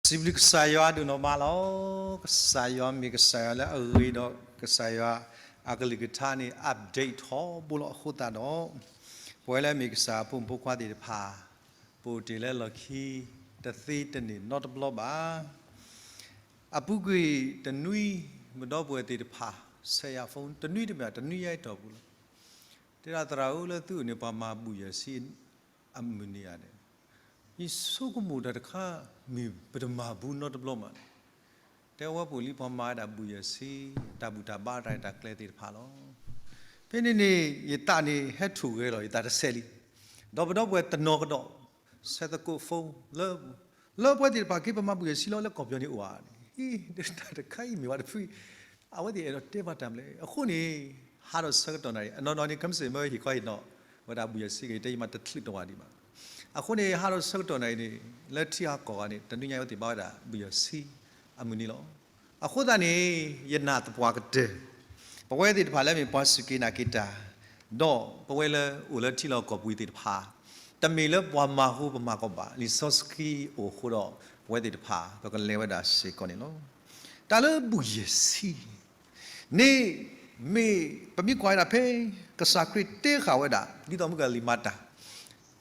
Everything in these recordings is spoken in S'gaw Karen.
စံးဘျုးကစၢ်ယွၤဒိၣ်နီၢ်မးလီၤ. ကစၢ်ယွၤမ့ၢ်ကစၢ်ယွၤလၢအဂ့ၤဒီး ကစၢ်ယွၤအကလုၢ်ကထါန့ၣ် update ထီဘိလီၤ. အဃိသတးဒီး ပဝဲလၢမ့ၢ်ကစၢ်ယွၤအဖိမုၣ်ဖိခွါသ့ၣ်တဖၣ် ပအိၣ်တ့ၢ်လၢလီၢ်ခံ တသ့တန့ၢ်နီတဘျီဘၣ်. အပူၤကွံာ်တနွံ ပဒီပုၢ်ဝဲၢ်သ့ၣ်တဖၣ် ဆဲးယၤ phone တနွံတမ့ၢ် တနွံညါအံၤတီၢ်ပူၤလီၤ. တဲဒၣ်သရၣ်ဧၢ လၢသုအိၣ်န့ၣ် ပှၤမၤဘူၣ်ယဲၢ်ဆံအမုၢ်နံၤဧါန့ၣ်, ယဆိကမိၣ်တၢ်တခါ မ့ၢ်ပတမၤဘူးနီတဘျီမးန့ၣ်, တဲဝဲပအိၣ်လံ ပှၤမၤဝဲဒၣ်ဘူၣ်ယဲၢ်ဆံ တၢ်ဘူၣ်တၢ်ဘါတၢ်ရဲၣ်တၢ်ကျဲၤသ့ၣ်တဖၣ်လီၤ. ဖဲန့ၣ်န့ၣ် ယသးန့ၣ်ဟဲထီၣ်ဂဲၤလီၤ ယသးတဆဲးလံ. ဒီးပဒီပုၢ်ဝဲၢ်တနီၤကဒီး ဆဲးသကိး phone လၢ လၢပဝဲသ့ၣ်တဖၣ်က့ ပမၤဘူၣ်ယဲၢ်ဆံလီၤ လၢကီၢ်ပယီၤန့ၣ်အိၣ်ဧါန့ၣ်, တၢ်တခါအံၤမ့ၢ်ဝဲတဖု အဝဲသ့ၣ်အဲၣ်ဒိးတဲဘၣ်တၢ်မနုၤလဲၣ်. အဃိန့ၣ် ဟးထီၣ်ဆၢကတီၢ်နၣ်ရံၣ် အနီၢ်နီၢ်န့ၣ် ခဲမုၢ်ဆ့ၣ်မ့ၢ်ဟ့ၣ်ခီဟ့ၣ်နီၤဝဲဒၣ်ဘူၣ်ယဲၢ်ဆံဂ့ၤ တဲယမၤတချုးတဝးဒံးဘၣ်. အဃိန့ၣ် ဟးထီၣ်ဆၢကတီၢ်နၣ်ရံၣ်န့ၣ် လၢထံဟးကီၢ်ဂၤန့ၣ် တနွံညါအဝဲသ့ၣ်ဘါဝဲဒၣ်ဘူၣ်ယဲၢ်ဆံအမုၢ်နံၤလီၤ. အဃိသတးန့ၣ် ယနာ်သပှၢ်ကတၢၢ် ပဝဲသ့ၣ်တဖၣ်လၢမ့ၢ်ပှၤစူၢ်က့ၤနာ်က့ၤတၢ် ဒီးပဝဲလၢအိၣ်လၢထံလီၢ်ကီၢ်ပူၤသ့ၣ်တဖၣ် တမ့ၢ်လၢပှၤမၤဃူပမၤဖိးဘၣ်, လံာ်စီဆှံအိၣ်အဃိဒီး ပဝဲသ့ၣ်တဖၣ် ပကလဲၤဝဲဒၣ်စ့ၢ်ကီးန့ၣ်လီၤ. တၢ်လၢဘူၣ်ယဲၢ်ဆံ န့ၣ် မ့ၢ်ပမ့ၢ်ကွၢ်ဝဲဒၣ်ဖဲ ကစၢ်ခရံာ်တဲဃာ်ဝဲဒၣ် ဒ်သိးမုၢ်ကလံၤမၤတၢ်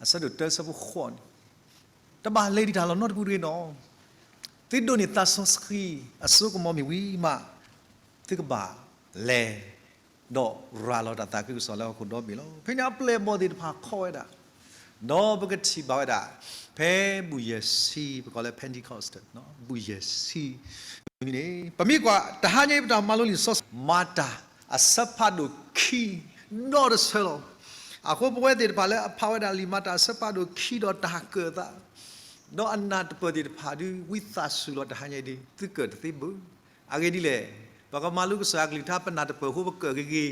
အဆၢဒိၣ်တၢ ဆၢဖိဃိးန့ၣ်, တဘၣ်လဲၤဒံးတၢ်လီၤနီတပူၤတဂ့ၤနီၤ. သုဒိးန့ၢ်သးစီဆှံ အစိကမီၤမ့ၢ်ဝံၤမး သုကဘၣ်လဲၤ ဒီးရၤလီၤတၢ်သးခုကစီၣ်လၢဟီၣ်ခိၣ်ဒီဘ့ၣ်လီၤ. ဖဲန့ၣ် အပျဲၢ်အဘီၣ်သ့ၣ်တဖၣ်ခီဝဲဒၣ်, ဒီးပကထံၣ်ဘၣ်ဝဲဒၣ် ဖဲဘူၣ်ယဲၢ်ဆံ ပကိးလၢ Pentecost ဘူၣ်ယဲၢ်ဆံန့ၣ် ပမ့ၢ်ကွၢ် တဟါညါအံၤ ပတၢ်မၤလိလံာ်စီဆှံ မၤတၢ်အဆၢဖးဒိၣ်ခံ ဒီတဆၢလီၤ. အဃိပဝဲသ့ၣ်တဖၣ်လၢအဖးဝဲဒၣ်လံာ်မၤတၢ်အဆၢဖးဒိၣ်ခံဒီးတၢ်ကၢၣ်သး ဒီးအနၢ်တပၢၢ်သ့ၣ်တဖၣ်ဒုး ဝံသးစူၤလီၤ တဟါညါအံၤဒုး သုကၢၣ်တသ့ဘၣ်. အဂ့ၢ်ဒ်လဲၣ်, ပကမၤလိကစၢ်အကလုၢ်ကထါ ပနၢ်တပၢၢ်အဃိပကၢၣ်ဂ့ၤဂ့ၤ,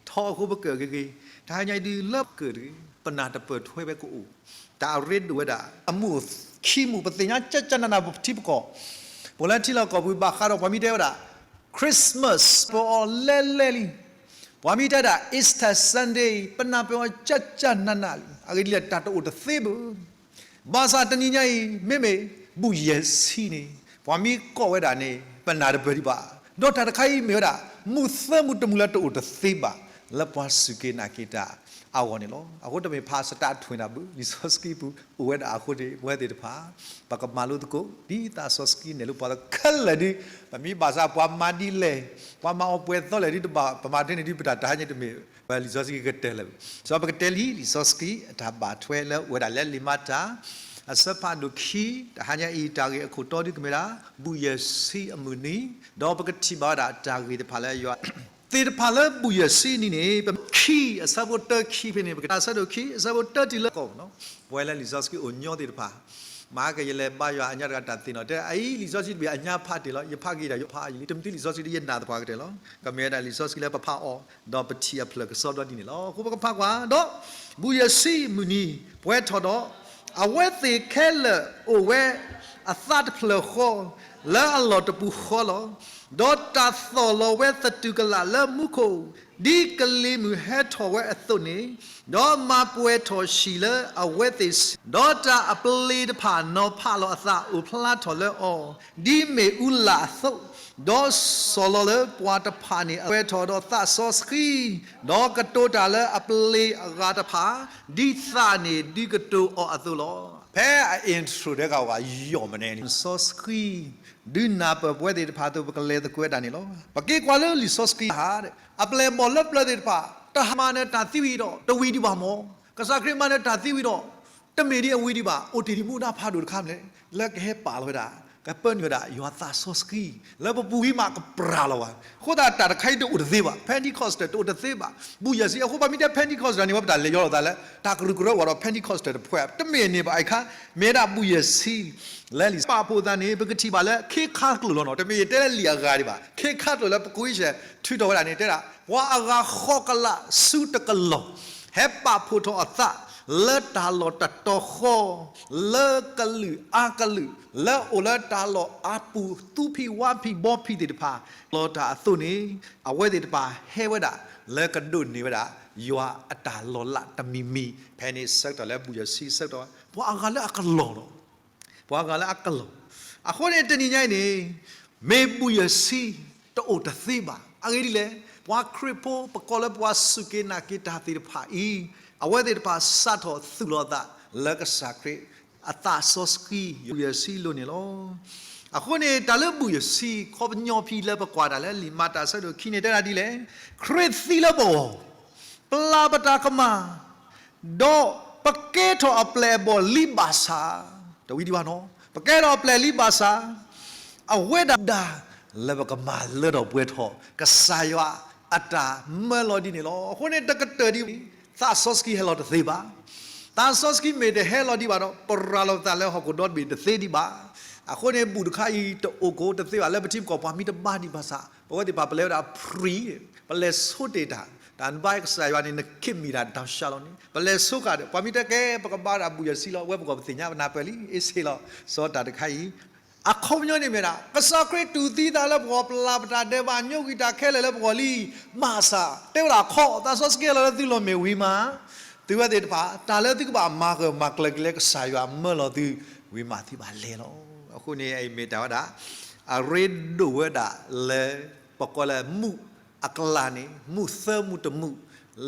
ထီအဃိပကၢၣ်ဂ့ၤဂ့ၤ, တဟါညါအံၤဒုး လၢပကၢၣ်တဂ့ၤ ပနၢ်တပၢၢ်ထွဲဝဲကအိၣ်, တၢ်အရ့ဒိၣ်ဝဲဒၣ် အမုၢ်ခံမုၢ် ပသ့ၣ်ညါကၠၢ်ကၠၢ်နးနး ပထံပကီၢ် ပအိၣ်လၢထံလီၢ်ကီၢ်ပူၤဘၣ်ဃးဒီး ပှၤမ့ၢ်တဲဝဲဒၣ် Christmas ပအီၤလဲၣ်လဲၣ်လံ. ပှၤမ့ၢ်တဲဒၣ် Easter Sunday ပနၢ်ပၢၢ်အီၤကၠၢ်ကၠၢ်နးနးလံ. အဂ့ၢ်ဒ်လဲၣ် တၢ်တအိၣ်တသ့ဘၣ်. ဘၣ်ဆၣ်တနံၤညါအံၤ မ့မ့ၢ်ဘူၣ်ယဲၢ်ဆံန့ၣ် ပှၤမ့ၢ်ကိးဝဲဒၣ်န့ၣ် ပနၢ်တပၢၢ်ဒံးဘၣ်. ဒီးတၢ်တခါအံၤမ့ၢ်ဝဲဒၣ် မုၢ်သၢမုၢ်တမုၢ်လၢတအိၣ်တသ့ဘၣ် လၢပှၤစူၢ်က့ၤနာ်က့ၤတၢ်အဂီၢ်န့ၣ်လီၤ. အဃိတမ့ၢ်ဖးစတးထွဲနၢ်ဘၣ်, လံာ်စီဆှံပူၤအိၣ်ဝဲဒၣ်အဃိန့ၣ် ပဝဲသ့ၣ်တဖၣ် ပကမၤလိသကိး ဒ်သးစီဆှံနဲၣ်လၢပှၤခဲလၢာ်ဒုး, ပမ့ၢ်ဘၣ်ဆၣ်ပှၤမၤဒ်လဲၣ်, ပှၤမၤအီၤပှဲၤသီလဲၣ်ဒုးတဘၣ်, ပမၤထွဲန့ၣ်ဒုး ပတၢ်တဟါညါတမ့ၢ် ပလံာ်စီဆှံကတဲလၢၤဘၣ်. စီၤပကတဲလံ လံာ်စီဆှံအတၢ်ဘၣ်ထွဲလၢအိၣ်ဝဲဒၣ်လၢလံာ်မၤတၢ် အဆၢဖးဒိၣ်ခံ, တဟါညါအံၤ တၢ်ဂ့ၢ်အခိၣ်တီဒုးကမ့ၢ်ဒၣ် ဘူၣ်ယဲၢ်ဆံအမုၢ်နံၤ, ဒီးပကထံၣ်ဘၣ်ဝဲဒၣ်တၢ်ဂ့ၢ်တဖၣ်လၢယွၤ သ့ၣ်တဖၣ်လၢဘူၣ်ယဲၢ်ဆံနံၤန့ၣ် ပခံ အဆၢဖိတၢခံဖဲန့ၣ် ပကထံၣ် အဆၢဒိၣ်ခံ အဆၢဖိတၢတုၤလၢကီၢ်နီၤ, ပဝဲလၢလံာ်စီဆှံအိၣ်ညီသ့ၣ်တဖၣ် မၤကယလဲၤဘါယွၤအညါတဂၤတၢ်သ့ၣ်နီၤ, တဲအအံၤလံာ်စီဆှံတဘ့ၣ်အညါဖးတ့ၢ်လီၤ, ယဖးက့ၤဒီးယဖးအံၤလံ, တမ့ၢ်လံာ်စီဆှံဒ်ယနာ်သပှၢ်ကတၢၢ်လီၤ, ကမ့ၢ်ဝဲဒၣ်လံာ်စီဆှံလၢပဖးအီၤ ဒီးပထံၣ်အဖျၢၣ်ကစီဒီဒ်န့ၣ်လီၤ. အဃိပကဖးကွၢ်ဒီး ဘူၣ်ယဲၢ်ဆံမုၢ်နံၤ ပှဲၤထီၣ်ဒီး အဝဲသ့ၣ်ခဲလၢာ်အိၣ်ဝဲအသးတဖျၢၣ်ဃီ လၢအလီၢ်တပူၤဃီလီၤ. ဒီးတၢ်သီၣ်လီၤဝဲသတူၢ်ကလာ်လၢမူခိၣ် ဒ်ကလံၤမုၢ်ဟဲထီၣ်ဝဲအသိးန့ၣ်, ဒီးမၤပှဲၤထီၣ်ဟံၣ်လၢအဝဲသ့ၣ်ဆ့ၣ်, ဒီးတၢ်အပလ့ၤတဖၣ်နီၤဖးလီၤအသးအိၣ်ဖျါထီၣ်လၢအီၤ ဒ်မ့ၣ်အူလာ်အသိး, ဒီးစီၤလီၤလၢပှၤတဖၣ်န့ၣ် အပှဲၤထီၣ်ဒီးသးစီဆှံ, ဒီးကတိၤတၢ်လၢအပလ့ၤအဂၤတဖၣ် ဒ်သးန့ၣ်ဒုးကတိၤအီၤအသိးလီၤ. ဖဲအ intro တဲကဝၤယီၢ်မနဲန့ၣ် စီဆှံ ဒုးနၢ်ပၢၢ်ပဝဲသ့ၣ်တဖၣ်အသိး ပကလဲၤသကိးဝဲဒၣ်န့ၣ်လီၤ. ပက့ၤကွၢ်လၢလံာ်စီဆှံဟါ အပျဲၢ်အဘီၣ်လၢပျၢၤသ့ၣ်တဖၣ် တဟါမၤနၢၤတၢ်သံဝံၤဒီး တဝံၤဒံးဘၣ်မီၢ်, ကစၢ်ခရံာ်မၤနၢၤတၢ်သံဝံၤဒီး တမ့ၢ်ဒ်အဝံၤဒံးဘၣ်, အိၣ်တ့ၢ်ဒံးမူဒါဖးဒိၣ်တခါမလဲၣ်, လၢကဟဲပာ်လီၤဝဲဒၣ် ကပၢနုာ်ဝဲဒၣ် ယွၤသးစီဆှံ လၢပပူၤဝံၤမးကပြၤလီၤဝဲ. အဃိသတးတၢ်တခါအံၤတအိၣ်တသ့ဘၣ်, Pentecost တအိၣ်တသ့ဘၣ်. ဘူၣ်ယဲၢ်ဆံ အဃိပှၤမ့ၢ်တဲ Pentecost န့ၣ် ဝဲပတၢ်လဲၤယီၤလိာ်သးလၢ တၢ်ကရူၢ်ကရၢဝဲဒီး Pentecost တဖှဲး တမ့ၢ်န့ၣ်ဘၣ်အံၤခါ, မ့ၢ်ဝဲဒၣ်ဘူၣ်ယဲၢ်ဆံ လၢလံာ်ပာ်ဖှိၣ်သးန့ၣ် ပကထံၣ်ဘၣ်လၢခ့ခါကျိာ်လီၤနီၤ, တမ့ၢ်ယတဲလၢလံာ်အဂၤဒံးဘၣ်, ခ့ခါကျိာ်လၢပကိးအံၣ်စဲး ထုးထီၣ်ဝဲဒၣ်န့ၣ် တဲဒၣ် ပှၤအဂၤဃီကလးဆူတကလီၢ် ဟဲပာ်ဖှိၣ်ထီၣ်အသး လၢတၢ်လီၢ်တတီၤဃီ လၢကလုာ်အါကလုာ် လၢအိၣ်လၢတၢ်လီၢ်အါပူၤ သူဖံးဝါဖံးဘီဖံးသ့ၣ်တဖၣ် လီၤတၢ်အသိးန့ၣ် အဝဲသ့ၣ်တဖၣ်ဟဲဝဲဒၣ် လၢကဒိးန့ၢ်ဝဲဒၣ် ယွၤအတၢ်လီၤလးတမံၤမံၤ, ဖဲန့ၣ်ဆၢကတီၢ်လၢဘူၣ်ယဲၢ်ဆံဆၢကတီၢ် ပှၤအဂၤလၢအကလီၢ်လီၤ. ပှၤအဂၤလၢအကလီၢ် အဃိန့ၣ်တနံၤညါအံၤန့ၣ် မ့ၢ်ဘူၣ်ယဲၢ်ဆံ တအိၣ်တသ့ဘၣ်. အဂ့ၢ်ဒ်လဲၣ်, ပှၤခရံာ်ဖိ ပကိးလၢပှၤစူၢ်က့ၤနာ်က့ၤတၢ်သ့ၣ်တဖၣ်အံၤ အဝဲသ့ၣ်တဖၣ်စးထီၣ်သူၣ်လီၤသးလၢကစၢ်ခရံာ်အသးစီဆှံ ဘူၣ်ယဲၢ်ဆံအလိၤန့ၣ်လီၤ. အဃိန့ၣ် တၢ်လၢဘူၣ်ယဲၢ်ဆံ ခီပညီဖဲလၢပကွၢ်တၢ်လၢလံာ်မၤတၢ်အဆၢဒိၣ်ခံန့ၣ် တဲဒၣ်ဒ်လဲၣ်, ခရံာ်သံလၢပဂီၢ် ပျၢ်ပတၢ်ကမၣ် ဒီးပကဲထီၣ်အပျဲၢ်အဘီၣ်လံဘၣ်ဆၣ်, တဝံၤဒံးဘၣ်နီၤ, ပကဲထီၣ်အပျဲၢ်လံဘၣ်ဆၣ်, အဝဲဒၣ်ဒၣ်လၢပကမၤလၢထီၣ်ပှဲၤထီၣ် ကစၢ်ယွၤအတၢ်မၢလီၤဒ်န့ၣ်လီၤ. အဃိန့ၣ် တကတၢၢ်ဒံး သးစီဆှံဟဲလီၤတသ့ဘၣ်. သးစီဆှံမ့ၢ်တဟဲလီၤဒံးဘၣ်ဒီး ပရၤလီၤပသးလၢဟီၣ်ခိၣ်ဒီတဘ့ၣ်တသ့ဒံးဘၣ်. အဃိန့ၣ် ဘူၣ်တခါအံၤတအိၣ်ကိးတသ့ဘၣ် လၢပထံပကီၢ်ပှၤမ့ၢ်တဘါဒံးဘၣ်ဆၣ် ပဝဲသ့ၣ်တဖၣ်ပလဲၤဝဲဒၣ် free ပလဲၤဆိတ့ၢ်တၢ်, တၢ်နဘါကစၢ်ယွၤန့ၣ် နခ့မံၣ်တၢ်တၢ်ရှါလီၤန့ၣ် ပလဲၤဆိဃာ်ဒီး ပှၤမ့ၢ်တဲကဲ ပကဘါဒၣ်ဘူၣ်ယဲၢ်ဆံလီၤ ဝဲပကီၢ်ပသ့ၣ်ညါပနၢ်ပၢၢ်လံ အ့ၣ်စ့လီၤ စီၤတၢ်တခါအံၤ အခီပညီန့ၣ်မ့ၢ်ဒၣ် ကစၢ်ခရံာ်တူၢ်သံသးလၢပဂီၢ် ပျၢ်ပတၢ်ဒဲးဘး ညိကွံာ်တၢ်ခဲလၢာ်လၢပဂီၢ်လံ, ဘၣ်ဆၣ် တဲဝဲဒၣ်ခီ သးစီဆှံဟဲလီၤလၢသုလိၤမ့ၢ်ဝံၤမး သုဝဲသ့ၣ်တဖၣ် တၢ်လၢသုကဘၣ်မၤဂၢၢ်မၤကျၢၤက့ၤလၢကစၢ်ယွၤမၢလီၤသု ဝံၤမးသုဘၣ်လဲၤလီၤ. အဃိန့ၣ် အအံၤမ့ၢ်တၢ်ဝဲဒၣ် အရ့ဒိၣ်ဝဲဒၣ်လၢ ပကိးလၢမူးအကျါန့ၣ် မူးသၢမူးတမူး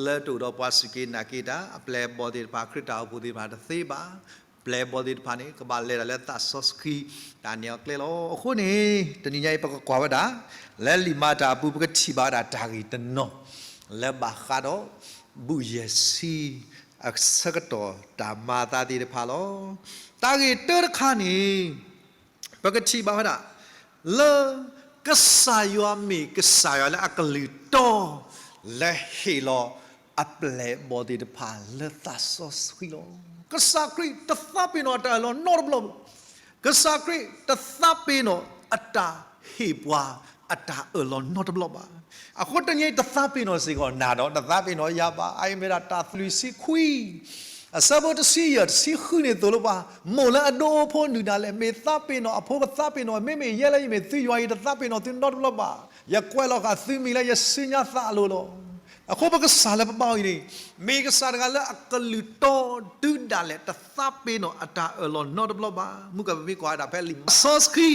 လၢတအိၣ်ဒီးပှၤစူၢ်က့ၤနာ်က့ၤတၢ် အပျဲၢ်အဘီၣ်သ့ၣ်တဖၣ် ခရံာ်တၢ်အိၣ်ဖှိၣ်သ့ၣ်တဖၣ်တသ့ဘၣ်. ပျဲၢ်အဘီၣ်သ့ၣ်တဖၣ်န့ၣ် ကဘၣ်လဲၤဒၣ်လၢသးစီဆှံ တၢ်န့ၣ်အကျဲလီၤ. အဃိန့ၣ် တနံၤညါအံၤ ပကကွၢ်ဝဲဒၣ် လၢလံာ်မၤတၢ်အပူၤ ပကထံၣ်ဘၣ်ဝဲဒၣ်တၢ်ဂ့ၢ်တနီၤ လၢဘၣ်ဃးဒီး ဘူၣ်ယဲၢ်ဆံ အဆၢကတီၢ်တၢ်မၤအသးသ့ၣ်တဖၣ်လီၤ. တၢ်ဂ့ၢ်တၢတခါန့ၣ် ပကထံၣ်ဘၣ်ဝဲဒၣ် လၢ ကစၢ်ယွၤမ့ၢ်ကစၢ်ယွၤလၢအကလုၢ်တီ လၢဟ့ၣ်လီၤအပျဲၢ်အဘီၣ်သ့ၣ်တဖၣ်လၢသးစီဆှံလီၤ. ကစၢ်ခရံာ်တသးပ့ၤနီၣ်အတၢ်အၢၣ်လီၤနီတဘျီဘၣ်. ကစၢ်ခရံာ်တသးပ့ၤနီၣ်အတၢ်ဟ့ၣ်ပှၤအတၢ်အၢၣ်လီၤနီတဘျီဘၣ်. အဃိတနံၤအံၤတသးပ့ၤနီၣ်စ့ၢ်ကီးနၤဒီး တသးပ့ၤနီၣ်ယၤဘၣ်. အအံၤမ့ၢ်ဒၣ်တၢ်လွံၢ်ဆံခွံ အဆၢဖိတဆံယဲၢ် တဆံဃုန့ၣ်သိၣ်လိပှၤ, မိၢ်လၢအဒိဖိနုၤဒၣ်လဲာ် မ့ၢ်သးပ့ၤနီၣ်အဖိကသးပ့ၤနီၣ်, မ့မ့ၢ်ယဲလၢယမ့ၢ်သုယွၤအံၤ တသးပ့ၤနီၣ်သုနီတဘျီဘၣ်. ယကွဲးလီၤဃာ်သုမံၤလၢယစုညါသးအလိၤလီၤ. အဃိပကစၢ်လၢပဘါအံၤန့ၣ် မ့ၢ်ကစၢ်တဂၤလၢအကလုၢ်တီဒုးဒၣ်လဲာ် တသးပ့ၤနီၣ်အတၢ်အၢၣ်လီၤနီတဘျီဘၣ်. မုၢ်ကပမ့ၢ်ကွၢ်ဝဲဒၣ်ဖဲလံာ်မၤစီဆှံ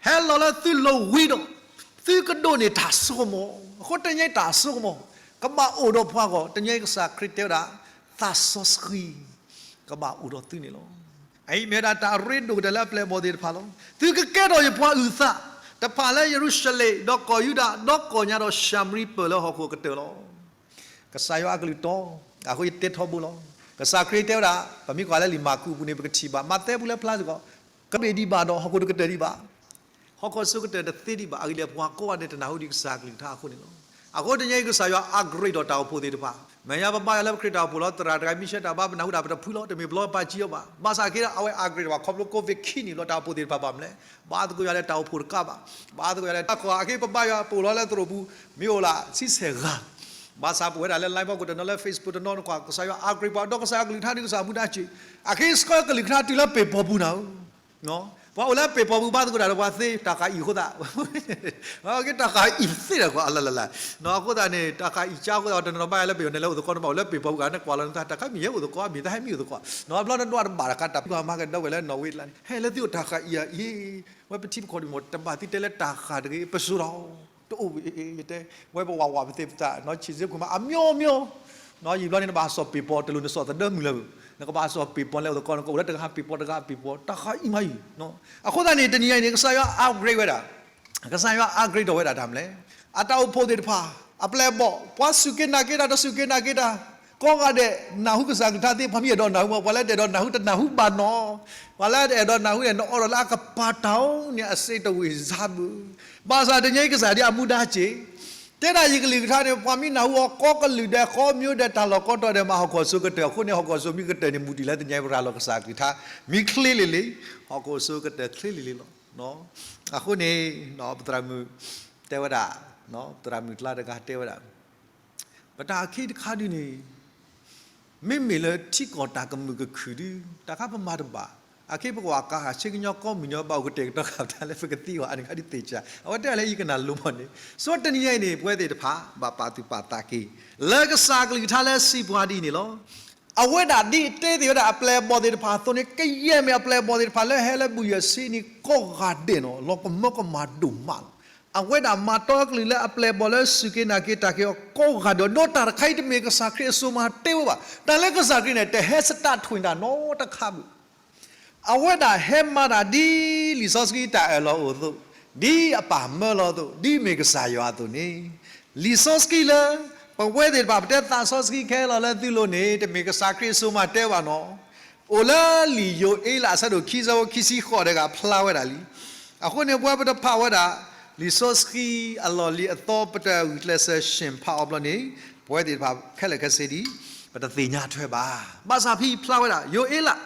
ဟဲလီၤလၢသုလိၤဝံၤဒီး သုကဒိးန့ၢ်တၢ်စိကမီၤ. အဃိတနံၤအံၤတၢ်စိကမီၤ ကဘၣ်အိၣ်ဒီးပှၤဂီၢ်, တနံၤအံၤကစၢ်ခရံာ်တဲဝဲဒၣ် သးစီဆှံ ကဘၣ်အိၣ်ဒီးသုန့ၣ်လီၤ. အအံၤမ့ၢ်ဝဲဒၣ်တၢ်အရ့ဒိၣ်ကတၢၢ်လၢအပျဲၢ်အဘီၣ်သ့ၣ်တဖၣ်လီၤ. သုကကဲထီၣ်ယပှၤအုၣ်သး တဖၣ်လၢယရူၤၡလ့ၣ်, ဒီးကီၢ်ယူဒၤ, ဒီးကီၢ်ညါဒီးၡၤမရံပၢၢ်လၢဟီၣ်ခိၣ်အကတၢၢ်လီၤ. ကစၢ်ယွၤအကလုၢ်တီ, အဃိယတဲထီဘိလီၤ. ကစၢ်ခရံာ်တဲဝဲဒၣ် ပမ့ၢ်ကွၢ်လၢလံာ်မၢ်ကူးအပူၤန့ၣ် ပကထံၣ်ဘၣ် မၤသဲပူၤလၢဖျါစ့ၢ်ကီး, ကဘ့ၣ်ဒံးဘၣ်ဒီးဟီၣ်ခိၣ်တကတၢၢ်ဒံးဘၣ်. ဟီၣ်ခိၣ်စိကတၢၢ်တသ့ဒံးဘၣ်. အဂ့ၢ်ဒ်လဲၣ် ပှၤကိးဂၤဒဲးတနၢ်ဟူဒံးကစၢ်အကလုၢ်ကထါအဃိန့ၣ်လီၤ. အဃိတနံၤအံၤကစၢ်ယွၤ upgrade ဒီးတၢ်အိၣ်ဖှိၣ်သ့ၣ်တဖၣ်, မဲာ်ညါပဘါယွၤလၢပခရံာ်တၢ်အိၣ်ဖှိၣ်လီၤ, သရၣ်တဂၤမ့ၢ်ဆှၢတၢ်ဘါပနၢ်ဟူတၢ်ပတဖုလီၤ, တမ့ၢ်ပလီၤပာ်စံအီၤဘၣ်. ဘၣ်ဆၣ်က့ဒီး အဝဲ upgrade ဘၣ်ခီဖျိ COVID ခံနံၣ်ဘျီ တၢ်အိၣ်ဖှိၣ်သ့ၣ်တဖၣ်ဘၣ်မနုၤလဲၣ်, ဘါသကိးယွၤလၢတၢ်အိၣ်ဖှိၣ်တကးဘၣ်, ဘါသကိးယွၤလၢတၢ်ကီၢ် အဃိပဘါယွၤပအိၣ်လီၤလၢသရိာ်ပူၤ မ့ၢ်အိၣ်လၢဆံဆဲၣ်ဂၤ ဘၣ်ဆၣ်ပဝဲဒၣ်လၢ live ပူၤတနီၤလၢ Facebook တနီၤနကွၢ် ကစၢ်ယွၤ upgrade ပှၤ ဒီးကစၢ်ယွၤကလုၢ်ကထါဒ်ကစၢ်မူဒါစ့ၢ်, အဃိစ့ၢ်ကီးကလုၢ်ကထါတုၤလၢပ့ၤပီၤပူၤနၤဧၢ ပှၤအိၣ်လၢပ့ၤပီၤပူၤဘါသကိးတၢ်ဒီးပှၤသ့ တၢ်ဃာ်အံၣ်အဃိသတး, က့တၢ်ဃာ်အံၣ်သ့ဒီးကွၢ်အလလလ, အဃိသတးန့ၣ် တၢ်ဃာ်အံၣ်ကါအဃိသတး တနီၤဘါယွၤလၢပယီၤန့ၣ်လၢအိၣ်သကိးတဘၣ် အိၣ်လၢပ့ၤပီၤပူၤဂၤန့ၣ် ကွၢ်လီၤနသး တၢ်ခါမ့ၢ်ယဲအိၣ်သကိး မ့ၢ်တၢ်ဟဲမ့ၢ်အိၣ်သကိး, နီတဘျီနဒွးတဘၣ်တခါ တၢ်ဖံးကွၢ်မၤကဒီးဝဲလၢနီၣ်ဝ့တလါန့ၣ် ဟဲလၢသုအိၣ်တၢ်ဃာ်အံၣ်အံၤ, ဝဲပထံပကီၢ်ဒံးမ့ၢ် တဘၣ်သုတဲလၢတၢ်ဃာ်တဂ့ၤ ပစိၤဒီး တအိၣ်ဝဲ ယတဲ ဝဲပဝးဝးပသ့ပသး နီၢ်ဆံးစ့ၢ်ကီးမး အမျိုးမျိုး, နီၢ်ယံာ်ဘျီန့ၣ် နဘၣ်စီၣ်ပ့ၤပီၤ တလိၣ်နစီၣ်သဒၢမုၢ်လၢၤ, နကဘၣ်စီၣ်ပ့ၤပီၤလဲၤအိၣ်သကိး နကအိၣ်လၢတဂၤပ့ၤပီၤတဂၤပ့ၤပီၤ တၢ်ဃာ်အံၣ်မးအံၤ, အဃိသတးန့ၣ် တနံၤအံၤန့ၣ် ကစၢ်ယွၤ upgrade ဝဲဒၣ်, ကစၢ်ယွၤ upgrade ထီၣ်ဝဲဒၣ်တၢ်မနုၤလဲၣ်, အတၢ်အိၣ်ဖှိၣ်သ့ၣ်တဖၣ် အပျဲၢ်အဘီၣ် ပှၤစူၢ်က့ၤနာ်က့ၤတၢ် တစူၢ်က့ၤနာ်က့ၤတၢ် ကိးဂၤဒဲးနၢ်ဟူကစၢ်ကလုၢ်ကထါသ့ ပှၤမ့ၢ်အဲၣ်ဒိးနၢ်ဟူမး ပှၤလၢတအဲၣ်ဒိးနၢ်ဟူတနၢ်ဟူဘၣ်နီၤ, ပှၤလၢတအဲၣ်ဒိးနၢ်ဟူန့ၣ် နအိးထီၣ်လၢအကပၤတၢ်အိၣ်န့ၣ် အစ့တဝ့ၢ်စါဘု, ဘၣ်ဆၣ်တနံၤအံၤကစၢ်ဒ်အမူဒါစ့ၢ်, တဲဒၣ်ယကလုၢ်ကထါန့ၣ် ပှၤမ့ၢ်နၢ်ဟူအီၤ ကိးကလုာ်ဒဲး ကိးမျိုးဒဲး တၢ်လီၢ်ကိးတီၤဒဲးမး ဟီၣ်ခိၣ်စိကတၢၢ်အဃိန့ၣ် ဟီၣ်ခိၣ်စိမ့ၢ်ကတၢၢ်န့ၣ် မူတံၢ်လၢတနံၤအံၤ ပရၤလီၤကစၢ်ကလုၢ်ကထါ မ့ၢ်ချ့လ့လ့, ဟီၣ်ခိၣ်စိကတၢၢ်ချ့လ့လ့လီၤ. အဃိန့ၣ် ပသရၣ်မုၣ်တဲဝဲဒၣ်, ပသရၣ်မုၣ်ကျါတဂၤတဲဝဲဒၣ် ပတၢ်အခံတခါဒုန့ၣ် မ့မ့ၢ်လၢထံကီၢ်တၢ်ကမုာ်ကခုၣ်ဒု တၢ်ခါပမၤတဘၣ်, အခဲပကဘၣ်ကၤဃာ်ဆ့ကညီကိးမုၢ်ညီ ဘၣ်အိၣ်ကတဲာ်ကတီၤဃာ်ပတၢ်လၢပကသံအီၤ အန့ၣ်ခါဒုးသ့ၣ်စၢ် အဝဲတဲလၢယကနၣ်လိၤမီၢ်န့ၣ် ဆိတနံၤညါအံၤန့ၣ် ပဝဲသ့ၣ်တဖၣ် ဘၣ်ပာ်သူၣ်ပာ်သးက့ၤ လၢကစၢ်ကလုၢ်ကထါလၢစံးပှၤဒ်အံၤန့ၣ်လီၤ. အဝဲဒၣ်ဒ်အတဲသ့ၣ်ဝဲဒၣ်အပျဲၢ်အဘီၣ်သ့ၣ်တဖၣ်အသိးန့ၣ် ကယဲၢ်မ့ၢ်အပျဲၢ်အဘီၣ်သ့ၣ်တဖၣ်လၢဟဲလၢဘူၣ်ယဲၢ်ဆံန့ၣ် ကိးဂၤဒဲးနီၤ လီၤကမၢကမၣ်ဒိၣ်မးလီၤ. အဝဲဒၣ်မၤတီအကလုာ်လၢအပျဲၢ်အဘီၣ်လၢစူၢ်က့ၤနာ်က့ၤတၢ်က့ၤအီၤကိးဂၤဒဲး ဒီးတၢ်တခါအံၤတမ့ၢ်ကစၢ်ခရံာ်အစိၤမၤတဲဝဲဘၣ်. တၢ်လၢကစၢ်ခရံာ်န့ၣ် တဟဲစတးထွံၣ်တၢ်နီတခါဘၣ် အဝဲဒၣ်ဟဲမၤတၢ်ဒ်လံာ်စီဆှံတၢ်အၢၣ်လီၤအိၣ်အသိး, ဒ်အပၢ်မၢလီၤအသိး, ဒ်မ့ၢ်ကစၢ်ယွၤအသိးန့ၣ်, လံာ်စီဆှံလၢ ပဝဲသ့ၣ်တဖၣ် ပတဲသးစီဆှံခဲလီၤလၢသုလိၤန့ၣ် တမ့ၢ်ကစၢ်ခရံာ်အစိၤမၤတဲဘၣ်နီၤ. အိၣ်လၢလံာ်ယိၤအ့လးအဆၢဒိၣ်ခံ အဆၢဖိခံဆံဃိးတဂၤဖျါဝဲဒၣ်လံ. အဃိန့ၣ် ပဝဲပတဖးဝဲဒၣ် လံာ်စီဆှံအလီၢ်လံၤအသီ ပတၢ်ဂုာ်ကျဲးစၢး ရှင်းဖတ် အီၤဘျီန့ၣ် ပဝဲသ့ၣ်တဖၣ်ခဲလၢာ်ခဲဆ့ဒံး ပတသ့ၣ်ညါထွဲဘၣ်. ဘၣ်ဆၣ်ဖဲဖျါဝဲဒၣ် ယိၤအ့လး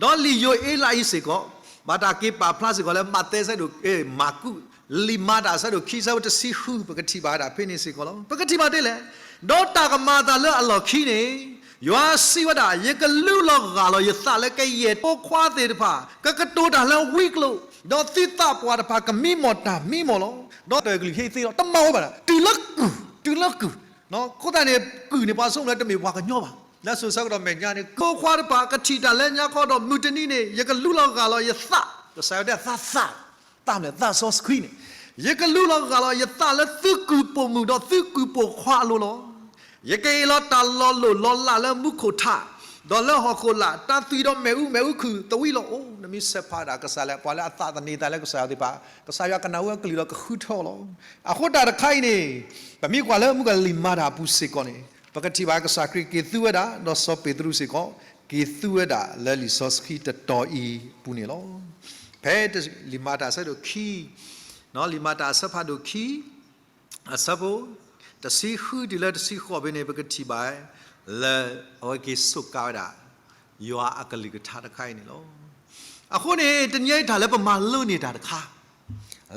ဒီးလံာ်ယိၤအ့လးအံၤစ့ၢ်ကီး ဘၣ်တၢ်က့ၤပာ်ဖျါစ့ၢ်ကီးလၢ မးသဲအဆၢဒိၣ် မၢ်ကူး လံာ်မၤတၢ်အဆၢဒိၣ်ခံ အဆၢဖိတဆံဃု ပကထံၣ်ဘၣ်ဝဲဒၣ်ဖဲန့ၣ်စ့ၢ်ကီးလီၤ. ပကထံၣ်ဘၣ်ဒ်လဲၣ်, ဒီးတၢ်ကမၤအသးလၢအလီၢ်ခံန့ၣ် ယွၤစံးဝဲဒၣ်, ယကလူလီၤဂၢ်လီၤယသးလၢကယဲၢ်ဖိခွါသ့ၣ်တဖၣ်, ကကတိၤတၢ်လၢဝံကျိာ်, ဒီးသုသးပှၢ်တဖၣ်ကမံမီၢ်တၢ်မံမီၢ်လီၤ. ဒီးတၢ်ကလုၢ်ဟ့ၣ်သ့လီၤ တမၤဝဲဘၣ်, တုၤလၢကုၢ်, တုၤလၢကုၢ်, အဃိသတးန့ၣ် ကုၢ်န့ၣ် ပှၤဆိကမိၣ်လၢတမ့ၢ်ပှၤကညီဘၣ်. လၢစိၤဆၢကတီၢ်မဲာ်ညါန့ၣ် ဖိခွါတဖၣ်ကထံၣ်တၢ်လၢညါခီဒီး မုၢ်တနံၤန့ၣ် ယကလူလီၤဂၢ်လီၤယသး, ကစၢ်ယွၤတဲသးသး, သးမနုၤလဲၣ် သးစီဆှံန့ၣ်, ယကလူလီၤဂၢ်လီၤယသးလၢသုကုၢ်ပိာ်မုၣ်ဒီးသုကုၢ်ပိာ်ခွါအလိၤလီၤ. ယကဟ့ၣ်လီၤတၢ်လီၤလိၢ်လီၤလးလၢမူခိၣ်ထး, ဒီးလၢဟီၣ်ခိၣ်လာ်, တၢ်သွံၣ်ဒီးမ့ၣ်အူ မ့ၣ်အူခုၣ်သဝံလီၤ. အိၣ် နမ့ၢ်ဆဲးဖးဒၣ်ကစၢ်လၢ ပှၤလၢအသးသန့ၤသးလၢကစၢ်ယွၤသ့ၣ်တဖၣ်, ကစၢ်ယွၤကနၣ်ဝဲအကလုၢ်ဒီးကဃုထၢအီၤလီၤ. အဃိတၢ်တခါအံၤန့ၣ် ပမ့ၢ်ကွၢ်လၢမုၢ်ကလံၤမၤတၢ်အပူၤစ့ၢ်ကီးန့ၣ် ပကထံၣ်ဘၣ်ကစၢ်ခရံာ်က့ၤသူဝဲဒၣ် ဒီးစီၤပ့းတရူးစ့ၢ်ကီး က့ၤသူဝဲဒၣ်လၢလံာ်စီဆှံတတီၤအံၤအပူၤန့ၣ်လီၤ. ဖဲလံာ်မၤတၢ်အဆၢဒိၣ်ခံ, လံာ်မၤတၢ်အဆၢဖးဒိၣ်ခံ အဆၢဖိ တဆံဃုတုၤလၢတဆံဃိးဖဲန့ၣ် ပကထံၣ်ဘၣ် လၢအဝဲက့ၤစူးကါဝဲဒၣ် ယွၤအကလုၢ်ကထါတခါအံၤန့ၣ်လီၤ. အဃိန့ၣ် တနံၤအံၤတၢ်လၢပမၤလိန့ၢ်တၢ်တခါ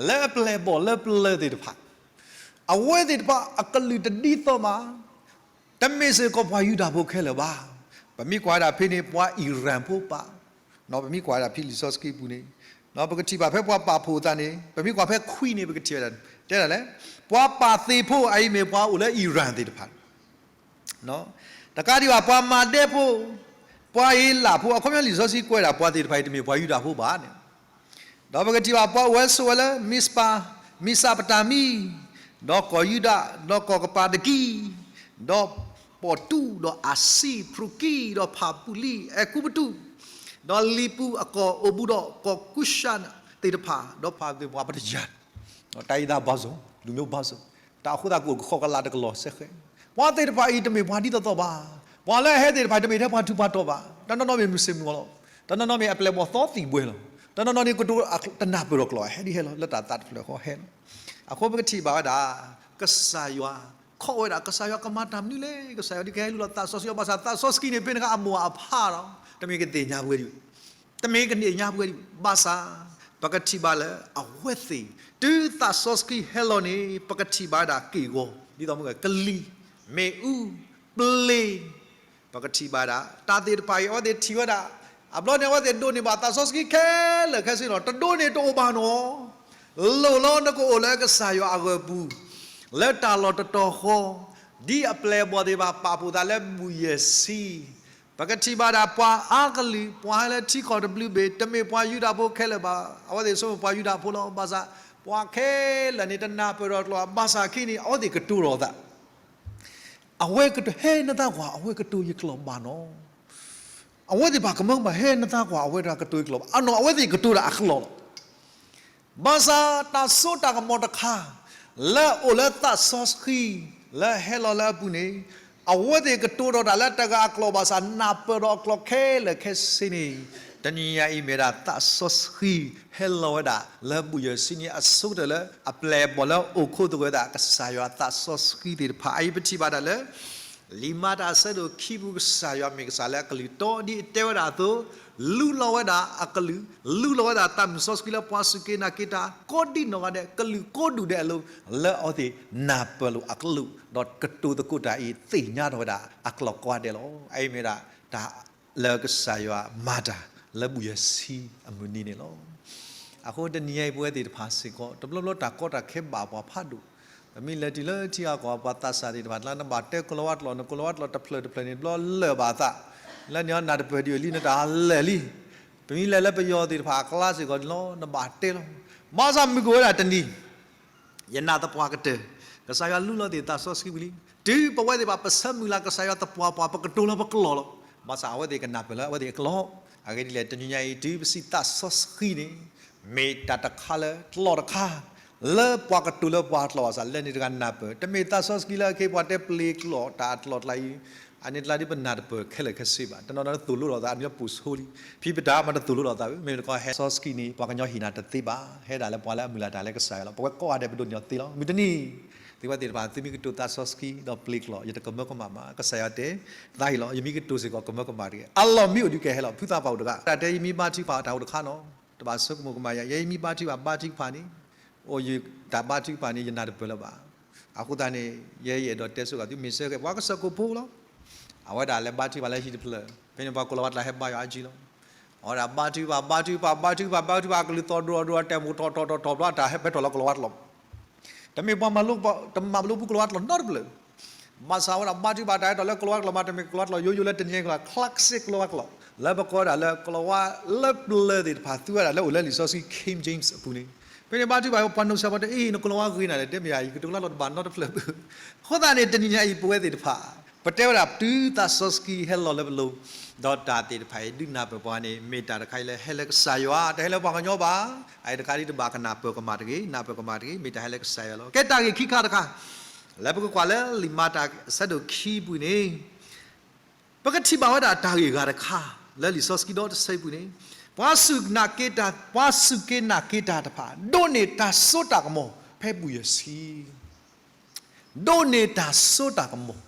လၢအပျဲၢ်အဘီၣ်လၢပျၢၤသ့ၣ်တဖၣ်, အဝဲသ့ၣ်တဖၣ်အကလုၢ်တဒ်သိးဘၣ်, တမ့ၢ်စ့ၢ်ကီးပှၤယူဒၤဖိခဲလၢာ်ဘၣ်. ပမ့ၢ်ကွၢ်ဝဲဒၣ်ဖဲန့ၣ် ပှၤအံၣ်ရၣ်ဖိပၣ်, ပမ့ၢ်ကွၢ်ဝဲဒၣ်ဖဲလံာ်စီဆှံပူၤန့ၣ်, ပကထံၣ်ဘၣ်ဖဲပှၤပာ်ဖှိၣ်သးန့ၣ် ပမ့ၢ်ကွၢ်ဖဲခွံန့ၣ် ပကထံၣ်ဝဲဒၣ် တဲဒၣ်လဲၣ်, ပှၤပာ်သ့ၣ်ဖိအအံၤမ့ၢ်ပှၤအိၣ်လၢအံၣ်ရၣ်သ့ၣ်တဖၣ် တကးဒံးဘၣ် ပှၤမၤဒဲဖိ, ပှၤအ့လးဖိ, အခီပညီလံာ်စီဆှံကွဲးဒၣ်ပှၤသ့ၣ်တဖၣ်အံၤ တမ့ၢ်ပှၤယူဒၤဖိဘၣ်န့ၣ်, ဒီးပကထံၣ်ဘၣ်ပှၤအိၣ်ဝဲဆိးဝဲလၢ မံးပၤ, မံးစးပတၤမံ, ဒီးကီၢ်ယူဒၤ, ဒီးကီၢ်ကပၤဒကံ, ဒီးပီၣ်တူၣ်, ဒီးအၤစံ, ဖရူၤကံ, ဒီးဖၣ်ပူၤလံ, အဲၤကူပတူး, ဒီးလံာ်ပူၤအကီၢ်အိၣ်ဘူးဒီးကီၢ်ကူၡးသ့ၣ်တဖၣ်, ဒီးဖၣ်ပူၤသ့ၣ်တဖၣ် ပှၤပတယၢ် တၢ်အံၤသးဘၣ်စိၣ်, လူမျိုးဘၣ်စိၣ်, တၢ်အဃိသတးကအိၣ်ကဃီကလးတကလီၤစဲဃဲ, ပှၤသ့ၣ်တဖၣ်အံၤတမ့ၢ်ပှၤဒ်သိးသိးဘၣ်. ပှၤလၢအဟဲသ့ၣ်တဖၣ်အံၤ တမ့ၢ်ထဲပှၤထူးပှၤတီၤဘၣ်. တနီၤနီၤမ့ၢ်မုၢ်ဆ့ၣ်မုၢ်ဂီၤလီၤ. တနီၤနီၤမ့ၢ်အပျဲၢ်အဘီၣ်သီသံၣ်ဘှဲလီၤ. တနီၤနီၤန့ၣ်ကတိၤတနၢ်ပၢၢ်ထီၣ်ကျိာ် ဟဲဒ်ဟဲလီၤ လၢတၢ်သးတဖျၢၣ်ဃီဟဲလီၤ. အဃိပကထံၣ်ဘၣ်ဝဲဒၣ် ကစၢ်ယွၤ ခီဝဲဒၣ် ကစၢ်ယွၤကမၤတၢ်မနုၤလဲၣ်, ကစၢ်ယွၤဒ်ကဟဲလူလီၤသးစီဆှံအီၤ ဘၣ်ဆၣ်သးစီဆှံန့ၣ် ဖဲန့ၣ်အခါအမိၢ်အဖါဒီး တမ့ၢ်ကသ့ၣ်ညါပှဲၤဒံး, တမ့ၢ်ကသ့ၣ်ညါပှဲၤဒံး, ဘၣ်ဆၣ် ပကထံၣ်ဘၣ်လၢအဝဲသ့ၣ် တုၤသးစီဆှံဟဲလီၤန့ၣ် ပကထံၣ်ဘၣ်ဝဲဒၣ်က့ၢ်ဂီၤ ဒ်သိးမ့ၢ်ကလံၤ, မ့ၣ်အူ, ပျ့ၤ, ပကထံၣ်ဘၣ်ဝဲဒၣ် တၢ်သ့ၣ်တဖၣ်အံၤ အဝဲသ့ၣ်ထံၣ်ဝဲဒၣ်, အဘျီန့ၣ် အဝဲသ့ၣ်ဒိးန့ၢ်ဘၣ်သးစီဆှံခဲလၢာ်ခဲဆ့လီၤ. တဒိးန့ၢ်တအိၣ်ဘၣ်နီၤ. လိၣ်လီၤနကအိၣ်လၢကစၢ်ယွၤအဂီၢ်ပူၤ လၢတၢ်လီၢ်တတီၤဃီ, ဒ်အပျဲၢ်အဘီၣ်သ့ၣ်တဖၣ်ပာ်ဖှိၣ်သးလၢဘူၣ်ယဲၢ်ဆံ, ပကထံၣ်ဘၣ်ဒၣ်ပှၤအါကလုာ် ပှၤဟဲလၢထံကီၢ်တဘျုးဘ့ၣ် တမ့ၢ်ပှၤယူဒၤဖိခဲလၢာ်ဘၣ်. အဝဲသ့ၣ်ဆိကမိၣ်ပှၤယူဒၤဖိလီၤ. ဘၣ်ဆၣ် ပှၤခဲလၢာ်န့ၣ် တနၢ်ပၢၢ်ထီၣ်ကျိာ် ဘၣ်ဆၣ်ခံန့ၣ် အဝဲသ့ၣ်ကတိၤထီၣ်သး အဝဲကတိၤ ဟဲနသးကွၢ် အဝဲကတိၤယကျိာ်ဘၣ်နီၤ. အဝဲသ့ၣ်ဘၣ်ကမၢကမၣ် ဟဲနသးကွၢ် အဝဲတဂၤကတိၤယကျိာ်ဘၣ်. အနီၢ် အဝဲသ့ၣ်ကတိၤဒၣ်အကျိာ်လီၤ. ဘၣ်ဆၣ်တၢ်စိတၢ်ကမီၤတခါ လၢအအိၣ်လၢသးစီဆှံ လၢဟဲလီၤလၢအပူၤန့ၣ် အဝဲသ့ၣ်ကတိၤထီၣ်တၢ်လၢတဂၤအကျိာ်ဘၣ်ဆၣ် နၢ်ပၢၢ်ထီၣ်အကျိာ်ခဲလၢာ်ခဲဆ့န့ၣ် တနံၤအံၤမ့ၢ်ဒၣ်သးစီဆှံ ဟဲလီၤဝဲဒၣ်လၢဘူၣ်ယဲၢ်ဆံန့ၣ် အဆိကတၢၢ်လၢအပျဲၢ်အဘီၣ်လၢအိၣ်ခိးသကိးသး ကစၢ်ယွၤသးစီဆှံသ့ၣ်တဖၣ် အအံၤပထံၣ်ဘၣ်ဒၣ်လၢ လံာ်မၤတၢ်အဆၢဒိၣ်ခံပူၤ ကစၢ်ယွၤမ့ၢ်ကစၢ်လၢအကလုၢ်တီ ဒ်အတဲဝဲဒၣ်အသိး လူလီၤဝဲဒၣ်အကလုၢ် လူလီၤဝဲဒၣ်သးမုၢ်စီဆှံလၢပှၤစူၢ်က့ၤနာ်က့ၤတၢ် ကိးဒံနီၢ်ဂၤဒဲး ကလုာ်ကိးဒူၣ်ဒဲးအလိၤ လၢအဝဲသ့ၣ်နၢ်ပၢၢ်လိာ်အကလုၢ် ဒီးကတိၤသကိးတၢ်အံၤ သ့ၣ်ညါထီၣ်ဝဲဒၣ်အကျိာ်ကိးဂၤဒဲးလီၤ. အအံၤမ့ၢ်ဒၣ်တၢ် လၢကစၢ်ယွၤမၤတၢ်လၢဘူၣ်ယဲၢ်ဆံအမုၢ်နံၤန့ၣ်လီၤ. အဃိတနံၤအံၤပဝဲသ့ၣ်တဖၣ်စ့ၢ်ကီး တဘျီဘျီတၢ်ကီတၢ်ခဲဘၣ်ပှၤဖးဒိၣ်, ပမ့ၢ်လဲၤတုၤလၢထံဂၤကီၢ်ဂၤ ပှၤသးစၢ်သ့ၣ်တဖၣ် ကျါနဘၣ်တဲကိၤလၤဝါကျိာ်, နကိၤလၤဝါကျိာ်တဖျၢၣ်တဖျၢၣ်န့ၣ် ဘျီလၢာ်ဘၣ်သး, လၢန့ၣ်အီၤ နၢ်တပၢၢ်ဒံးအီၤလံ နတၢ်လဲာ်လံ. ပမ့ၢ်လဲၤလၢပယီၤသ့ၣ်တဖၣ်အကျါစ့ၢ်ကီးန့ၣ်လီၤ နဘၣ်တဲလီၤ. ဘၣ်ဆၣ်မုၢ်ကအိၣ်ဝဲဒၣ်တနံၤ ယနာ်သပှၢ်ကတၢၢ် ကစၢ်ယွၤလူလီၤသ့ၣ်သးစီဆှံဝံၤလံ. တုၤပဝဲသ့ၣ်တဖၣ် ပဆၢမုၢ်လၢ်ကစၢ်ယွၤသပှၢ်ပှၢ် ပကတိၤလၢပကျိာ်လီၤ. ဘၣ်ဆၣ်အဝဲသ့ၣ်ကနၢ်ပၢၢ်လၢအဝဲသ့ၣ်အကျိာ်. အဂ့ၢ်ဒ်လဲၣ် တနံၤညါအံၤ တုၤပစံးသးစီဆှံန့ၣ် မ့ၢ်တၢ်တခါလၢကျိာ်တခါ လၢပှၤကတိၤလၢပှၤကျိာ်ဘၣ်ဆၣ် လၢန့ၣ်တဂၤနၢ်ပၢၢ်, တမ့ၢ်သးစီဆှံလၢအခ့အပှၤတဲပျ့ၤကျိာ် တၢ်အကျိာ်ကျါအံၤ, အန့ၣ်ကျါဒ်ပနၢ်တပၢၢ်ခဲလၢာ်ခဲဆ့ဘၣ်. တနီၤနီၤသိၣ်လိလိာ်သး အမ့ၢ်ပူၤဆိလံ, ဖံးပတၢ်မၤတသိၣ်လိလိာ်သးဘၣ်, မ့ၢ်တခီဟဲသးစီဆှံန့ၣ် ပှၤကညီဟ့ၣ်နၤတသ့ဘၣ်, ဟဲဒၣ်လၢပှၤလၢအမုၢ်လၢ်တၢ်လၢကစၢ်ယွၤလီၤ. ပဝဲကိးဂၤဒဲးပဒိးန့ၢ်အီၤသ့လီၤ. မုၢ်တနံၤ သုဝဲသ့ၣ်တဖၣ် သုမ့ၢ်ကတိၤသးစီဆှံဒီးပျ့ၤကျိာ် ယတကမၢကမၣ်ဘၣ်, ကစၢ်ယွၤတဲသးအံၤလီၤ. ယမ့ၢ်ကတိၤစ့ၢ်ကီးကမၢကမၣ်တဂ့ၤ, အလီၢ်မ့ၢ်အိၣ်ဒုးကဟဲလီၤ. ဖုသးပှၢ်အိၣ်တဂၤ တၢ်တဲယမ့ၢ်ဘါထုကဖၣ်တၢ်အိၣ်တခါနီၤ, တဘၣ်ဆိကမိၣ်ကမၣ်ယၤ, ယဲယမ့ၢ်ဘါထုကဖၣ် ဘါထုကဖၣ်န့ၣ် အိၣ်ယတၢ်ဘါထုကဖၣ်န့ၣ် ယနၢ်တပၢၢ်လၢၤဘၣ်. အဃိသတးန့ၣ် ယဲယအဲၣ်ဒိးတဲဆိကမိၣ်သု မ့ၢ်ဆၢကဲ ပှၤကစၢၢ်ခိၣ်ဖိလီၤ. အဝဲဒၣ်လၢဘါထုကဖၣ်လၢဟံၣ်တဖျၢၣ်, ဖဲန့ၣ်ပှၤကိၤလၤဝါကျါဟဲဘါယွၤအါကံလီၤ. အဝဲဒၣ်ဘါထုကဖၣ် ဘါထုကဖၣ် ဘါထုကဖၣ် ဘါထုကဖၣ် အကလုၢ်သီၣ်ဒိၣ်ဒိၣ် တဲမူထီၣ်ထီၣ်ထီၣ်ထီၣ်ဘျီ တၢ်ဟဲပဲထီၣ်လၢကိၤလၤဝါကျိာ် တမ့ၢ်ပှၤမၤလိ တမၤလိပူၤကိၤလၤဝါကျိာ်နီတဖျၢၣ်. ဘၣ်ဆၣ်ဝဲဒၣ်ဘါထုကဖၣ်တၢ်ဟဲထီၣ်လၢကိၤလၤဝါကျိာ်မး တမ့ၢ်ကိၤလၤဝါကျိာ်ယိယိလၢတနံၤအံၤကျိာ် classic ကိၤလၤဝါကျိာ် လၢပကိးဝဲဒၣ်လၢကိၤလၤဝါလၢပျၢၤသ့ၣ်တဖၣ် သူဝဲဒၣ်လၢအိၣ်လၢလံာ်စီဆှံ King James အပူၤန့ၣ်. ဖဲန့ၣ်ဘါထုကဖၣ် ပှၤနီၢ်ကစၢ်ပှၤတဲအံၤ နကိၤလၤဝါဂ့ၤနၤလဲၣ် တဲမ့ၢ်ယၤ ယကတိၤလၢလီၤတဘၣ်နီတဖျၢၣ်ဘၣ်. အဃိသတးန့ၣ် တနံၤညါအံၤ ပဝဲသ့ၣ်တဖၣ် ပတဲဝဲဒၣ်တုၤသးစီဆှံဟဲလီၤလၢပလိၤ, ဒီးတၢ်သ့ၣ်တဖၣ်အံၤ ဒုးနၢ်ပၢၢ်ပှၤန့ၣ် မ့ၢ်တၢ်တခါအံၤလၢဟဲလၢကစၢ်ယွၤ တဟဲလၢပှၤကညီဘၣ်. အအံၤတခါဒ်တဘၣ်ကနၢ်ပၢၢ်ကမၣ်တဂ့ၤ, နၢ်ပၢၢ်ကမၣ်တဂ့ၤ, မ့ၢ်တၢ်ဟဲလၢကစၢ်ယွၤလီၤ. ကဲတၢ်ဂ့ၢ်ခံခါတခါ လၢပကကွၢ်လၢလံာ်မၤတၢ်အဆၢဒိၣ်ခံပူၤန့ၣ် ပကထံၣ်ဘၣ်ဝဲဒၣ်တၢ်ဂ့ၢ်အဂၤတခါ လၢလံာ်စီဆှံဒီတဆၢအံၤပူၤန့ၣ်, ပှၤစူၢ်နာ်က့ၤတၢ်, ပှၤစူၢ်က့ၤနာ်က့ၤတၢ်တဖၣ် ဒိးန့ၢ်တၢ်စိတၢ်ကမီၤ ဖဲဘူၣ်ယဲၢ်ဆံ ဒိးန့ၢ်တၢ်စိတၢ်ကမီၤ.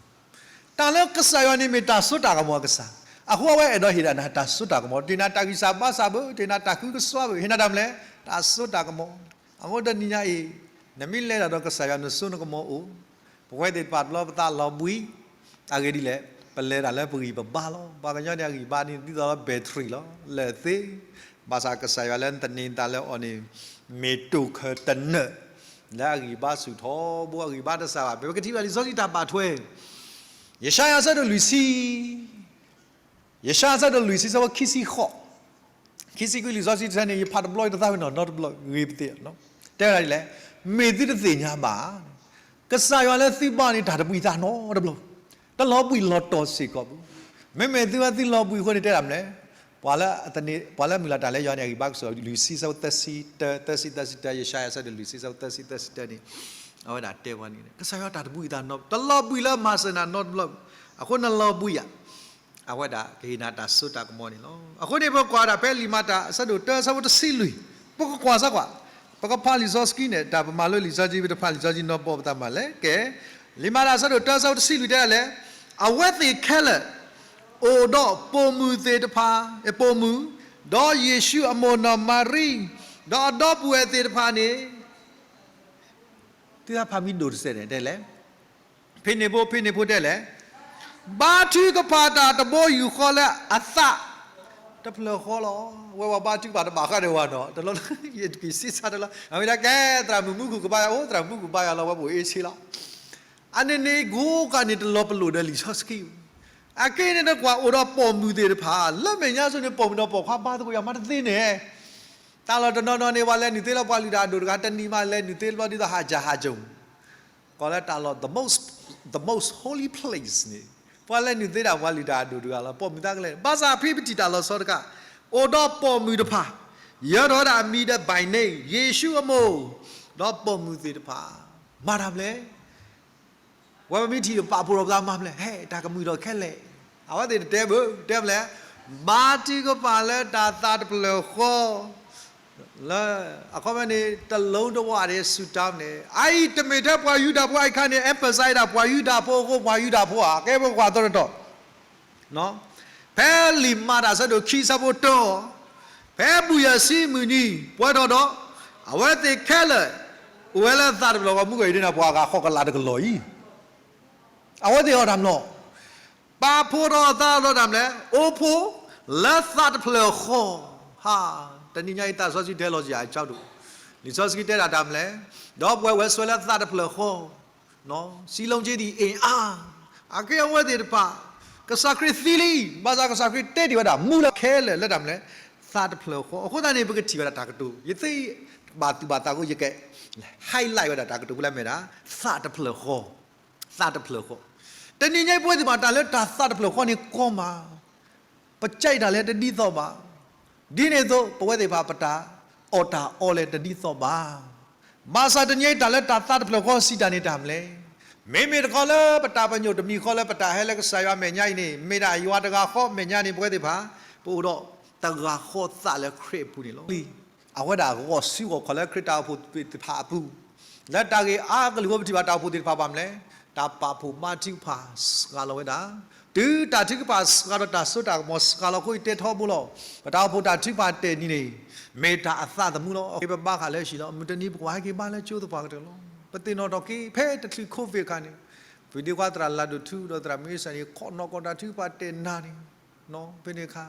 တၢ်လၢကစၢ်ယွၤန့ၣ်မ့ၢ်တၢ်စိတၢ်ကမီၤအကစၢ်, အဃိအဝဲအဲၣ်ဒိးဟ့ၣ်ဒၣ်နၤတၢ်စိတၢ်ကမီၤ, တ့ၢ်နၤတၢ်ဂံၢ်စၢ်ဘါစၢ်ဘၣ်, တ့ၢ်နၤတၢ်ဃုကစွါဘၣ်, ဟ့ၣ်နၤတၢ်မနုၤလဲၣ်, တၢ်စိတၢ်ကမီၤ. အဃိတနံၤညါအံၤ နမ့ၢ်လဲၤတၢ်ဒီးကစၢ်ယွၤနစိနကမီၤအိၣ်, ပဝဲသ့ၣ်တဖၣ်တဘျီပသးလီၤဘှံး, အဂ့ၢ်ဒ်လဲၣ်, ပလဲၤတၢ်လၢပဂံၢ်ပဘါလီၤ. ပှၤကညီန့ၣ်အဂံၢ်ဘါန့ၣ် ဒ်သိးလၢ battery လီၤ, လဲၤသ့ ဘၣ်ဆၣ်ကစၢ်ယွၤလၢနသန့ၤသးလၢအီၤန့ၣ် မ့ၢ်တိၢ်ခၢၣ်တနၢၣ် လၢအဂံၢ်ဘါဆူၣ်ထီဘိ အဂံၢ်ဘါတစှၤဘၣ်. ပကထံၣ်ဘၣ်လံာ်စီဆှံတၢ်ဘၣ်ထွဲ ယၡါယၤအဆၢဒိၣ်လွံၢ်ဆံ, ယၡါယၤအဆၢဒိၣ်လွံၢ်ဆံ ဆၢဖိခံဆံဃိး, ခံဆံခွံလံာ်စီဆှံတဆၢန့ၣ် ယဖးတဘျီတသးဝဲနီၤ, နီတဘျီဂ့ၤပသ့ၣ်, တဲဝဲဒၣ်ဒ်လဲၣ်, မ့ၢ်သုတသ့ၣ်ညါဘၣ် ကစၢ်ယွၤလၢသုဘါန့ၣ် တၢ်တဘှံးသးနီတဘျီ, တလီၤဘှံးလီၤတီၤစ့ၢ်ကီးဘၣ်. မ့မ့ၢ်သုဝဲသုလီၤဘှံးအဃိန့ၣ် တဲဒၣ်မနုၤလဲၣ်, ပှၤလၢအမုၢ်လၢ်တၢ်လၢယွၤန့ၣ် အဂံၢ်ဘါကဆူၣ် လွံၢ်ဆံ ဆၢဖိသၢဆံတၢ, သၢဆံ သၢဆံတၢ, ယၡါယၤအဆၢဒိၣ်လွံၢ်ဆံ ဆၢဖိသၢဆံ သၢဆံတၢန့ၣ် အဝဲဒၣ်တဲဝဲန့ၣ် ကစၢ်ယွၤတၢ်တဘှံးသးနီတဘျီ, တလီၤဘှံးလၢမၤစၢၤနၤနီတဘျီ, အဃိနလီၤဘှံးယၤ အဝဲဒၣ်ကဟ့ၣ်နၤတၢ်စိတၢ်ကမီၤန့ၣ်လီၤ. အဃိန့ၣ် ပကွၢ်ဒၣ်ဖဲလံာ်မၤတၢ်အဆၢဒိၣ်တၢ ဆၢဖိတဆံလွံၢ်, ပကကွၢ်စၢ်ကွၢ်, ပကဖးလံာ်စီဆှံန့ၣ် တၢ်ပမၤလိလံာ်စီဆှံ ပတဖးလံာ်စီဆှံနီၢ်ပီၢ်ပသးမၤလဲၣ်. ကဲ, လံာ်မၤတၢ်အဆၢဒိၣ်တၢ ဆၢဖိတဆံလွံၢ်တဲဒ်လဲၣ်, အဝဲသ့ၣ်ခဲလၢာ် အိၣ်ဒီးပိာ်မုၣ်သ့ၣ်တဖၣ်, ပိာ်မုၣ်, ဒီးယ့ၣ်ၡူးအမိၢ်နီၢ်မၤရံ, ဒီးအဒီပုၢ်ဝဲၢ်သ့ၣ်တဖၣ်န့ၣ် သုတဖးမံၤဒိၣ်တစဲးန့ၣ် တဲလဲၣ်, ဖဲန့ၣ်ဖိ ဖဲန့ၣ်ဖိတဲလဲၣ်, ဘါထုကဖၣ်တၢ်တဘိယူၢ်ဃီလၢအသးတဖျၢၣ်ဃီလီၤ. ဝဲပှၤဘါထုကဖၣ်တဘၣ်ဃးဒီးဝဲနီၤ, တလီၤလၢယတက့ၤစံးဆၢတလီၤ, အဝဲဒၣ်ကဲ သရၣ်မုၣ်မူခိၣ်ကဘါယွၤအိၣ်, သရၣ်မုၣ်မူခိၣ်ကဘါယွၤလီၤ, ဝဲပအိၣ်အ့ၣ်ဆ့လီၤ. အန့ၣ်န့ၣ် ကိးကးန့ၣ်တလီၤပလိာ်ဒီးလံာ်စီဆှံ, အက့ၢ်န့ၣ်တကွၢ်အိၣ်ဒီးပိာ်မုၣ်သ့ၣ်တဖၣ်, လၢမဲာ်ညါစိၤန့ၣ် ပိာ်မုၣ်ဒီးပိာ်ခွါဘါသကိးယၤမးတသ့န့ၣ် တၢ်လီၢ်တနီၤနီၤန့ၣ် ပှၤလဲၤနုာ်သ့လၢပှၤလုၢ်တၢ်အဒိၣ်တဂၤ တနံၤမးလဲၤနုာ်သ့တဘျီဒ်သိးဟးစၢ်ဟးစိၤ, ကီးလၢတၢ်လီၢ် the most, the most holy place န့ၣ်, ပှၤလဲၤနုာ်သ့ဒၣ်ပှၤလုၢ်တၢ်အဒိၣ်တဂၤလီၤ, ပိာ်မုၣ်သးကလဲၤ, ဘၣ်ဆၣ်ဖဲပထံၣ်တၢ်လီၢ်ဆီတခါ, အိၣ်ဒီးပိာ်မုၣ်တဖၣ်, ယၢၤထီၣ်ဝဲဒၣ်အမံၤဒီး by name ယ့ၣ်ၡူးအမိၢ်, ဒီးပိာ်မုၣ်သ့ၣ်တဖၣ် မၤတၢ်မနုၤလဲၣ် ဝဲပမ့ၢ်ထံၣ်ပာ်ဖှိၣ်ဒီးပသးမၤမနုၤလဲၣ်, ဟဲ တၢ်ကမုာ်ထီၣ်ခဲလၢာ်, အဝဲသ့ၣ်တတဲဘၣ်, တဲမနုၤလဲၣ်, ဘါထုကဖၣ်လၢတၢ်သးတဖျၢၣ်ဃီ, လၢ အခီပညီန့ၣ် တလိၣ်တဝီဒံးဆူတၢ်န့ၣ်, အအံၤတမ့ၢ်ထဲပှၤယူဒၤဖိအံၤခါန့ၣ် emphasize ဒၣ်ပှၤယူဒၤဖိအဃိ ပှၤယူဒၤဖိဧါ, ကဲပကွၢ်သီတတီၤ ဖဲလံာ်မၤတၢ်ဆၢဒိၣ်ခံဆၢဖိတၢ, ဖဲဘူၣ်ယဲၢ်ဆံမုၢ်နံၤပှဲၤထီၣ်ဒီး, အဝဲသ့ၣ်ခဲလၢာ် အိၣ်ဝဲလၢသးတဖျၢၣ်ဃီ, မုၢ်ကီၢ်အံၤဒ်န့ၣ် ပှၤဂၤဃီကလးတကလီၢ်အံၤ, အဝဲသ့ၣ်အီၣ်တၢ်မနုၤ, ပာ်ဖှိၣ်ထီၣ်သးလီၤတၢ်မနုၤလဲၣ်, အိၣ်ဖှိၣ်လၢသးတဖျၢၣ်ဃီ, ဟါ, တနံၤညါအံၤသးစီဆှံတဲလီၤစ့ၢ်ကီးအကၠီဒိၣ်, လံာ်စီဆှံတဲဒၣ်တၢ်မနုၤလဲၣ်, ဒီးပဝဲဝဲစွဲလၢသးတဖျၢၣ်ဃီ, စံးလီၤက့ၤဒံးအ့ၣ်အါ, အကဲအဝဲသ့ၣ်တဖၣ်, ကစၢ်ခရံာ်သံလံ, ဘၣ်ဆၣ်ကစၢ်ခရံာ်တဲတ့ၢ်ဝဲဒၣ် မူလၢခဲလၢာ်လၢတၢ်မနုၤလဲၣ်, သးတဖျၢၣ်ဃီ. အဃိသတးန့ၣ် ပကထံၣ်ဝဲဒၣ်တၢ်ကတိၤ, ယသ့ဘၣ်သူၣ်ဘၣ်သးအဃိ ယက highlight ဝဲဒၣ်တၢ်ကတိၤပူၤလၢအမ့ၢ်ဒၣ် သးတဖျၢၣ်ဃီ, သးတဖျၢၣ်ဃီ. တနံၤညါအံၤပဝဲသ့ၣ်တဖၣ်တၢ်လၢတၢ်သးတဖျၢၣ်ဃီန့ၣ်ကီမး ပကဲတၢ်လဲၣ်တဒ်သိးဘၣ်. ဒ်န့ၣ်အသိး ပဝဲသ့ၣ်တဖၣ်ပတၢ်အီၣ်တၢ်အီလၢတဒ်သိးဘၣ်. ဘၣ်ဆၣ်တနံၤညါအံၤတၢ်လၢတၢ်သးတဖျၢၣ်ဃီစံးတၢ်န့ၣ်တၢ်မနုၤလဲၣ်. မ့မ့ၢ်တခီလၢပတၢ်ပညိၣ်တမံၤဃီလၢပတၢ်ဟဲလၢကစၢ်ယွၤမဲာ်ညါအံၤန့ၣ် မ့ၢ်ဒၣ်ယွၤတဂၤဃီမဲာ်ညါန့ၣ် ပဝဲသ့ၣ်တဖၣ် ပအိၣ်ဒီးတဂၤဃီသးလၢခရံာ်အပူၤန့ၣ်လီၤ. အဝဲဒၣ်ဂီၢ်စုဂီၢ်ခီၣ်လၢခရံာ်တၢ်အိၣ်ဖှိၣ်သ့ၣ်တဖၣ်အပူၤ လၢတၢ်ဂ့ၢ်အါကလုာ်အဃိ ပထံၣ်ဘၣ်တၢ်အိၣ်ဖှိၣ်သ့ၣ်တဖၣ်ဘၣ်မနုၤလဲၣ်, တၢ်ပာ်ဖှိၣ်ဘါထုကဖၣ်စှၤလီၤဝဲဒၣ်, တုၤတၢ်ထုကဖၣ်စှၤဒီးတၢ်စိတၢ်ကမီၤစှၤလီၤအဃိ ယတဲထီဘိလီၤ. ပတၢ်အိၣ်ဖှိၣ်တၢ်ထုကဖၣ်တဲာ်နံၤန့ၣ် မ့ၢ်တၢ်အသးသမူလီၤ. ပဘါဃာ်လၢဟံၣ်လီၤ. မုၢ်တနံၤပကွၢ်ဟဲက့ၤဘါလၢကၠိသပှၢ်ကတၢၢ်လီၤ. ပသ့ၣ်နီၣ်ထီၣ်က့ၤ ဖဲတချုး COVID အခါန့ၣ် ပဒ့ခွါသရၣ်လၤဒိၣ်ထူဒီးသရၣ်မုၢ်အ့စၢ်န့ၣ် ခိးနီၢ်ကီၢ်တၢ်ထုကဖၣ်တဲာ်နံၤန့ၣ် ဖဲန့ၣ်အခါ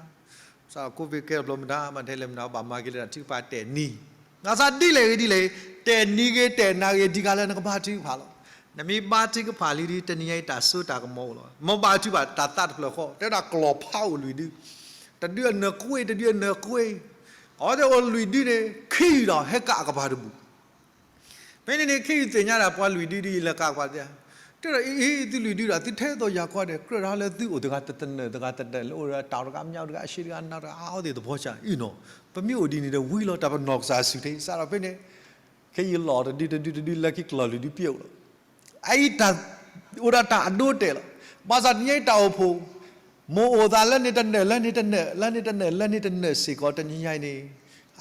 စး COVID ကဲထီၣ်ဘျီမတၤ မ့ၢ်ထဲလဲၣ်မတၤ ဘၣ်မၤက့ၤလၢတၢ်ထုကဖၣ်တဲာ်နံၤ, ဘၣ်ဆၣ်ဒ်လဲၣ်ဂ့ၤဒ်လဲၣ်, တဲာ်နံၤဂ့ၤတဲာ်နၤဂ့ၤ ဒ်ကါလၢနကဘါထုကဖၣ်လီၤ. နမ့ၢ်ဘါထုကဖၣ်လံဒီး တနံၤညါအံၤတၢ်စိတၢ်ကမီၤအိၣ်လီၤ. မ်ဘၣ်ထုကဖၣ်တၢ်သးတဖျၢၣ်ဃီ တဲဒၣ်ကျီၢ်ဖးအိၣ်လွံၢ်ဒု, တဒုအနၢၤကွ့ တဒုအနၢၤကွ့, အဝဲသ့ၣ်အိၣ်လွံၢ်ဒုန့ၣ် ခ့ယုၢ်ဒီးဟဲကးအကပၤတဘူၣ် ဖဲန့ၣ်န့ၣ် ခ့ယုၢ်သ့ၣ်ညါဒၣ်ပှၤလွံၢ်ဒုဒ်အံၤလၢကးပှၤသ့ၣ်, တဲဒီးအံၤ သုလွံၢ်ဒုဒီး သုထဲသိးယၤကွၢ်ဒီး ကြၢးဒီးလၢသုအိၣ်တဂၤတနၢၤတဂၤတနၢၤ လၢအိၣ်ဒီးတၢ်တဂၤမ့ၢ်အိၣ်တဂၤ အရှံတဂၤနၤတဂၤ အါအီၣ်သ့ၣ်သဘီကၢ်အံၤနီၤ, ပမ့ၢ်အိၣ်ဒ်န့ၣ်ဒီး ဝံၤလီၤတၢ်ပနီၢ်ကစၢ်စုၤထံ စးထီၣ်ဖဲန့ၣ် ခ့ယုၢ်လီၤတဒုတဒုတဒု လၢခံကျီၢ်လွံၢ်ဒုပျိာ်လီၤ. အအံၤတၢ် အိၣ်ဒၣ်တၢ်အဒိတဲာ်လီၤ. ဘၣ်ဆၣ်တနံၤညါအံၤတၢ်အိၣ်ဖှိၣ် မိၢ်အိၣ်သးလၢန့ၣ်တနၢၤ လၢန့ၣ်တနၢၤ လၢန့ၣ်တနၢၤ လၢန့ၣ်တနၢၤစ့ၢ်ကီး တနံၤညါအံၤန့ၣ်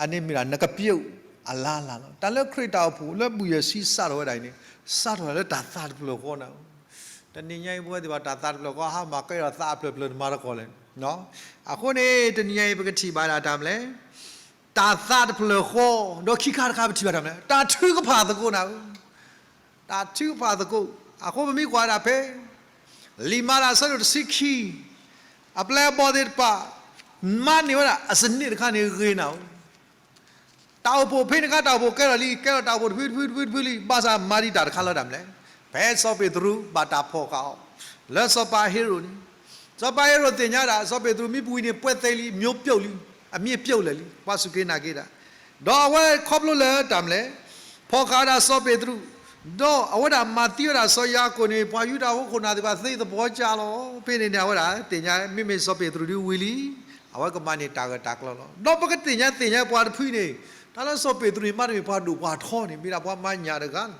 အန့ၣ်မ့ၢ်ဒၣ်နကပျိာ်အလါလါလီၤ. တၢ်လၢခရံာ်တၢ်အိၣ်ဖှိၣ်လၢဘူၣ်ယဲၢ်ဆံစးထီၣ်ဝဲဒၣ်အံၤန့ၣ် စးထီၣ်လၢတၢ်သးတဖျၢၣ်ဃီနၤ. တနံၤညါအံၤပဝဲသ့ၣ်ဘၣ်တၢ်သးတဖျၢၣ်ဃီ ဟါမၢ်ကဲဒီးသးအဖျၢၣ်ဖျၢၣ်တမၤတကီၢ်လဲၣ်. အဃိန့ၣ် တနံၤညါအံၤပကထံၣ်ဘၣ်ဒၣ်တၢ်မနုၤလဲၣ်, တၢ်သးတဖျၢၣ်ဃီ, ဒီးခံခါတခါပထံၣ်ဘၣ်တၢ်မနုၤလဲၣ်, တၢ်ထုကဖၣ်သကိးနၤဧၢ တၢ်ထုကဖၣ်သကိး, အဃိပမ့ၢ်ကွၢ်ဒၣ်ဖဲ လံာ်မၤတၢ်အဆၢဒိၣ်တဆံခံ, အပျဲၢ်အဘီၣ်သ့ၣ်တဖၣ် မၤန့ၢ်ဝဲဒၣ်အစနစ်တခါန့ၣ်ဂ့ၤနၤဧၢ. တၢ်အိၣ်ဖှိၣ်ဖဲန့ၣ်အခါ တၢ်အိၣ်ဖှိၣ်ကဲထီၣ်လံ ကဲထီၣ်တၢ်အိၣ်ဖှိၣ်တဖုတဖုတဖုလံ, ဘၣ်ဆၣ်မၤဒံးတၢ်တခါလၢတၢ်မနုၤလဲၣ်, ဖဲစီၤပ့းတရူးဘၣ်တၢ်ဖီၣ်ဃာ်အီၤ လၢစီၤပၤဟ့ရိၣ်န့ၣ်, စီၤပၤဟ့ရိၣ်သ့ၣ်ညါဒၣ် စီၤပ့းတရူးမ့ၢ်ပူၤအံၤန့ၣ် ပှဲၤသဲလံ မျိုးပြုတ်လံ, အမြစ်ပြုတ်လံလံ, ပှၤစူၢ်က့ၤနာ်က့ၤတၢ်, ဒီးအဝဲခီဖျိလၢတၢ်မနုၤလဲၣ်, ဖီၣ်ဃာ်ဝဲဒၣ်စီၤပ့းတရူး, ဒီးအဝဲဒၣ်မၤသံဝဲဒၣ်စီၤယၤကိာ်န့ၣ် ပှၤယူဒၤဖိခိၣ်နၢ်သ့ၣ်တဖၣ်သ့သဘီကၢ်လီၤ. ဖဲန့ၣ်န့ၣ် အဝဲဒၣ်သ့ၣ်ညါ မ့မ့ၢ်စီၤပ့းတရူးဒုးဝံၤလံ အဝဲကမၤန့ၢ်တၢ်ဂၢၢ်တၢ်ကျၢၤလီၤ. ဒီးပကသ့ၣ်ညါသ့ၣ်ညါပှၤတဖုန့ၣ်, တၢ်လၢစီၤပ့းတရူးန့ၣ် မ့တမ့ၢ်ပှၤဒိၣ်ပှၤထီန့ၣ် မ့ၢ်ဒၣ်ပှၤမၤညၣ်တဂၤလီၤ.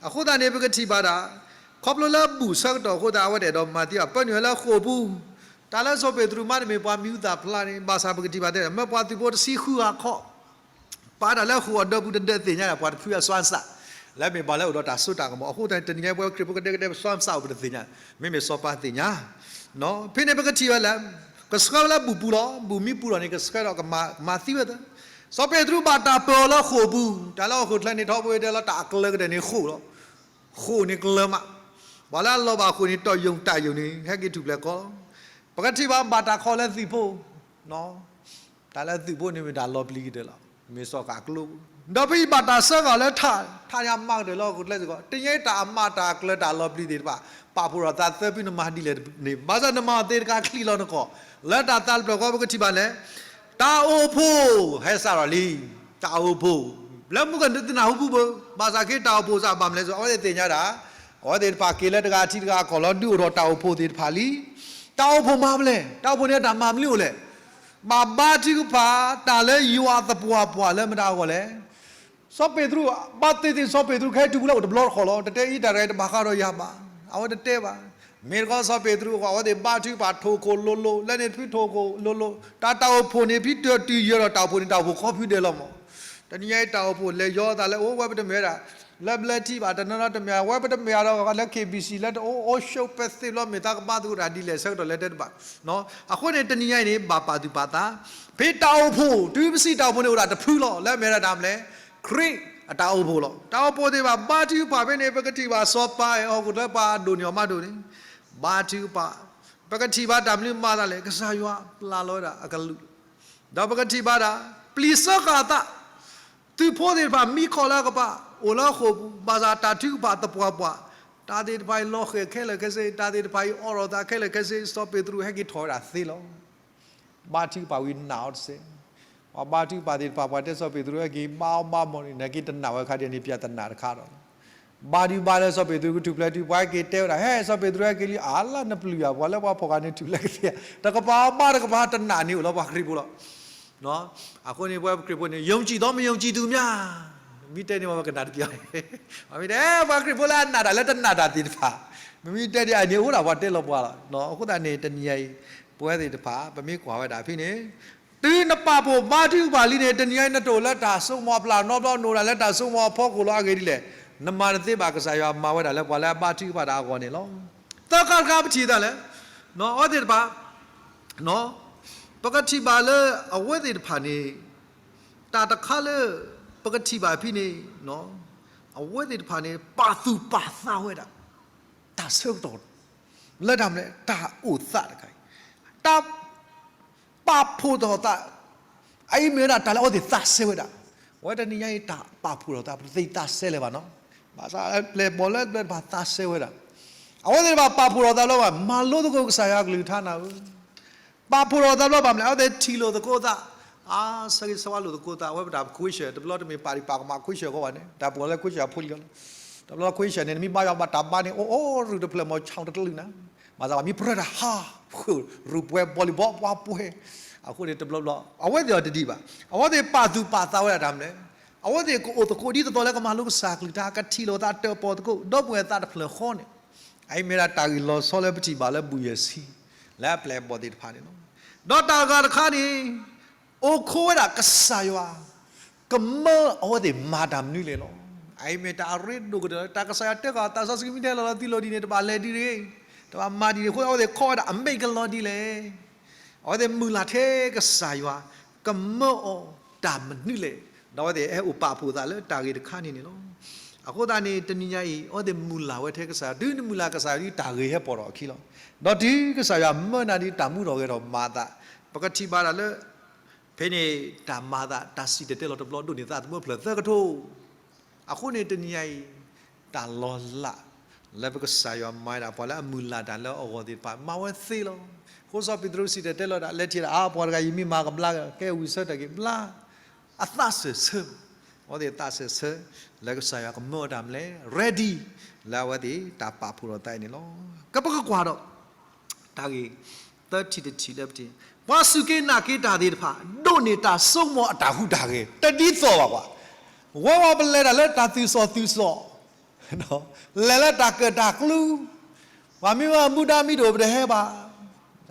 အဃိသတးန့ၣ် ပကထံၣ်ဘၣ်ဒၣ် ခီဖျိလၢဘူၣ်ဆၢကတီၢ်အဃိသတး အဝဲဒၣ်ဒီးမၤသံအီၤ ပၢနုာ်ဝဲလၢဃိာ်ပူၤ, တၢ်လၢစီၤပ့းတရူးမၤတမ့ၢ်ပှၤမံၤဟူသၣ်ဖျါန့ၣ် ဘၣ်ဆၣ်ပကထံၣ်ဘၣ်တဲ မ့ၢ်ပှၤသုးဖိတဆံဃုဂၤခီ ပာ်တၢ်လၢဃိာ်အဒၢပူၤတဒၢသ့ၣ်ညါဒၣ် ပှၤတဖုအစွမ်းစး လၢမ့ၢ်ပှၤလၢအိၣ်ဒီးတၢ်စိတၢ်ကမီၤ အဃိသတးန့ၣ် တနံၤညါပဝဲခရံာ်ဖိကဒဲကဒဲပစွမ်းစးအိၣ်ပတသ့ၣ်ညါ, မ့မ့ၢ်စီၤပၤသ့ၣ်ညါ ဖဲန့ၣ်ပကထံၣ်ဝဲလၢ ကဆှၢဝဲလၢဘူၣ်ပူၤလီၤ. ဘူၣ်မ့ၢ်ပူၤလီၤန့ၣ် ကဆှၢဒီးကမၤသံဝဲသ့ၣ်, စီၤပ့းတရူးဘၣ်တၢ်ပၢၢ်အီၤလၢဃိာ်ပူၤ, တၢ်လၢဟီၣ်ခိၣ်ချၢန့ၣ် ထီဘိတဲလီၤတၢ်အကျၢၤကတၢၢ်န့ၣ်ဃိာ်လီၤ. ဃိာ်န့ၣ်ကျၢၤမး, ပှၤလၢအလီၤဘၣ်ဃိာ်န့ၣ် တီၢ်ယိာ်တၢ်ယိာ်န့ၣ် ဟဲက့ၤထူၣ်ဖျဲးကီးလီၤ. ပကထံၣ်ဘၣ်ဘၣ်တၢ်ခီလၢသုးဖိ တၢ်လၢသုးဖိန့ၣ်မ့ၢ်တၢ်လီၤပျံၤကတၢၢ်လီၤ. မ့ၢ်စီၤဃာ်ကျိပူၤ, ဒီးဖဲအံၤဘၣ်တၢ်ဆှၢဃာ်လၢထး, ထးန့ၣ်အမၤကတၢၢ်လၢဟီၣ်ခိၣ်ချၢစ့ၢ်ကီး, တနံၤညါအံၤတၢ်အမၤတၢ်အကျၢၤတၢ်လီၤပျံၤသ့ၣ်တဖၣ်, ပာ်ဖှိၣ်ထီၣ်သးသၢဖုနမၤဒ်လဲၣ်န့ၣ်, ဘၣ်ဆၣ်နမၤအီၤသ့တခါချံးလီၤနကီၢ်, လၢတၢ်သးတဖျၢၣ်ဃီပကထံၣ်ဘၣ်လဲၣ်, တၢ်အိၣ်ဖှိၣ်ဟဲစးထီၣ်လံ, တၢ်အိၣ်ဖှိၣ်, လၢမုၢ်ကနၢ်တနၢ်ဟူပူၤဘၣ်, ဘၣ်ဆၣ်က့တၢ်အိၣ်ဖှိၣ်စးဘၣ်မနုၤလဲၣ်, အဝဲသ့ၣ်သ့ၣ်ညါဒၣ် အဝဲသ့ၣ်တဖၣ်က့ၤလၢတဂၤထံတဂၤကီၢ်လီၤ ဒုးအိၣ်ထီၣ်တၢ်အိၣ်ဖှိၣ်သ့ၣ်တဖၣ်လံ. တၢ်အိၣ်ဖှိၣ်မၤမနုၤလဲၣ်, တၢ်အိၣ်ဖှိၣ်န့ၣ်တၢ်မၤမနုၤအိၣ်လဲၣ်, ဘၣ်ဘါထုကဖၣ်တၢ်လၢယွၤသပှၢ်ပှၢ်လၢမတၤအဂီၢ်လဲၣ်. စီၤပ့းတရူး, ဘၣ်သ့ၣ်သ့ၣ်စီၤပ့းတရူးခဲအံၤတုၤလၢအိၣ်တဘျီတခီၣ်လီၤ, တတဲအံၤတၢ်ရဲတဘၣ်ဃးဒီးယၤဘၣ်, အဝဲတတဲဘၣ်. မ့ၢ်တခီစီၤပ့းတရူးအဂီၢ် အဝဲသ့ၣ်ဘါထုကဖၣ်ထိၣ်ခိၣ်လိၤလိၤ, လၢန့ၣ်တဖုထိၣ်ခိၣ်လိၤလိၤ, တၢ်တၢ်အိၣ်ဖှိၣ်န့ၣ် ဖံတတုၤယၢၤဒီးတၢ်အိၣ်ဖှိၣ်န့ၣ် တၢ်အိၣ်ဖှိၣ်ခီဖုဒဲးလီၤမး. တနံၤညါအံၤတၢ်အိၣ်ဖှိၣ်လဲၤယီၤသးလၢအိၣ်ဝဲပတမ့ၢ်ဒၣ် လၢဘျၢထံဘၣ်, တနီၤနီၤတမ့ၢ်ဝဲပတမ့ၢ်ဒီးလၢ KBC လၢတအိၣ်အိၣ်ရှုံးပဲသ့ၣ်လီၤ မ့ၢ်သးကဘါသကိးတၢ်ဒ်လဲၣ်ဆၢကတီၢ်လဲၤတဲတဘၣ်. အဃိန့ၣ် တနံၤညါအံၤန့ၣ် ဘၣ်ပာ်သူၣ်ပာ်သး, ဖဲတၢ်အိၣ်ဖှိၣ် တုၤပစံးတၢ်အိၣ်ဖှိၣ်န့ၣ်အိၣ်ဒၣ်တဖုလီၤ, လၢအမ့ၢ်ဒၣ်တၢ်မနုၤလဲၣ်, ခရံာ်အတၢ်အိၣ်ဖှိၣ်လီၤ. တၢ်အိၣ်ဖှိၣ်သ့ၣ်တဖၣ် ဘါထုကဖၣ်ဖဲန့ၣ် ပကထံၣ်ဘၣ်စီၤပၤ ဟီၣ်ခိၣ်ချၢပှၤဒိၣ်န့ၢ်အီၤမးဒိၣ်န့ၣ်, ဘါထုကဖၣ်, ပကထံၣ်ဘၣ်တၢ်မနုၤမၤသးလဲၣ်, ကစၢ်ယွၤပျၢ်လီၤဝဲဒၣ်အကလူး, ဒီးပကထံၣ်ဘၣ်ဒၣ် ပျံၤစၢဃာ်အသး သုးဖိသ့ၣ်တဖၣ်မံခီၣ်လၢအကပၤ အိၣ်လၢအဃိာ်ပူၤ ဘၣ်ဆၣ်တၢ်ထုကဖၣ်သပှၢ်ပှၢ်, တၢ်သ့ၣ်တဖၣ်အံၤလီၤဃဲၤခဲလၢာ်ခဲဆ့, တၢ်သ့ၣ်တဖၣ်အံၤအိးထီၣ်သးခဲလၢာ်ခဲဆ့, စီၤပ့းတရူးဟဲက့ၤထီၣ်ဝဲဒၣ်သ့လီၤ. ဘါထုကဖၣ်ဝံၤနာ်အီၤတစဲး, ပှၤဘါထုကဖၣ်သ့ၣ်တဖၣ် ပှၤတဲစီၤပ့းတရူးဟဲက့ၤဘါအီၤဘါမီၢ်န့ၣ် နက့ၤတနာ်ဝဲခါဒ်န့ၣ် ပျၢ်တနာ်တခါဒီး ဘါဒုဘါလၢစီၤပ့းတရူးကထူၣ်ဖျဲးတုၤ ပှၤဟဲက့ၤတဲဝဲဒၣ် ဟဲ စီၤပ့းတရူးဟဲက့ၤလံ အါလၢနပျုၢ်ယၤ ပှၤလၢပှၤဖီၣ်ဃာ်န့ၣ်ထူၣ်ဖျဲးကသ့ဧါ, တကပၤဘါတကပၤတနာ်န့ၣ်အိၣ်လၢပှၤခရံာ်ဖိလီၤ. အဃိန့ၣ် ပဝဲပခရံာ်ဖိန့ၣ် ယုံကြည်သောမယုံကြည်သူများ, မ့ၢ်တဲန့ၣ် ပှၤကနၣ်တပျီၤ, မ့ၢ်တဲ ပှၤခရံာ်ဖိလၢအနာ်တၢ်လၢတနာ်တၢ်သ့ၣ်တဖၣ်, မ့မ့ၢ်တဲဒ်အန့ၣ်အိၣ်ဒၣ်ပှၤတဲလီၤပှၤလီၤ. အဃိသတးန့ၣ် တနံၤညါအံၤ ပဝဲသ့ၣ်တဖၣ် ပမ့ၢ်ကွၢ်ဝဲဒၣ်ဖဲန့ၣ် တုၤနပာ်ဖှိၣ်ဘါထုကဖၣ်လံန့ၣ် တနံၤညါအံၤနတအိၣ်လၢတၢ်စိကမီၤအပျၢ်နီတဘျီ နအိၣ်ဒၣ်လၢတၢ်စိကမီၤအဖီခိၣ်လီၤ. အဂ့ၢ်ဒ်လဲၣ်, နမၤတသ့ဘၣ် ကစၢ်ယွၤမၤဝဲဒၣ်လၢပှၤလၢအဘါထုကဖၣ်တၢ်အဂီၢ်န့ၣ်လီၤ. သၢခါတခါပထံၣ်တၢ်လဲၣ်, အဝဲသ့ၣ်တဖၣ် ပကထံၣ်ဘၣ်လၢအဝဲသ့ၣ်တဖၣ်န့ၣ် တၢ်တခါလၢ ပကထံၣ်ဘၣ်ဖဲန့ၣ် အဝဲသ့ၣ်တဖၣ်န့ၣ် ပာ်သူၣ်ပာ်သးဝဲဒၣ် တၢ်ဆၢကတီၢ် လၢတၢ်မနုၤလဲၣ် တၢ်အိၣ်သးတခါအံၤ တၢ် ပာ်ဖှိၣ်ထီၣ်သး အအံၤမ့ၢ်ဝဲဒၣ်တၢ်လၢအဝဲသ့ၣ်သးစဲဝဲဒၣ်. အဝဲတနံၤညါအံၤ တၢ်ပာ်ဖှိၣ်ထီၣ်သး ပတသ့ၣ်သးစဲလၢၤဘၣ်နီၤ. ဘၣ်ဆၣ်ပျဲၢ်ဘီၣ်လၢပျဲၢ်တဖၣ်သးစဲဝဲဒၣ်. အဝဲသ့ၣ်တဖၣ်ပာ်ဖှိၣ်ထီၣ်သးဘျီဘၣ် မၤလိသကိးကစၢ်ယွၤကလုၢ်ကထါနၤဧၢ ပာ်ဖှိၣ်ထီၣ်သးဘျီဘၣ်မနုၤလဲၣ် အဝဲသ့ၣ်ထံၣ်လိာ်သကိးသး, အါ ဆၢဂ့ၤဆၢဝါလိာ်သကိးသး အဝဲပတၢ် question တဘျီတမ့ၢ်ပာ်ဒံးပာ်ကမၣ် question အဂီၢ်ဘၣ်န့ၣ် တၢ်ပှၤလၢ question အဖိလံၤလီၤ. တဘျီ question န့ၣ် နမ့ၢ်ဘါယွၤဘၣ်တၢ်ဘါန့ၣ် အိၣ်အိၣ်ရူၢ်တဖျၢၣ်မီၤ ဆၣ်တကလုာ်နၤ, ဘၣ်ဆၣ်ဘၣ်မ့ၢ်ပြၢတၢ်ဟး ရူၢ်ပှဲၤ volleyball ပှၤပှဲၤ, အဃိန့ၣ်တဘျီဘျီ အဝဲသ့ၣ်အီၤတဒံးဘၣ်. အဝဲသ့ၣ်ပာ်သူၣ်ပာ်သးဝဲဒၣ်တၢ်မနုၤလဲၣ်, အဝဲသ့ၣ်ကအိၣ်သကိးဒ်သိးသိးလၢကမၤလိကစၢ်ကလုၢ်ကထါ ကထံၣ်လိာ်သးတၢၣ်ပီၣ်သကိး ဒီပုၢ်ဝဲၢ်သးတဖျၢၣ်ဃီန့ၣ်, အအံၤမ့ၢ်ဒၣ်တၢ်ဂ့ၢ်လီၤဆီလၢပထံၣ်ဘၣ်လၢဘူၣ်ယဲၢ်ဆံ လၢအပျဲၢ်အဘီၣ်သ့ၣ်တဖၣ်န့ၣ်လီၤ. ဒီးတၢ်အဂၤတခါန့ၣ် အိၣ်ခိးဝဲဒၣ်ကစၢ်ယွၤ ကမၢအဝဲသ့ၣ်မၤတၢ်မနုၤလဲၣ်လီၤ. အအံၤမ့ၢ်တၢ်အရ့ဒိၣ်ကတၢၢ် တၢ်ကစၢ်ယွၤတဲဃာ် သးစီဆှံမ့ၢ်တဟဲလီၤလီၤတံၢ်လီၤဒ်န့ၣ် တဘၣ်လဲၤဒ်န့ၣ် တဘၣ်မၤဒ်န့ၣ်အဃိ အဝဲသ့ၣ်ခိးဝဲဒၣ်အမဲာ်ကလီဒ်လဲၣ်. အဝဲသ့ၣ်မုၢ်လၢ်ထဲကစၢ်ယွၤ ကမၢအီၤတၢ်မနုၤလဲၣ်, ဒီးအဝဲသ့ၣ်ဟဲအိၣ်ပာ်ဖှိၣ်သးလၢတၢ်ဂ့ၢ်တခါန့ၣ်န့ၣ်လီၤ. အဃိသတးန့ၣ် တနံၤညါအံၤ အဝဲသ့ၣ်မုၢ်လၢ်ဝဲထဲကစၢ်ယွၤ တုၤနမုၢ်လၢ်ကစၢ်ယွၤဒ်တၢ်ဂ့ၢ်ဟဲပိာ်ထီၣ်အခံလီၤ. ဒီးတုၤကစၢ်ယွၤမၢနၤဒ်တၢ်မူထီၣ်ဂဲၤထီၣ်မၤသး, ပကထံၣ်ဘၣ်ဒၣ်လၢ ဖဲန့ၣ် တၢ်မၤသး တၢ်စံၣ်တဲၤတဲလီၤတဘျီဒိၣ်န့ၢ်သးသမူဖျၢၣ်သၢကထိ အဃိန့ၣ် တနံၤညါအံၤ တၢ်လီၤလး လၢပကစၢ်ယွၤမၤဝဲဒၣ် ပှၤလၢအမုၢ်လၢ်တၢ်လၢအဂီၢ်သ့ၣ်တဖၣ် မၤဝဲသ့လီၤ. အဃိစီၤပ့းတရူးစံၣ်တဲၤတဲလီၤဒၣ် လဲၤထံၣ်ဒၣ် အါ ပှၤတဂၤအံၤမ့ၢ်မၤကဘျါ ကဲဝံၢ်ဆၢတၢ်က့ၤဘျါ အသးစၢၢ်ဆၢ, အဝဲသ့ၣ်သးစၢၢ်ဆၢ လၢကစၢ်ယွၤကမၢအီၤတၢ်မနုၤလဲၣ် ready လၢအဝဲသ့ၣ်တၢ်ပာ်ဖှိၣ်ထီၣ်သးအံၤန့ၣ်လီၤ. ကပကကွၢ်ဒီး တၢ်ဂ့ၢ် သၢထံၣ်တထံၣ်လၢပထံၣ်, ပှၤစူၢ်က့ၤနာ်က့ၤတၢ်သ့ၣ်တဖၣ် ဒိးန့ၢ်တၢ်စိကမီၤအတၢ်ဟူးတၢ်ဂဲၤ တဒ်သိးဘၣ်ပှၤ, ဝဲဝဲပလဲၤတၢ်လၢတၢ်သူၣ်စီၣ်သူၣ်စီၣ် လဲၤလၢတၢ်ကၢၣ်တၢ်ကျူ, ပှၤမ့ၢ်ဝဲမူဒါမံၤဒိၣ်ပတဟဲဘၣ်.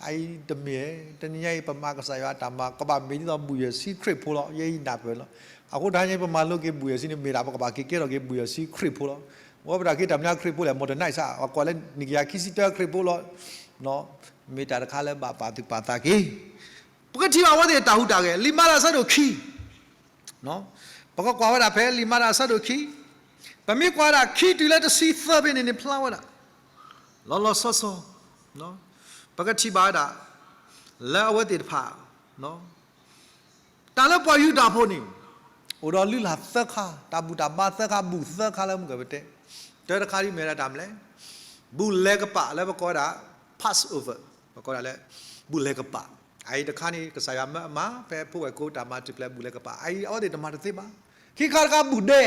အအံၤတမ့ၢ်, တနံၤညါအံၤ ပမၤကစၢ်ယွၤအတၢ်မၤ ကဘၣ်မ့ၢ်ဒ်သိးဘူၣ်ယဲၢ်ဆံခရံာ်ဖိလီၤ. ယဲအံၤနၢ်ပၢၢ်လီၤ. အဃိတဟါညါအံၤ ပမၤလိက့ၤဘူၣ်ယဲၢ်ဆံန့ၣ် မ့ၢ်ဒၣ်ပကဘၣ်က့ၤကဲထီၣ်က့ၤဘူၣ်ယဲၢ်ဆံခရံာ်ဖိလီၤ. ဝဲပတၢ်ခ့တၢ်မနုၤခရံာ်ဖိလဲၣ် မော်ဒနၢၣ်စ့ၢ် အကွၢ်လၢနံၣ်ကယၤခံဆံတၢခရံာ်ဖိလီၤ. မ့ၢ်တၢ်တခါလၢဘၣ်ပာ်သူၣ်ပာ်သးက့ၤ ပကထံၣ်ဘၣ်အဝဲသ့ၣ်တၢ်ဟူးတၢ်ဂဲၤ လံာ်မၤတၢ်အဆၢဒိၣ်ခံ, ပကကွၢ်ဝဲဒၣ်ဖဲလံာ်မၤတၢ်အဆၢဒိၣ်ခံ, ပမ့ၢ်ကွၢ်ဝဲဒၣ်ခံတုၤလၢတဆံသၢဖဲန့ၣ်န့ၣ် ဖျါဝဲဒၣ် လီၤလီၤဆီဆီ, ပကထံၣ်ဘၣ်ဝဲဒၣ် လၢအဝဲသ့ၣ်တဖၣ် တၢ်လၢပှၤယူဒၤဖိန့ၣ် အိၣ်ဒီးလုၢ်လၢ်သၢခါ, တၢ်ဘူၣ်တၢ်ဘါသၢခါ, ဘူၣ်သၢခါလၢမုၢ်ကပတဲ, တၢတခါဒ်မ့ၢ်ဝဲဒၣ်တၢ်မနုၤလဲၣ်, ဘူၣ်လဲၤကပာ်လၢပကိးဝဲဒၣ် Passover, ပကိးဒၣ်လၢ ဘူၣ်လဲၤကပာ်, အအံၤတခါန့ၣ် ကစၢ်ယွၤမၢအမၤ ဖဲဖိဝဲၢ်ကိတၢ်မၤထူၣ်ဖျဲးဘူၣ်လဲၤကပာ်, အအံၤအဝဲသ့ၣ်တမၤတသ့ဘၣ်. ခံခါတခါဘူၣ်ဒဲ,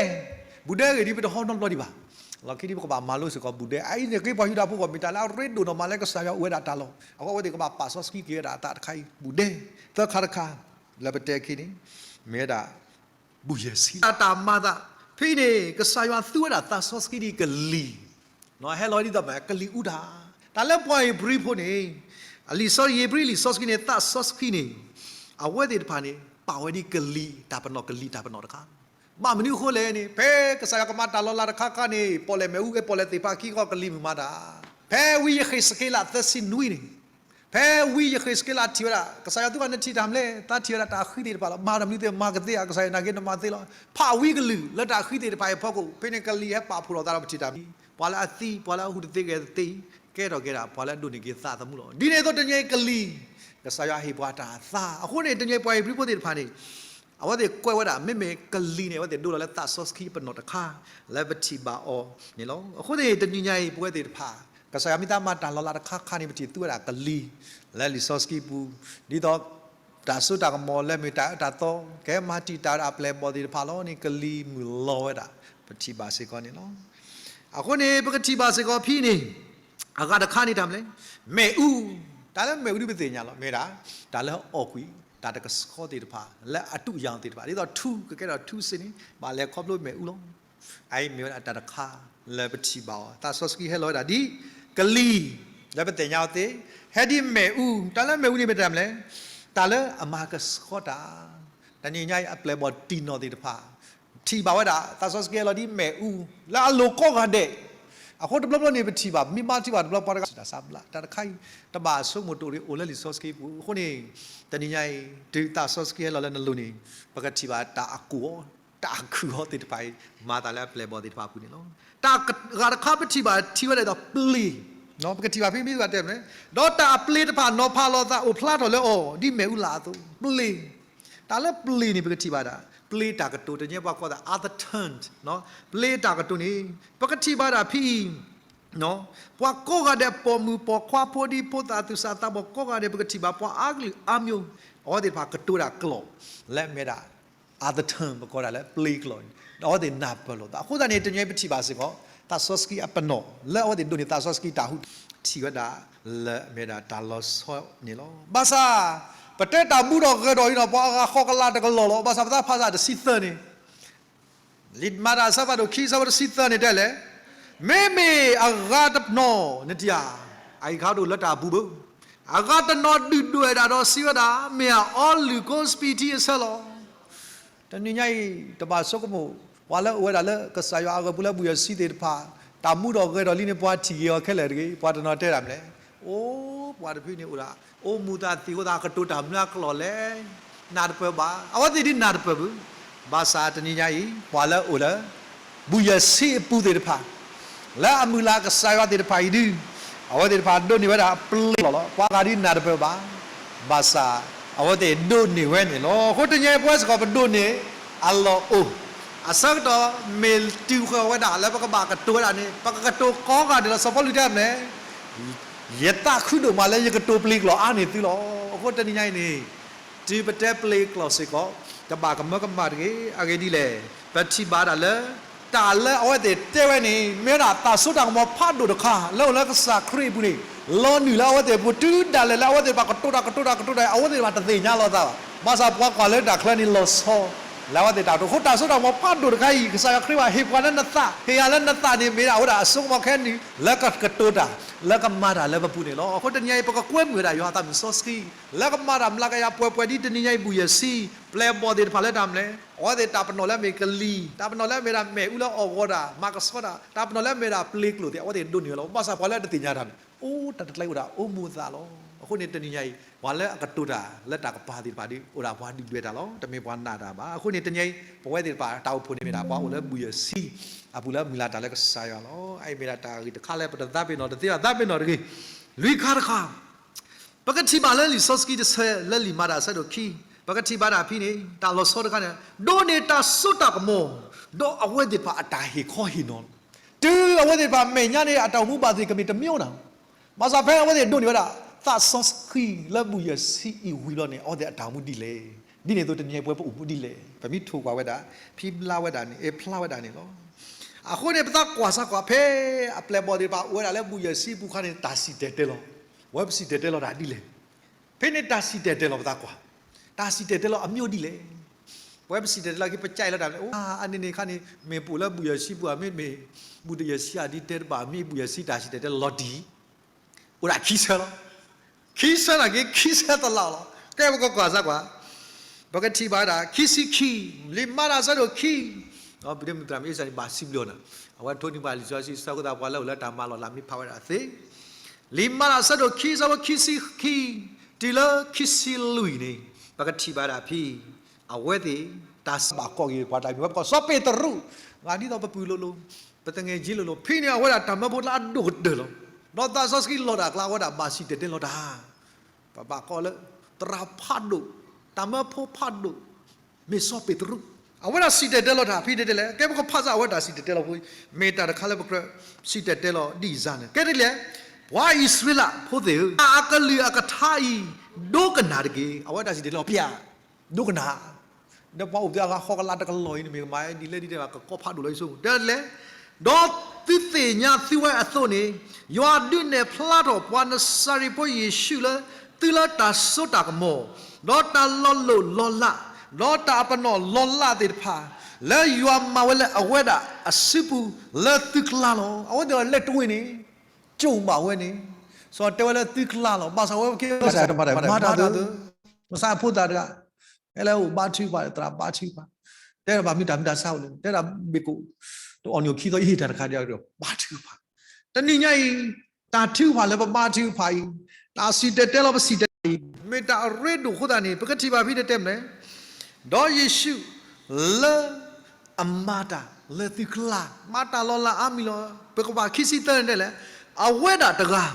ဘူၣ်ဒဲဂ့ၢ်ဒ်ပတဟီနီတဘျီဒံးဘၣ်. လီၢ်ခံဒ်ပကဘၣ်မၤလိစ့ၢ်ကီးဘူၣ်ဒဲ, အအံၤန့ၣ်က့ၤပှၤယူဒၤဖိအဂီၢ် မ့ၢ်တၢ်လၢအရ့ဒိၣ်နီၢ်မးလၢကစၢ်ယွၤအိၣ်ဝဲဒၣ်တၢ်လီၢ်, အဃိအဝဲသ့ၣ်ကဘၣ်ပာ်စီဆှံက့ၤဝဲဒၣ်အသးတခါအံၤ ဘူၣ်ဒဲ, သၢခါတခါ လၢပတဲခံန့ၣ် မ့ၢ်ဝဲဒၣ် ဘူၣ်ယဲၢ်ဆံ တၢ်မၤသး, ဖဲအံၤန့ၣ် ကစၢ်ယွၤသူဝဲဒၣ်သးစီဆှံဒ်ကလံၤ, ဟဲလီၤဒ်သိးမ့ၢ်ကလံၤအူတၢ်, တၢ်လၢပှၤဧ့ၤဘြံၤဖိန့ၣ်, အလံာ်စီဆှံ ဧ့ၤဘြံၤလံာ်စီဆှံန့ၣ် သးစီဆှံန့ၣ်, အဝဲသ့ၣ်တဖၣ်န့ၣ် ပာ်ဝဲဒ်ကလံၤတၢ်ပနီၣ် ကလံၤတၢ်ပနီၣ်တခါ, ဘၣ်မနုၤအဃိလဲၣ်န့ၣ် ဖဲကစၢ်ယွၤကမၤတၢ်လီၤလးတခါခါန့ၣ် ပီၣ်လဲၣ်မ့ၣ်အူ ဖဲပီၣ်လဲၣ်သ့ၣ်ဖးခံဃီ ကလံၤမုၢ်မၤတၢ်, ဖဲဝံယဃ့းစက့လးသၢဆံနွံန့ၣ် ဖဲဝံယဃ့းစက့လးထံၣ်ဝဲဒၣ် ကစၢ်ယွၤသူဂၤနထံၣ်တၢ်မနုၤလဲၣ်, သးထံၣ်ဝဲဒၣ်တၢ်ဃံသ့ၣ်တဖၣ်လီၤ, မၤတၢ်မနုၤသ့ၣ်မၤကသ့ဧါ, ကစၢ်ယွၤနာ်က့နမၤသ့လီၤ, ဖးဝံကလုၢ်လၢတၢ်ဃံသ့ၣ်တဖၣ်အံၤအဖီခိၣ် ဖဲန့ၣ်ကလံၤဟဲပာ်ဖှိၣ်ထီၣ်သးဒီးပထံၣ်တၢ်မနုၤ, ပှၤလၢအသံ ပှၤလၢအဟူးတသ့ဂဲၤတသ့အံၤ ကဲထီၣ်က့ၤဒၣ် ပှၤလၢအဒိးန့ၢ်က့ၤသးသမူလီၤ. ဒ်န့ၣ်အသိးတနံၤအံၤကလံၤ ကစၢ်ယွၤဟ့ၣ်ပှၤတၢ်သါ, အဃိန့ၣ် တနံၤအံၤပှၤဧ့ၤဘြံၤဖိသ့ၣ်တဖၣ်န့ၣ် အဝဲသ့ၣ်ကွဲးဝဲဒၣ် မ့မ့ၢ်ကလံၤန့ၣ် အဝဲသ့ၣ်ဒိလီၤလၢသးစီဆှံအပနီၣ်တခါ လၢပထံၣ်ဘၣ်အီၤန့ၣ်လီၤ. အဃိန့ၣ် တနံၤညါအံၤ ပဝဲသ့ၣ်တဖၣ် ကစၢ်ယွၤမ့ၢ်တၢ်မၤတၢ်လီၤလးတခါခါန့ၣ် ပထံၣ်သူဝဲဒၣ်ကလံၤ လၢလံာ်စီဆှံပူၤ ဒ်သိး တၢ်စိတၢ်ကမီၤလၢမ့ၢ်တၢ်အၢတၢ်သီ ကဟဲမၤတံာ်တာ်ဝဲဒၣ်အပျဲၢ်အဘီၣ်သ့ၣ်တဖၣ်လီၤန့ၣ် ကလံၤမုၢ်လီၤဝဲဒၣ် ပထံၣ်ဘၣ်စ့ၢ်ကီးန့ၣ်လီၤ. အဃိန့ၣ် ပကထံၣ်ဘၣ်စ့ၢ်ကီးဖဲန့ၣ် အဂၤတခါန့ၣ်တၢ်မနုၤလဲၣ်, မ့ၣ်အူ, တၢ်လၢမ့ၣ်အူဒ်ပသ့ၣ်ညါလီၤ မ့ၢ်ဒၣ် တၢ်လၢအီၣ်ကွံာ် တၢ်တကဆှီသ့ၣ်တဖၣ် လၢအတုအယၤသ့ၣ်တဖၣ် ဒ်သိးထူ ကကဲထီၣ်ထူစ့ၢ်န့ၣ် ဘၣ်လဲၤခီဖျိမ့ၣ်အူလီၤ. အအံၤမ့ၢ်ဝဲဒၣ်တၢ်တခါလၢပထံၣ်ဘၣ်အီၤ သးစီဆှံဟဲလီၤဝဲဒၣ်ဒ် ကလံၤ လၢပသ့ၣ်ညါအီၤသ့ၣ် ဟဲဒ်မ့ၣ်အူ, တၢ်လၢမ့ၣ်အူန့ၣ်မ့ၢ်တၢ်မနုၤလဲၣ်, တၢ်လၢအမၤကဆှီတၢ် တနံၤညါအံၤအပျဲၢ်အဘီၣ်တံၢ်နီၢ်သ့ၣ်တဖၣ် ထံၣ်ဘၣ်ဝဲဒၣ် သးစီဆှံဟဲလီၤဒ်မ့ၣ်အူ လၢအလိၤကိးဂၤဒဲး, အဃိတဘျီဘျီန့ၣ် ပထံၣ်ဘၣ် မ့ၢ်ဘါထံၣ်ဘၣ်တဘျီပှၤတဂၤ တၢ်ဆါဘျါ တၢ်တခါအံၤ တဘၣ်ဆိကမိၣ်တအိၣ်ဒံး အိၣ်လၢလံာ်စီဆှံပူၤ အဃိန့ၣ် တနံၤညါအံၤ တုၤသးစီဆှံဟဲလီၤလၢနလိၤန့ၣ် ပကထံၣ်ဘၣ်တၢ်အကူၣ်အီၤ တၢ်အခုၣ်အီၤသ့ၣ်တဖၣ်အံၤ မၤသးလၢအပျဲၢ်အဘီၣ်သ့ၣ်တဖၣ်အပူၤန့ၣ်လီၤ. တၢ်ဂၤတခါပထံၣ်ဘၣ်ထံၣ်ဝဲဒၣ်ဒီးပျ့ၤ, ပကထံၣ်ဘၣ်ဖဲမ့ၢ်ဘၣ်တဲမနုၤလဲၣ်, ဒီးတၢ်အပျ့ၤတဖၣ်နီၤဖးလိာ်သးအိၣ်ဖျါထီၣ်လၢအီၤ ဒ်မ့ၣ်အူလၢ်အသိး ပျ့ၤ တၢ်လၢပျ့ၤန့ၣ် ပကထံၣ်ဘၣ်ဒၣ် ပျ့ၤတၢ်ကတိၤ တနံၤညါပှၤကိးသး other tongue, ပျ့ၤတၢ်ကတိၤန့ၣ် ပကထံၣ်ဘၣ်ဒၣ်ဖဲအံၤ ပှၤကိးဂၤဒဲး ပိာ်မုၣ်ပိာ်ခွါ ဖိဒံဖိသၣ် သူၣ်စၢ်သးဘီၣ် ကိးဂၤဒဲး ပကထံၣ်ဘၣ်ပှၤအါကလုာ်အါမျိုး အဝဲသ့ၣ်တဖၣ်ကတိၤတၢ်ကျိာ် လၢအမ့ၢ်ဒၣ် other tongue ပကိးဒၣ်လၢပျ့ၤကျိာ်န့ၣ် ဒီးအဝဲသ့ၣ်နၢ်ပၢၢ်လိာ်သး အဃိသတးန့ၣ် တနံၤညါပထံၣ်ဘၣ်စ့ၢ်ကီး သးစီဆှံအပနီၣ် လၢအဝဲသ့ၣ်ဒိးန့ၢ်သးစီဆှံတၢ်ဟူး ထံၣ်ဝဲဒၣ်လၢအမ့ၢ်ဒၣ်တၢ်လီၤဆီန့ၣ်လီၤ. ဘၣ်ဆၣ် ပတဲတၢ်မူဒီးဂဲၤဒီးအံၤဒီး ပှၤအဂၤဃီကလးတကလီၢ်လီၤ. ဘၣ်ဆၣ်ပသးဖးစၢ်တဆံသၢန့ၣ် လံာ်မၤတၢ်အဆၢဖးဒိၣ်ခံ အဆၢဖိတဆံသၢန့ၣ်တဲလဲၣ်, မ့မ့ၢ်အဂၤတနီၤန့ၣ်တယၤ, အအံၤခါဒိၣ်လၢတၢ်အပူၤဘၣ်, အဂၤတနီၤဒုၣ်ဒွဲၣ်ဒၣ်ဒီးစံးဝဲဒၣ် မ့ၢ်အအီလုၣ်ကိးစပံးထံအဆၢလီၤ. တနံၤညါအံၤ တဘၣ်ဆိကမိၣ် ပှၤလၢအအိၣ်ဝဲဒၣ်လၢကစၢ်ယွၤအဂီၢ်ပူၤလၢဘူၣ်ယၢၢ်ဆံသ့ၣ်တဖၣ် တၢ်မူဒီးဂဲၤဒီးလံန့ၣ် ပှၤထံၣ်ဂ့ၤအီၤခဲလၢာ်တဂ့ၤ. ပှၤတနီၤတဲတၢ်မနုၤလဲၣ်, အိ ပှၤတဖုန့ၣ်အိၣ်ဒၣ် အိၣ်မူသးသံၣ်အိၣ်သး ကတိၤတၢ်မနုၤအကျိာ်လဲၣ်, နၢ်တပၢၢ်ဘၣ်. အဝဲသ့ၣ်ဒ်နၢ်တပၢၢ်ဘၣ်. ဘၣ်ဆၣ်တနံၤညါအံၤ ပှၤလၢအအိၣ်လၢ ဘူၣ်ယၢၢ်ဆံအပူၤသ့ၣ်တဖၣ် လၢအမုၢ်လၢ်ကစၢ်ယွၤသ့ၣ်တဖၣ်အံၤဒုး အဝဲသ့ၣ်တဖၣ်ဒိးန့ၢ်ဝဲဒၣ်အပျ့ၤလီၤလီၤ. ပှၤဂၤဒ်နၢ်တပၢၢ်ဘၣ်. ဘၣ်ဆၣ် အဝဲသ့ၣ်ဒိးန့ၢ်ဝဲန့ၣ်လီၤ. အဃိတနံၤညါအံၤပဝဲစ့ၢ်ကီးပဒိးန့ၢ်အလီၢ်အိၣ် အဆၢကတီၢ်မ့ၢ်တုၤဃီၤဝဲဒၣ်လၢပကဘၣ်ကတိၤဝဲဒၣ်န့ၣ် ပကကတိၤကိးဂၤဒဲးလီၤ. စီၤပီလူးတဲမနုၤလဲၣ်, ယသးခုဒိၣ်မးလၢယကတိၤပျ့ၤကျိာ်အါန့ၢ်သုလီၤ. အဃိတနံၤညါအံၤန့ၣ် တုၤပတဲပျ့ၤကျိာ်စ့ၢ်ကီး တဘၣ်ကမၢကမၣ်တဂ့ၤ. အဂ့ၢ်ဒ်လဲၣ်, ပထံၣ်ဘၣ်ဒၣ်လၢ တၢ်လၢအဝဲသ့ၣ်တဲဝဲန့ၣ် မ့ၢ်ဝဲဒၣ်တၢ်စိတၢ်ကမီၤဖးဒိၣ်တခါ လၢအိၣ်လၢကစၢ်ခရံာ်အပူၤန့ၣ် လီၤနုာ်လၢအဝဲသ့ၣ်အပူၤ တုၤဒၣ်လဲာ်လၢအဝဲသ့ၣ်တဖၣ်ကတိၤတၢ်ကတိၤတၢ်ကတိၤတၢ် အဝဲသ့ၣ်တဖၣ်တသ့ၣ်ညါလီၤသးဘၣ်. ဘၣ်ဆၣ်ပှၤကွၢ်လၢတၢ်ချၢန့ၣ်လီၤဆီ လၢအဝဲသ့ၣ်တၢ်ကတိၤ အဃိတၢ်စိတၢ်ကမီၤဖးဒိၣ်တခါအံၤ ကစၢ်ယွၤခရံာ်ဘၣ်ဟ့ၣ်ပှၤလၢနသး ဟ့ၣ်ယၤလၢနသးန့ၣ် မ့ၢ်ဒၣ်အဝဲဒၣ်အစိကမီၤခဲနုာ် လၢကကတိၤတၢ် လၢကမၤတၢ်လၢပပူၤန့ၣ်လီၤ. အဃိတနံၤအံၤ ပကကွဲမုာ်ဝဲဒၣ်ယွၤအသးမုၢ်စီဆှံ လၢကမၤတၢ်မျးကယၤပှဲၤပှဲၤဒ်တနံၤညါအံၤ ဘူၣ်ယၢၢ်ဆံ ပျဲၢ်အဘီၣ်သ့ၣ်တဖၣ်လၢတၢ်မနုၤလဲၣ်, အဝဲသ့ၣ်တၢ်ပနီၣ်လၢအမ့ၢ်ကလံၤ, တၢ်ပနီၣ်လၢအမ့ၢ်ဒၣ်မ့ၣ်အူလၢအီၣ်ဂီၤတၢ် မၤကဆှီတၢ်, တၢ်ပနီၣ်လၢအမ့ၢ်ဒၣ်ပျ့ၤကျိာ်သ့ၣ် အဝဲသ့ၣ်ဒိးန့ၢ်ဝဲလီၤ. ဘၣ်ဆၣ်ပှၤလၢအတသ့ၣ်ညါတၢ်န့ၣ် အိၣ်တၢ်တကျဲအိၣ်ဒၣ်အိၣ်မူအသးလီၤ. အဃိန့ၣ်တနံၤညါအံၤ ပှၤလၢအကတိၤတၢ်လၢတၢ်ကပၤသ့ၣ်တဖၣ်ဒီး အိၣ်ဒၣ်ပှၤဒုၣ်ဒွဲၣ်တၢ်လီၤ. တမ့ၢ်ပှၤနာ်တၢ်ဘၣ်. အဃိန့ၣ်တနံၤအံၤ ပဝဲသ့ၣ်တဖၣ်တၢ်အိၣ်ဖှိၣ်န့ၣ်မ့ၢ်ဒၣ် ပှၤအိၣ်လၢဘူၣ်ယၢၢ်ဆံ အပူၤလၢမုၢ်လၢ်တၢ်လၢကစၢ်ယွၤလီၤ. အအံၤမ့ၢ်ဒၣ်တၢ်ဂ့ၢ်တခါလၢပတသးပ့ၤနီၣ် တသ့ဘၣ်သးပ့ၤနီၣ်တဂ့ၤ. လွံၢ်ခါတခါ ပကထံၣ်ဘၣ်လၢလံာ်စီဆှံတဆၢ လၢလံာ်မၤတၢ်အဆၢဒိၣ်ခံ ပကထံၣ်ဘၣ်ဒၣ်ဖဲန့ၣ် တၢ်လီၤဆီတခါန့ၣ် ဒိးန့ၢ်တၢ်စိတၢ်ကမီၤ ဒီးအဝဲသ့ၣ်တဖၣ်အတၢ်ဟ့ၣ်ခီဟ့ၣ်နီၤလီၤ. တုၤအဝဲသ့ၣ်တဖၣ်မဲာ်ညါန့ၣ် အတၢ်အိၣ်မူဘၣ်သ့ၣ်ကမ့ၢ်တမံၤအိၣ်နၤ ဘၣ်ဆၣ်ဖဲအဝဲသ့ၣ်ဒိးန့ၢ်ဝဲဒၣ် သးစီဆှံလၢဘူၣ်ယၢၢ်ဆံအံၤဝံၤဘျီန့ၣ် အဝဲသ့ၣ်အတၢ်အိၣ်မူဒ်လဲၣ်. ဒ်န့ၣ်အသိးတနံၤအံၤပဝဲပအိၣ်မူဒ်လဲၣ်. ပမ့ၢ်ထိၣ်ကွၢ်ဝဲဒၣ် ဖံးဘျါဝဲဒၣ်န့ၣ် အဲၣ်ဖျါဝဲဒၣ်န့ၣ်လီၤ. အဃိန့ၣ် ပသးကွၢ်စၢ်ကွၢ်ဖဲ အပျဲၢ်အဘီၣ်သ့ၣ်တဖၣ်အိၣ်ဝဲဒၣ်လၢဘူၣ်ယၢၢ်ဆံအပူၤအခါန့ၣ် တၢ်စံၣ်တဲၤတဲလီၤ. ပဝဲပစံၣ်တဲၤတဲလီၤတၢ်ဒ်လဲၣ်. ဖဲန့ၣ်တၢ်စံၣ်တဲၤတဲလီၤပသးကွၢ်, တၢ်စံၣ်တဲၤတဲလီၤအမံၤဒ်လဲၣ်. ပဝဲပစံၣ်တဲၤတဲလီၤက့ၤ ပကဲလီၤတၢ်မနုၤလဲၣ်, အိၣ် အန့ၣ်န့ၣ်ခါန့ၣ် မ့ၢ်ပအိၣ်လၢဘူၣ်ယၢၢ်ဆံပူၤဧါ မ့တမ့ၢ် ဘူၣ်တယၢၢ်ဆံအဒ်တဲတဘၣ် မ့ၢ်ဘူၣ်ယၢၢ်ဆံတၢ်စံၣ်တဲၤတဲလီၤတံၢ် အိၣ်ဒၣ်ခံဆၢလီၤ. ခံဆၢနာ်က့ ခံဆၢသလၢလီၤ. ကဲပကကွၢ်စၢ်ကွၢ်, ပကထံၣ်ဘၣ်ဒၣ် ခံဆံခံ, လံာ်မၤတၢ်အဆၢဒိၣ်ခံ, ပဒိၣ်မုၢ်သရၣ်မုၣ်အ့စၢ်န့ၣ် ဘၣ်စံးဘျုးနၤ, အဝဲထိးန့ၢ်ဘၣ်လံာ်စီဆှံအဆၢဖိသတး ပှၤလၢအိၣ်လၢတၢ်မၤလီၢ်လၢမ့ၢ်ဖးဝဲဒၣ်သ့ လံာ်မၤတၢ်အဆၢဒိၣ်ခံ အဆၢဖိခံဆံခံ တုၤလၢခံဆံလွံၢ်န့ၣ် ပကထံၣ်ဘၣ်ဒၣ်ဖဲ အဝဲသ့ၣ် တၢ်စံးဘၣ်ကိးက့ၤပှၤတၢ်မံၤဝဲပကိးစီၤပ့းတရူး, ဂၤဒ်သိးပပုၢ်လိၤလိၤ, ပသငယ်ချင်းလိၤလိၤ, ဖဲန့ၣ်အဝဲဒၣ်တၢ်မၢဖိကျါအဒိၣ်ကတၢၢ်လီၤ. ဒီးသးစီဆှံလီၤတၢ်အကျါ အဝဲဒၣ်ဘၣ်စံၣ်တဲၤတဲလီၤတၢ်, ပဘၣ်ကိးလၢ သရၣ်ဖးဒိၣ်, တၢ်မၢဖိဖးဒိၣ်, မ့ၢ်စီၤပ့းတရူး, အဝဲဒၣ်စံၣ်တဲၤတဲလီၤတၢ်ဖဲတဲဒ်လဲၣ်. ကဲ ပကဖးစ့ၢ်အဝဲတၢ်စံၣ်တဲၤတဲလီၤဖိအံၤ, မ့ၢ်တၢ်တခါလၢပကြၢးစံၣ်တဲၤတဲလီၤဒ်အံၤန့ၣ်, ကဲဒ်လဲၣ်, ပှၤအံၣ်စရ့လးဖိသ့ၣ်ဧၢ, အကလုၢ်အကထါအံၤ ဒိကနၣ်တက့ၢ်. အဝဲတၢ်စံၣ်တဲၤတဲလီၤ ပျဲ, ဒိကနၣ်, ဒီးပှၤအိၣ်ပသ့ၣ်အဂၤ ဟီကလးတကလီၢ်အံၤန့ၣ် မ့ၢ်ကမၤဒ်လဲၣ်ဒ်လဲၣ်ဘၣ် ကကိးဖးဒိၣ်လီၤအံၤဆိ တဲလဲၣ်, ဒီးသုသ့ၣ်ညါသုဝဲအသိးန့ၣ်, ယွၤဒုးနဲၣ်ဖျါထီၣ်ပှၤနစၤရ့းဖိယ့ၣ်ၡူးလၢသုလၢတၢ်စိတၢ်ကမီၤ, ဒီးတၢ်လီၤလိၢ်လီၤလး, ဒီးတၢ်အပနီၣ်လီၤလးသ့ၣ်တဖၣ်, လၢယွၤမၤဝဲလၢအဝဲဒၣ်အစုပူၤလၢသုကျါလီၤ. အဝဲသ့ၣ်အီၤလဲၤတဝ့ၢ်န့ၣ်, ကၠိၣ်ဘၣ်ဝဲန့ၣ်, စီၤတဲဝဲလၢသုကျါလီၤ. ဘၣ်ဆၣ်ဝဲပက့ၤ ကစၢ်တမၤတၢ် မၤတၢ်သ့, ကစၢ်ဖိသၣ်တဂၤ ဟဲလၢအိၣ်ဘါထုကဖၣ် သရၣ်ဘါထုကဖၣ်, တဲဘၣ်မ့ၢ်တၢ်မ့ၢ်တၢ်ဆါအိၣ်လဲၣ်, တဲဒၣ်ဘ့ၣ်ကိၣ် တအီၣ်န့ၢ်အခံသီအံၤတၢ်တခါဒီး ဘါထုကဖၣ်, တနံၤညါအံၤ, တၢ်ထုကဖၣ်လၢပဘါထုကဖၣ်အံၤ, တၢ်စံၣ်တဲၤတဲလီၤပစံၣ်တဲၤတဲလီၤအံၤ, မ့ၢ်တၢ်အရ့ဒိၣ်အဃိသတးန့ၣ် ပကထံၣ်ဘၣ်ဖဲတဲတဲမနုၤလဲၣ်, ဒီးယ့ၣ်ၡူးလၢ အမၤတၢ်လၢသုကျါ, မၤတၢ်လီၤလးအါမံၤလီၤ. ပကဘၣ်ခံဆံသၢန့ၣ်တဲလဲၣ်, အဝဲဒၣ်တဂၤ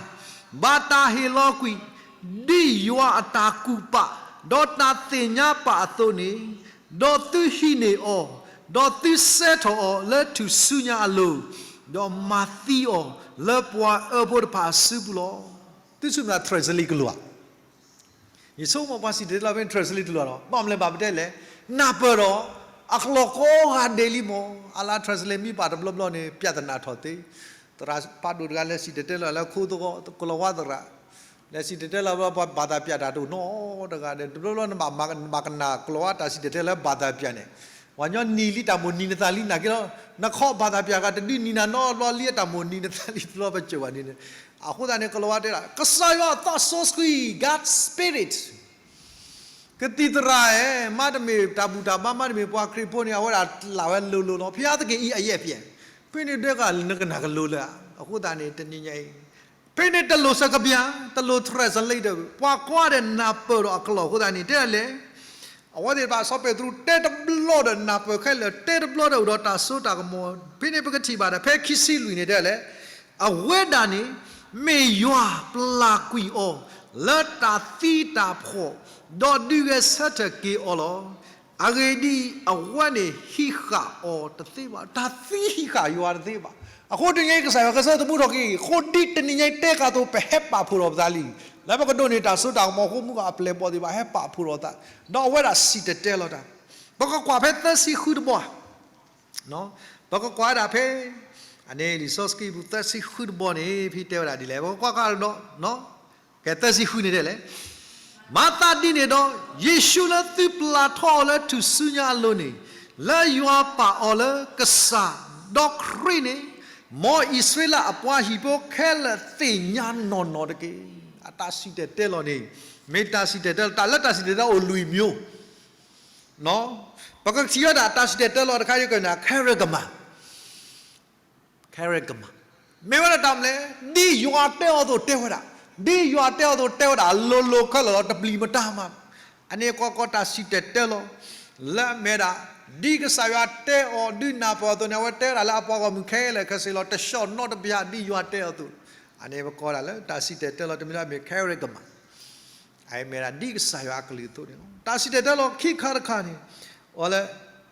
ဘၣ်တၢ်ဟ့ၣ်လီၤကွံာ် ဒ်ယွၤအတၢ်ကူၣ်ပာ် ဒီးတၢ်သ့ၣ်ညါပာ်အသိးန့ၣ်, ဒီးသုဟံးန့ၢ်အီၤ, ဒီးသုစဲထီၣ်အီၤလၢထူၣ်စုညါအလိၤ, ဒီးမၤသံအီၤလၢပှၤအၢဖိတဖၣ်အစုပူၤလီၤ. သုစူၢ်မး translate ကလိၤဧါ. ယဆိကမိၣ်ပှၤစံၣ်တဲၤတဲလီၤဖဲန့ၣ် translate တလိၤလီၤ. ဘၣ်မနုၤလဲၣ်ဘၣ်ပတဲလဲၣ်, နၢ်ပၢၢ်ဒီး အကလီၢ်ကိးဂၤဒဲးလံမး. အလါ translate မ့ၢ်ပာ်တဘျီဘျီန့ၣ် ပြဿနာထီၣ်သ့. သရၣ်ဖးဒိၣ်တဂၤလဲၤစံၣ်တဲၤတဲလီၤလၢခိသဂီၢ် ကလီၤဝါသရၣ်, လဲၤစံၣ်တဲၤတဲလီၤ ပှၤဘၣ်သးပျၢ်တၢ်တအိၣ်နီတဂၤဒီး တဘျီဘျီနဘၣ်ကနၣ်ကလီၤဝါတၢ်စံၣ်တဲၤတဲလီၤလၢဘၣ်သးပျၢ်န့ၣ်, ပှၤညီနံၤလံတၢ်မိၣ်နံၤနသးလံနာ်က့လီၤ. နခီဘၣ်သးပျၢ်ဂၤတဒုးနံၤနၤနီတဘျီလံ အတၢ်မိၣ်နံၤနသးလံတဘျီပစိၤဘၣ်န့ၣ်, အဃိသတးန့ၣ် ကလီၤဝါတဲဒၣ် ကစၢ်ယွၤအသးစီဆှံ God Spirit ကသံၣ်သရၣ်ဧၢ, မ့တမ့ၢ်တၢ်ဘူၣ်တၢ်ဘါ မ့တမ့ၢ်ပှၤခရံာ်ဖိန့ၣ် အဝဲဒၣ်လၢ်ဝဲလိၤလိၤလီၤ. ဘုရားသခင် အံၤအယဲၢ်ပျဲၢ်, ဖဲန့ၣ်ဒဲကနကနၣ်ကလိၤလၢၤ. အဃိသတးန့ၣ် တနံၤညါအံၤ, ဖဲန့ၣ်တလိၣ်စကားပြန်, တလိၣ် translate ဒီး ပှၤကိးဂၤဒဲးနၢ်ပၢၢ်ဒီးအကလီၢ်အဃိသတးန့ၣ် တဲဒ်လဲၣ် အဝဲသ့ၣ်တဖၣ် စီၤပ့းတရူးတဲတဘျီဒီးနၢ်ပၢၢ်ခဲလၢာ်, တဲတဘျီဒီးအိၣ်ဒီးတၢ်စိတၢ်ကမီၤ. ဖဲန့ၣ်ပကထံၣ်ဘၣ်ဒီး ဖဲခံဆံလွံၢ်န့ၣ်တဲလဲၣ်, အဝဲဒၣ်န့ၣ် မ့ၢ်ယွၤပျၢ်ကွံာ်အီၤ လၢတၢ်သံတၢ်ဖှီၣ်, ဒီးဒုးဂဲၤဆၢထၢၣ်က့ၤအီၤလီၤ. အဂ့ၢ်ဒ်အံၤ, အဝဲန့ၣ်ဟံးဃာ်အီၤတသ့ဘၣ်, တၢ်သံဟံးဃာ်ယွၤတသ့ဘၣ်. အဃိတနံၤညါအံၤ ကစၢ်ယွၤကစၢ်သမူထီၣ်က့ၤ, အဃိဒ်တနံၤညါအံၤတဲဃာ်အသိး ပဟဲပာ်ဖှိၣ်ထီၣ်ပသးလံ. လၢပကဒိးန့ၢ်တၢ်စိတၢ်ကမီၤအဃိ မုၢ်ဂီၢ်အပျဲၢ်ဘီၣ်သ့ၣ်တဖၣ် ဟဲပာ်ဖှိၣ်ထီၣ်သး, ဒီးအဝဲဒၣ်စံၣ်တဲၤတဲလီၤတၢ်. ပကကွၢ်ဖဲသၢဆံဃုတဘီဧါ, ပကကွၢ်ဝဲဒၣ်ဖဲ, အန့ၣ်လံာ်စီဆှံပူၤ သၢဆံဃုတဘီန့ၣ် ဖဲတဲဝဲဒၣ်ဒ်လဲၣ် ပကကွၢ်ကဒီး, ကဲ သၢဆံဃုန့ၣ်တဲလဲၣ်, မၤသးဒ်န့ၣ်ဒီး ယ့ၣ်ၡူးလၢသုပျၢ်ထီၣ်အီၤလၢထူၣ်စုညါအလိၤန့ၣ်, လၢယွၤပာ်အီၤလၢကစၢ်, ဒီးခရံာ်န့ၣ်, မ်အံၣ်စရ့လးအပှၤဟံၣ်ဖိခဲလၢာ်သ့ၣ်ညါနီၢ်နီၢ်တက့ၢ်. အတၢ်စံၣ်တဲၤတဲလီၤန့ၣ်, မ့ၢ်တၢ်စံၣ်တဲၤတဲလီၤ, တၢ်လၢတၢ်စံၣ်တဲၤတဲလီၤအိၣ်လွံၢ်မျိုး, ပကထံၣ်ဝဲဒၣ်တၢ်စံၣ်တဲၤတဲလီၤတခါ ယကနၣ် character ကမၣ်, မ့ၢ်ဝဲဒၣ်တၢ်မနုၤလဲၣ်, ဒ်ယွၤတဲအီၤအသိးတဲဝဲဒၣ်, ဒ်ယွၤတဲအီၤအသိးတဲဝဲဒၣ် လိၤလိၤခဲလၢာ်လီၤ တပျံၤမတၤမး. အန့ၣ်ကီကီတၢ်စံၣ်တဲၤတဲလီၤ, လၢအမ့ၢ်ဒၣ်, ဒ်ကစၢ်ယွၤတဲအီၤ ဒုးနၢ်ပၢၢ်အသိးန့ၣ် အဝဲတဲဝဲဒၣ်လၢအပှၤဂီၢ်မုၢ်ခဲလၢာ်ခဲဆ့လီၤ တဆှီၣ်နီတဘျီဒ်ယွၤတဲအီၤအသိး, အန့ၣ်ပကိးဒၣ်လၢတၢ်စံၣ်တဲၤတဲလီၤတမံၤလၢအမ့ၢ် character ကမၣ် အမ့ၢ်ဒၣ်ဒ်ကစၢ်ယွၤအကလုၢ်အသိးန့ၣ်လီၤ. တၢ်စံၣ်တဲၤတဲလီၤခံခါတခါန့ၣ်, အီၤလၢ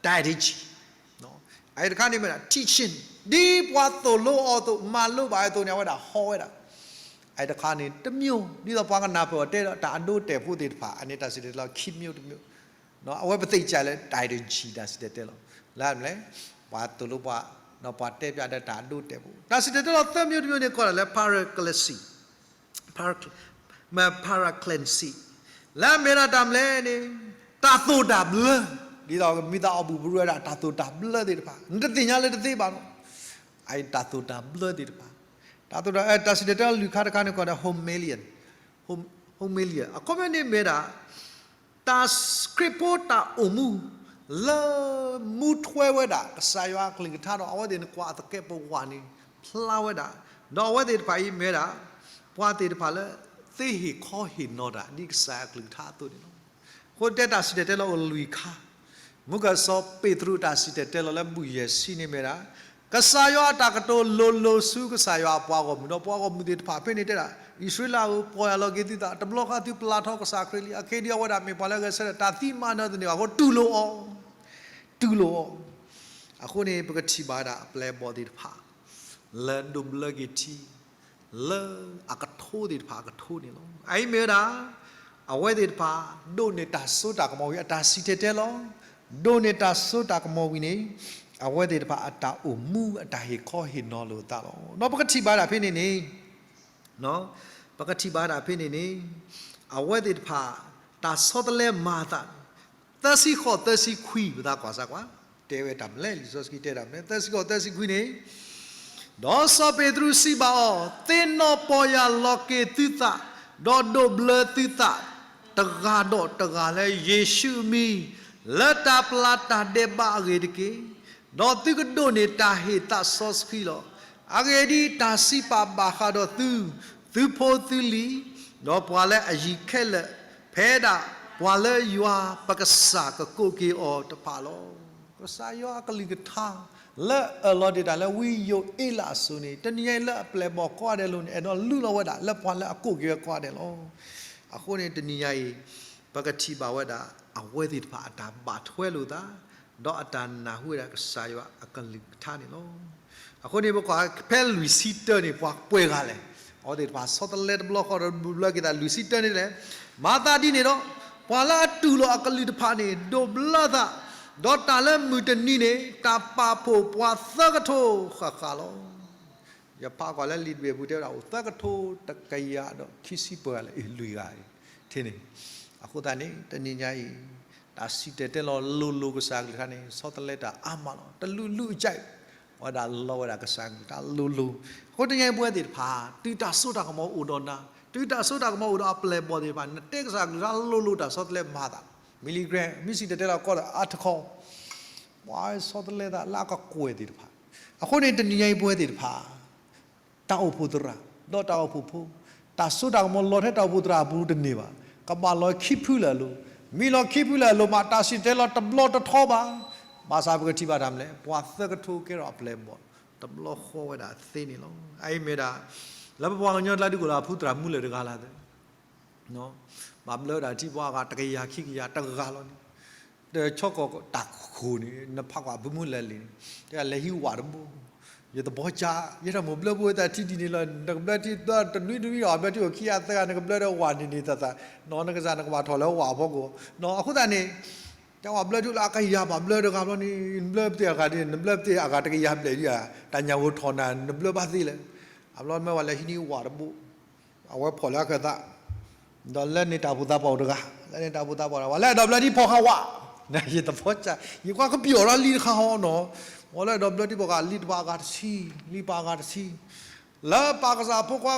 didache, အတခါန့ၣ်မ့ၢ်ဒၣ် teaching, ဒ်ပှၤသိၣ်လိအီၤအသိး မၤလိဘၣ်အသိးန့ၣ် အဝဲဒၣ်ဟီဝဲဒၣ်, အတခါန့ၣ် တစ်မျိုး, ဒ်သိးပှၤကနၢ်ပၢၢ်အီၤတဲဒီးတၢ်အဒိအတဲာ်ဖိသ့ၣ်တဖၣ် အန့ၣ်တၢ်စံၣ်တဲၤတဲလီၤခံမျိုးတစ်မျိုး, အဝဲပသ့ၣ်ညါလၢ didache တၢ်စံၣ်တဲၤတဲလီၤ, လၢအမနုၤလဲၣ်, ပှၤသိၣ်လိပှၤ, ပှၤတဲပျးဒီးတၢ်အဒိအတဲာ်ဖိ, တၢ်စံၣ်တဲၤတဲလီၤသၢမျိုးတစ်မျိုးန့ၣ် ကိးဒၣ်လၢ paraclese မ့ၢ် paraclese, လၢအမ့ၢ်ဒၣ်တၢ်မနုၤလဲၣ်န့ၣ်, တၢ်သိၣ်တၢ်ဘျၢ, ဒ်သိးမ့ၢ်သးအီၣ်ဘူၣ်ပရူဝဲဒၣ် တၢ်သိၣ်တၢ်ဘျၢသ့ၣ်တဖၣ် နတသ့ၣ်ညါလၢတသ့ဘၣ်နီၤ, အတၢ်သိၣ်တၢ်ဘျၢသ့ၣ်တဖၣ်, တၢ်သိၣ်တၢ်, တၢ်စံၣ်တဲၤတဲလီၤလွံၢ်ခါတခါန့ၣ် ကိးဒၣ် homilian, homilia, အခီပညီန့ၣ်မ့ၢ်ဒၣ် တၢ်ခရံာ်ဖိတၢ်အိၣ်မူ လၢမူထွဲဝဲဒၣ် ကစၢ်ယွၤအကလုၢ်ကထါဒီး အဝဲသ့ၣ်န့ၣ်ကွၢ်အသကဲးပဝးန့ၣ် ဖျါဝဲဒၣ်, ဒီးအဝဲသ့ၣ်တဖၣ်အံၤမ့ၢ်ဒၣ် ပှၤသ့ၣ်တဖၣ်လၢ သ့ဟ့ၣ်ခီဟ့ၣ်နီၤတၢ် ဒ်ကစၢ်ယွၤအကလုၢ်ကထါအသိးန့ၣ်လီၤ. အဃိတဲတၢ်စံၣ်တဲၤတဲလီၤအိၣ်လွံၢ်ခါ, မုၢ်ကစီၤပ့းတရူးတၢ်စံၣ်တဲၤတဲလီၤလၢဘူၣ်ယဲၢ်ဆံန့ၣ်မ့ၢ်ဒၣ် ကစၢ်ယွၤအတၢ်ကတိၤလိၤလိၤဆူကစၢ်ယွၤအပှၤဂီၢ်မုၢ် ဒီးပှၤဂီၢ်မုၢ်သ့ၣ်တဖၣ်ဖဲန့ၣ်တဲဒၣ် အံၣ်စရ့လးဧၢ, ပီၢ်ယၢ်လီၤက့ၤသုသး, တဘျီဃီသုပျၢ်ထီၣ်ကစၢ်ခရံာ်လံ, အခဲဒံးအဝဲဒၣ်မ့ၢ်ပှၤလၢအဂဲၤဆၢထၢၣ် တၢ်သံမၤနၢၤသန့ၤအဃိ တူၢ်လိာ်အီၤ တူၢ်လိာ်အီၤ. အဃိန့ၣ် ပကထံၣ်ဘၣ်ဝဲဒၣ်အပျဲၢ်အဘီၣ်သ့ၣ်တဖၣ် လၢဒိးဘျၢက့ၤထံ လၢအကထိသ့ၣ်တဖၣ်အကထိန့ၣ်လီၤ. အအံၤမ့ၢ်ဝဲဒၣ် အဝဲသ့ၣ်တဖၣ် ဒိးန့ၢ်တၢ်စိတၢ်ကမီၤဝံၤ အတၢ်စံၣ်တဲၤတဲလီၤ. ဒိးန့ၢ်တၢ်စိတၢ်ကမီၤဝံၤန့ၣ် အဝဲသ့ၣ်တဖၣ်အတၢ်အိၣ်မူအတၢ်ဟ့ၣ်ခီဟ့ၣ်နီၤလိာ်အသးလီၤ. ဒီးပကထံၣ်ဘၣ်ဒၣ်ဖဲန့ၣ်န့ၣ် ပကထံၣ်ဘၣ်ဒၣ်ဖဲန့ၣ်န့ၣ် အဝဲသ့ၣ်တဖၣ် တၢ်ဆီတလဲမၤအသးန့ၣ် သၢဆံဃိးသၢဆံခွံ ပသးကွၢ်စၢ်ကွၢ် တဲဝဲတၢ်မနုၤလဲၣ်, လံာ်စီဆှံတဲတၢ်မနုၤလဲၣ်, သၢဆံဃိးသၢဆံခွံန့ၣ်, ဒီးစီၤပ့းတရူးစံးဘၣ်အီၤ, သ့ၣ်နီၣ်ပီၢ်ယၢ်လီၤက့ၤသုသး, ဒီးဒိးဘျၢသုသး တဂၤဒီးတဂၤလၢယ့ၣ်ၡူးအမံၤ, လၢတၢ်ပျၢ်တၢ်ဒဲးဘးအဂ့ၢ်တက့ၢ်. ဒီးသုကဒိးန့ၢ်တၢ်ဟ့ၣ်သးစီဆှံလီၤ. အဂ့ၢ်ဒ်အံၤ, တၢ်စံးပာ်ဘၣ်ဃးဒီးသု, သုဖိသုလံၤ, ဒီးပှၤလၢအယံၤခဲလၢာ်, ဖဲဒၣ်ပှၤလၢယွၤပကစၢ်ကကိးက့ၤအီၤတဖၣ်လီၤ. ကစၢ်ယွၤအကလုၢ်ကထါ လၢအၢၣ်လီၤဒံးတၢ်လၢဝံယိၤအ့လးအစိၤန့ၣ် တနံၤညါအံၤလၢအပျဲၢ်အဘီၣ်ကိးဂၤဒဲးအလိၤန့ၣ် အဲၣ်ဒိးလုၢ်လီၤဝဲဒၣ်လၢပှၤလၢအကိးက့ၤဝဲကိးဂၤဒဲးလီၤ. အဃိန့ၣ် တနံၤညါအံၤ ပကထံၣ်ဘၣ်ဝဲဒၣ် အဝဲသ့ၣ်တဖၣ်အတၢ်ဘၣ်ထွဲလိာ်သး, ဒီးအတၢ်နၢ်ဟူဝဲဒၣ်ကစၢ်ယွၤအကလုၢ်ကထါန့ၣ်လီၤ. အဃိန့ၣ် ပကွၢ်ဖဲလွံၢ်ဆံတၢန့ၣ် ပှၤပှဲၤဂၤလဲၣ်. အဝဲသ့ၣ်တဖၣ်ဆီတလဲတဘျီဃီဒီးဒိးဘျၢက့ၤသး လွံၢ်ဆံတၢန့ၣ်လဲၣ်. မၤသးဒ်န့ၣ်ဒီး ပှၤလၢအတူၢ်လိာ်အကလုၢ်တဖၣ်န့ၣ် ဒိးဘျၢသး, ဒီးတၢ်လၢမုၢ်တနံၤန့ၣ် တၢ်ပာ်ဖှိၣ်ပှၤသၢကထိဃၣ်ဃၣ်လီၤ. ယဖးကွၢ်လၢလံာ်တဘ့ၣ်အပူၤတဲဝဲဒၣ် အိၣ်သၢကထိတကယၤဒီးခံဆံပှဲၤဂၤလၢ လွံၢ်ဂၤအံၤန့ၣ်. အဃိသတးန့ၣ် တနံၤညါအံၤ တၢ်စံၣ်တဲၤတဲလီၤလိၤလိၤကစၢ်အကလုၢ်ကထါန့ၣ် ဆီတလဲတၢ်အါမးလီၤ. တလူၤလူၤအကၠဲး ဝဲဒၣ်လီၤဝဲဒၣ်ကစၢ်အကလုၢ်ကထါလိၤလိၤ. အဃိတနံၤညါအံၤပဝဲသ့ၣ်တဖၣ် တုၤတၢ်စိတၢ်ကမီၤအိၣ်ဒီးနၤ, တုၤတၢ်စိတၢ်ကမီၤအိၣ်ဒီးအပျဲၢ်အဘီၣ်သ့ၣ်တဖၣ် နတဲကစၢ်အကလုၢ်ကထါလိၤလိၤ တၢ်ဆီတလဲမၤသး, Billy Graham မ့ၢ်စံၣ်တဲၤတဲလီၤကီၢ်ဒီးအါထီၣ်ခီ ပှၤဆီတလဲသးလၢအကကွဲၢ်သ့ၣ်တဖၣ်. အဃိန့ၣ် တနံၤညါအံၤပဝဲသ့ၣ်တဖၣ် တၢ်အိၣ်ဖှိၣ်သရၣ် ဒီးတၢ်အိၣ်ဖှိၣ်ဖိ, တၢ်စိတၢ်ကမီၤလီၤထဲတၢ်အိၣ်ဖှိၣ်သရၣ်အပူၤတန့ၢ်ဘၣ်. ကဘၣ်လီၤခံဖုလၢာ်အလိၤ, မ့ၢ်လီၤခံဖုလၢာ်အလိၤမး တၢ်စံၣ်တဲၤတဲလီၤတဘျီတထီဘၣ်. ဘၣ်ဆၣ်ပကထံၣ်ဘၣ်တၢ်မနုၤလဲၣ်, ပှၤသၢကထိကဲထီၣ်အပျဲၢ်အဘီၣ် တဘျီဃီဝဲဒၣ်သ့န့ၣ်လီၤ. အအံၤမ့ၢ်ဒၣ် လၢပပှၤကညီကျါဒုးကီၢ်လၢအဖုသရၣ်မူလၢာ်တဂၤလၢ်သ့ ဘၣ်ဘျၢဒၣ်ထံပှၤအဂၤတကယၤခံကယၤတဂၤလီၤန့ၣ်, တဆီကီၢ်တၢ်ခိၣ်န့ၣ် နဖးကွၢ်ဖုမူလၢာ်လံန့ၣ် တဲလဲၤဟံးဝၣ်တဘိ, ယသဘီကၠါ ယဲတၢ်မိၢ်ဘျၢဘိသးထံဒ်န့ၣ်လီၤ. နကဘျၢထံသၢတနွံတနွံဒီး ဘျၢထံအိၣ်ခံဂၤသၢဂၤ နကဘျၢဒီးဝၣ်န့ၣ်န့ၣ်သးသး, နီၢ်နကစၢ်နကဘၣ်ထီၣ်လၢဝၣ်အဖီခိၣ်, နီၢ်အဃိသတးန့ၣ် တဲဝဲဘျၢထံလၢအကယၤဘၣ်ဘျၢတဂၤဘျီန့ၣ် နဘျၢပသ့ၣ်အဂၤဒ်န့ၣ် နဘျၢပသ့ၣ်အဂၤတကယၤဘျဲၣ်ဒ်ဧါ, တၢ်ညၣ်ဂိၢ်ထီၣ်နၤ နဘျၢဘၣ်သ့လဲၣ်. အဘျီမ့ၢ်ဝဲလဲၤဟံးန့ၢ်ဝၣ်တဘိ အဝဲဖီၣ်လၢအခၢၣ်သး, ဒီးလၢန့ၣ်တၢ်အိၣ်ဖှိၣ်သးပှၢ်အိၣ်တဂၤ, လၢန့ၣ်တၢ်အိၣ်ဖှိၣ်သးပှၢ်တဂၤ ဝဲလၢအဲၣ်ဒိးဘျၢထံဖီၣ်ဃာ်ဝၣ်, ယသဘီကၠါ, ယကွၢ်ကပျီၤထီၣ်လံတခါဟီနီၤ, ဝဲလၢအဲၣ်ဒိးဘျၢထံဖီၣ်ဃာ်လံတပၤအဂၤတဆံ, လံပၤအဂၤတဆံ, လၢပၢ်ကစၢ်ဖိခွါ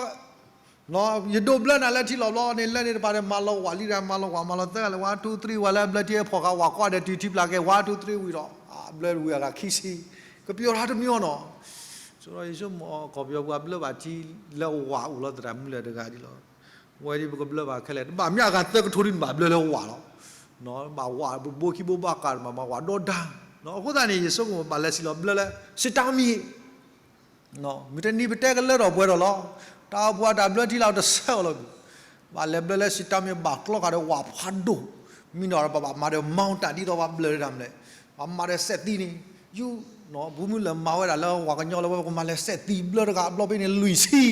ယဒိးဘျၢနၤလၢထံလီၤဘျီန့ၣ် လၢန့ၣ်တပၤဒီး မၤလီၤဝၣ်လံတဂၤ မၤလီၤဝၣ် မၤလီၤသၢဂၤလၢ one two three ဝဲလၢဘျၢထံဖီၣ်ဃာ်ဝၣ်ကွၢ်ဒီးတုၤထံပျၢ်ကဲ one two three ဝံၤဒီး ဘျၢဝံၤအဂၤခံဆံ, ကပျီၤထီၣ်တမံၤအီၤနီၤ, ယဆိကမိၣ်ကီၢ်ပယီၤပှၤဘျၢဘၣ်ထံလၢဝၣ်အိၣ်လီၤသရၣ်မူလၢာ်တဂၤဒ်လီၤ, ဝဲဒ်ပကဘျၢဘၣ်ခဲလၢာ် တဘၣ်မ့ၢ်အဂၤသၢကထိဒ်န့ၣ် ဘၣ်ဘျၢလၢဝၣ်လီၤ, ဘၣ်ဝၣ်ဘိခံဘိဘၣ်ကးတမး ဘၣ်ဝၣ်ဒီဒါ, အဃိသတးန့ၣ် ယဆိကမိၣ်ဘၣ်လဲၤစံၣ်လီၤဘျၢလၢ စံးတၢ်မံၤ မုၢ်တနံၤပတဲကလၢထီၣ်ပှဲၤထီၣ်လီၤ, တၢ်အိၣ်ဖှိၣ်အတၢ်ဘျၢထံလၢအတဆၢအီၤလီၤ, ဘၣ်လဲၤဘျၢလၢစံးတၢ်မံၤဘၣ်ကျီဃာ်ဒီးဝၣ်ဖးဒိၣ်, မံနီၤဒီးပဘၣ်မၤဒီးမီၣ်တၢ်ဒ်သိးပှၤဘျၢတၢ်မနုၤလဲၣ်, ပမၤဒီးစဲးသံန့ၣ်, ယုၢ်, ပမုၢ်လၢမၤဝဲဒၣ်လၢဝၣ်ကညီလၢဝဲပကမၤလဲၤစဲးသံဘျၢတဂၤအဘျီဖဲန့ၣ်လွံၢ်ဆံ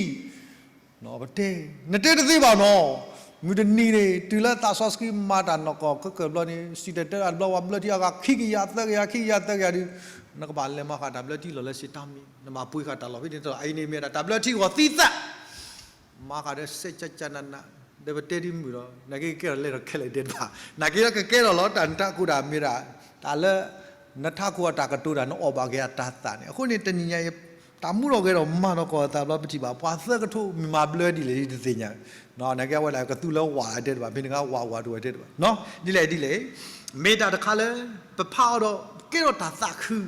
ပတဲ, နတဲတသ့ဘၣ်နီၤ, မုၢ်တနံၤန့ၣ် တုၤလၢသးစီဆှံမၤတၢ်နီၢ်ကီၢ်ခဲကၢၢ်ဘျီန့ၣ် စံၣ်တဲၤတဲလီၤတဘျီ ပှၤဘျၢထံအဂၤခံကယၤ သၢကယၤ ခံကယၤ သၢကယၤဒုး, နကဘၣ်လဲၤမၤဃာ်တၢ်ဘျၢထံလီၤလၢစံးတၢ်မံၤ နဘၣ်ပှ့ၤဃာ်တၢ်လီၢ်ဖဲန့ၣ်တလီၢ် အအံၤန့ၣ်မ့ၢ်ဒၣ်တၢ်ဘျၢထံဂီၤသံသး မၤဃာ်ဒီးစဲးကၠၢ်ကၠၢ်နးနး, ဒီးပတဲဒ်မုၢ်ဒီး နာ်က့ကကဲထီၣ်လဲၤထီၣ်ခဲလၢာ်ဒဲးတဖၣ်, နာ်က့ဒီးကကဲထီၣ်လီၤ တၢ်နထးခိၣ်တၢ်မ့ၢ်ဒၣ်, တၢ်လၢ နထးခိၣ်အတၢ်ကတိၤတၢ် နအီၣ်ဘၣ်က့ၤအတၢ်သးန့ၣ်, အဃိန့ၣ် တနံၤညါအံၤ တၢ်မူထီၣ်ဂဲၤထီၣ်မၤထီၣ်ကီၢ်အသးဘျီ ပထံၣ်ဘၣ် ပှၤသၢကထိ မ့ၢ်မၤဘျၢဒ်လဲၣ် တသ့ၣ်ညါ, နာ်က့အဝဲဒၣ်ကသူလၢဝၣ်တဲတဘၣ် ဖဲန့ၣ်ကဝၣ်ဝၣ်တဝဲတဲတဘၣ်, ဒ်လဲၣ်ဒ်လဲၣ်, မ့ၢ်တၢ်တခါလၢ ပဖးအီၤဒီး ကဲထီၣ်တၢ်သးခု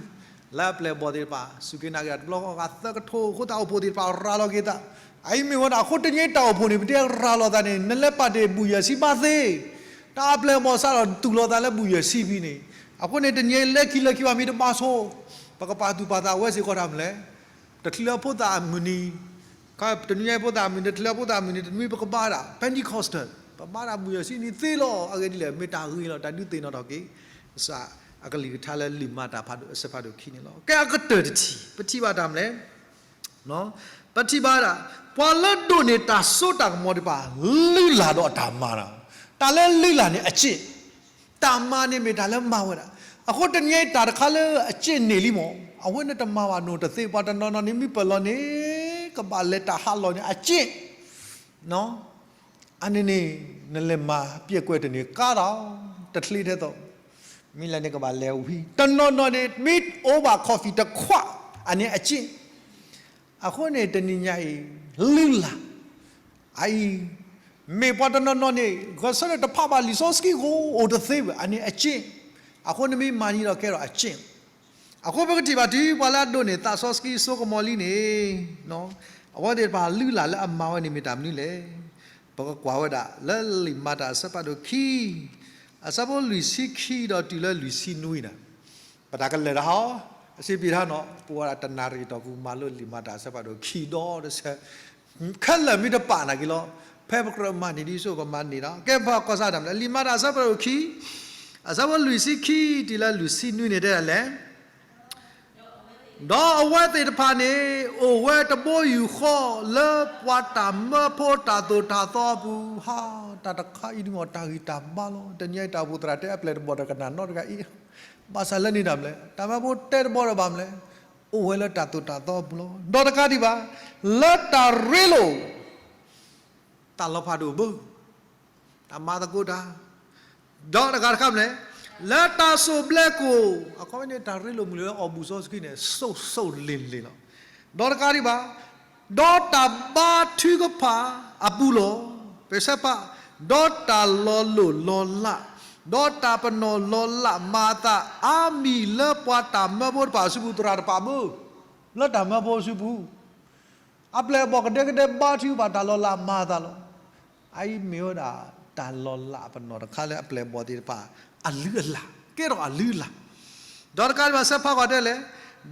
လၢအပျဲၢ်အဘီၣ်သ့ၣ်တဖၣ် စူၢ်က့ၤနာ်က့ၤတဘျီဃီဂၤသၢကထိ အဃိသတးအိၣ်ဖှိၣ်သ့ၣ်တဖၣ်ရၤလီၤက့ၤသး, အအံၤမ့ၢ်ဝဲဒၣ် အဃိတနံၤတၢ်အိၣ်ဖှိၣ်န့ၣ် ပတဲရၤလီၤသးန့ၣ် နလဲၤပာ်တ့ၢ်ဘူၣ်ယဲၢ်ဆံဘၣ်သ့, တၢ်အပျဲၢ်အဘီၣ်စးထီၣ်တူၢ်လိာ်သးလၢဘူၣ်ယဲၢ်ဆံဖဲန့ၣ်, အဃိန့ၣ် တနံၤအံၤလၢခံလၢခံဘၣ်မ့ၢ်တဘၣ်ဆိ, ပကပာ်သူၣ်ပာ်သးဝဲစ့ၢ်ကီးတၢ်မနုၤလဲၣ်, တချုးလၢဖိသၣ်အမုၢ်နံၤ တနွံဖိသၣ်အမုၢ်နံၤ တချုးလၢဖိသၣ်အမုၢ်နံၤ တနွံပကဘါဒၣ် Pentecostal, ပဘါဒၣ်ဘူၣ်ယဲၢ်ဆံနံၤသ့လီၤ. အဂ့ၢ်ဒ်လဲၣ် မ့ၢ်တၢ်ဂ့ၤလီၤ တၢ်ဒုးသ့ၣ်နီၣ်ထီၣ်က့ၤ ကစၢ် အကလုၢ်ကထါလၢလံာ်မၤတၢ်ဖးဒိၣ်အဆၢဖးဒိၣ်ခံန့ၣ်လီၤ. ကဲအကတၢၢ်တထံၣ် ပထံၣ်ဘၣ်တၢ်မနုၤလဲၣ်, ပထံၣ်ဘၣ်ဒၣ် ပှၤလၢဒိးန့ၢ်တၢ်စိတၢ်ကမီၤတဖၣ် လုၢ်လၢ်ဒီးအတၢ်မၤလီၤ. တၢ်လၢလုၢ်လၢ်န့ၣ်အစ့ၣ်, တၢ်မၤန့ၣ်မ့ၢ်တၢ်လၢမၤဝဲဒၣ်. အဃိတနံၤအံၤတၢ်တခါလၢအစ့ၣ်န့ၢ်လံမး, အဝဲန့ၣ်တမၤဘၣ်နီတသ့, ပှၤတနီၤနီၤန့ၣ်မ့ၢ်ပၢၢ်လီၤန့ၣ် ကဘၣ်လဲၤတၢ်ဟးလီၢ်န့ၣ်အစ့ၣ် အန့ၣ်န့ၣ် နလဲၤမၤပျဲၢ်ကွဲးတန့ၢ်ကါဒီး တချ့ထဲသိး, မ့ၢ်လဲၤန့ၣ်ကဘၣ်လဲၤဝံၤ, တနီၤနီၤန့ၣ် မ့ၢ်အိၣ်ဘၣ် coffee တခွး အန့ၣ်အစ့ၣ်. အဃိန့ၣ်တနံၤညါအံၤ လုၢ်လၢ် အအံၤ မ့ၢ်ပှၤတနီၤနီၤန့ၣ် ဂဲၤဆၢထၢၣ်တဖးဘၣ်လံာ်စီဆှံ အိၣ်တသ့ဘၣ် အန့ၣ်အစ့ၣ်. အဃိန့ၣ်မ့ၢ်မၤန့ၢ်ဒီးကဲထီၣ်အစ့ၣ်. အဃိပကထံၣ်ဘၣ်တုၤ ပှၤလၢအဒိးန့ၢ်သးစီဆှံစိကမီၤလံန့ၣ် အဝဲသ့ၣ်တဖၣ်လုၢ်လၢ်လၢအမၤဝဲန့ၣ်မ့ၢ်တၢ်မနုၤလဲၣ်. ပကကွၢ်ဝဲဒၣ်လၢလံာ်မၤတၢ်အဆၢဖးဒိၣ်ခံ အဆၢဖိလွံၢ်ဆံခံဒီးတုၤလၢလွံၢ်ဆံနွံန့ၣ်, ပတၢ်ကလဲၤတဟီ, အစ့ပံးထါနီၤ ပဝဲဒၣ်တနၣ်ရံၣ်တီၢ်ပူၤမၤလိလံာ်မၤတၢ်အဆၢဖးဒိၣ်ခံဒီတဆၢ ခဲလၢာ်မ့ၢ်တပာ်နာ်က့ၤလီၤ, ဖဲပကြၢးမၤန့ၢ်ဒ်သိးပမၤန့ၢ်ဒီး ကဲပကကွၢ်စၢ်တၢ်မနုၤလဲၣ်, လံာ်မၤတၢ်အဆၢဖးဒိၣ်ခံ အဆၢဖိလွံၢ်ဆံခံတုၤလၢလွံၢ်ဆံနွံန့ၣ်တဲဒ်လဲၣ် ဒီးအဝဲသ့ၣ်တဖၣ်န့ၣ် အိၣ်ဝဲတဘိယူၢ်ဃီလၢပှၤတၢ်မၢဖိတၢ်သိၣ်တၢ်သီအပူၤ, ဟါ, တၢ်တခါအံၤဒ်မ့ၢ်တၢ်ဂံၢ်တၢ်ဘါလီၤ. တနံၤအံၤတၢ်အိၣ်ဖှိၣ်သရၣ်တဲအပျဲၢ်တဘီၣ်တကနၣ်နီတဂၤအံၤ, ဘၣ်ဆၣ်လၢန့ၣ်တၢ်မနုၤလဲၣ်, တၢ်မၢဖိတဲတဘီဒီးဘၣ်မနုၤလဲၣ်, အိၣ်ဝဲလၢတၢ်သိၣ်တၢ်သီအပူၤလီၤ. ဒီးတကးဒံးဘၣ်, လၢတၢ်ရ့လိာ် တၢ်လီၤဖးဒိၣ်ဘၢ တၢ်မၤသကိးတၢ်, ဒီးတဂၤတခါမနုၤလဲၣ်, လၢတၢ်စိၢ်ဘျဲးကိၣ်, အခီပညီန့ၣ် တၢ်ရ့လိာ်မုာ်လိာ်လၢအီၣ်ဘူၣ်စီဆှံန့ၣ် စိၢ်စိၢ်လ့ၣ်လ့ၣ်လီၤ. ဒီးတကးဒံးဘၣ်, ဒီးတၢ်ဘါထုကဖၣ်အပူၤလီၤ. ပဆၢဖး, ဒီးတၢ်လီၤလိၢ်လီၤလး, ဒီးတၢ်ပနီၣ်လီၤလးမၤအသးအါမံၤလၢပှၤတၢ်မၢဖိတဖၣ်အစုပူၤ သရၣ်တဖၣ်ဘၣ်, လၢတၢ်မၢဖိအစုပူၤ အပျဲၢ်အဘီၣ်ကဒဲကဒဲဘါထုကဖၣ်တၢ်လီၤလးမၤအသးလီၤ. အအံၤမ့ၢ်ဝဲဒၣ် တၢ်လီၤလးအပနီၣ်တခါလၢအပျဲၢ်အဘီၣ်သ့ၣ်တဖၣ် အလုၢ်အလၢ်, ကဲထီၣ်အလုၢ်အလၢ်. ဒီးတကးဒံးဘၣ်ဆၢဖးကွၢ်တဲလဲၣ်,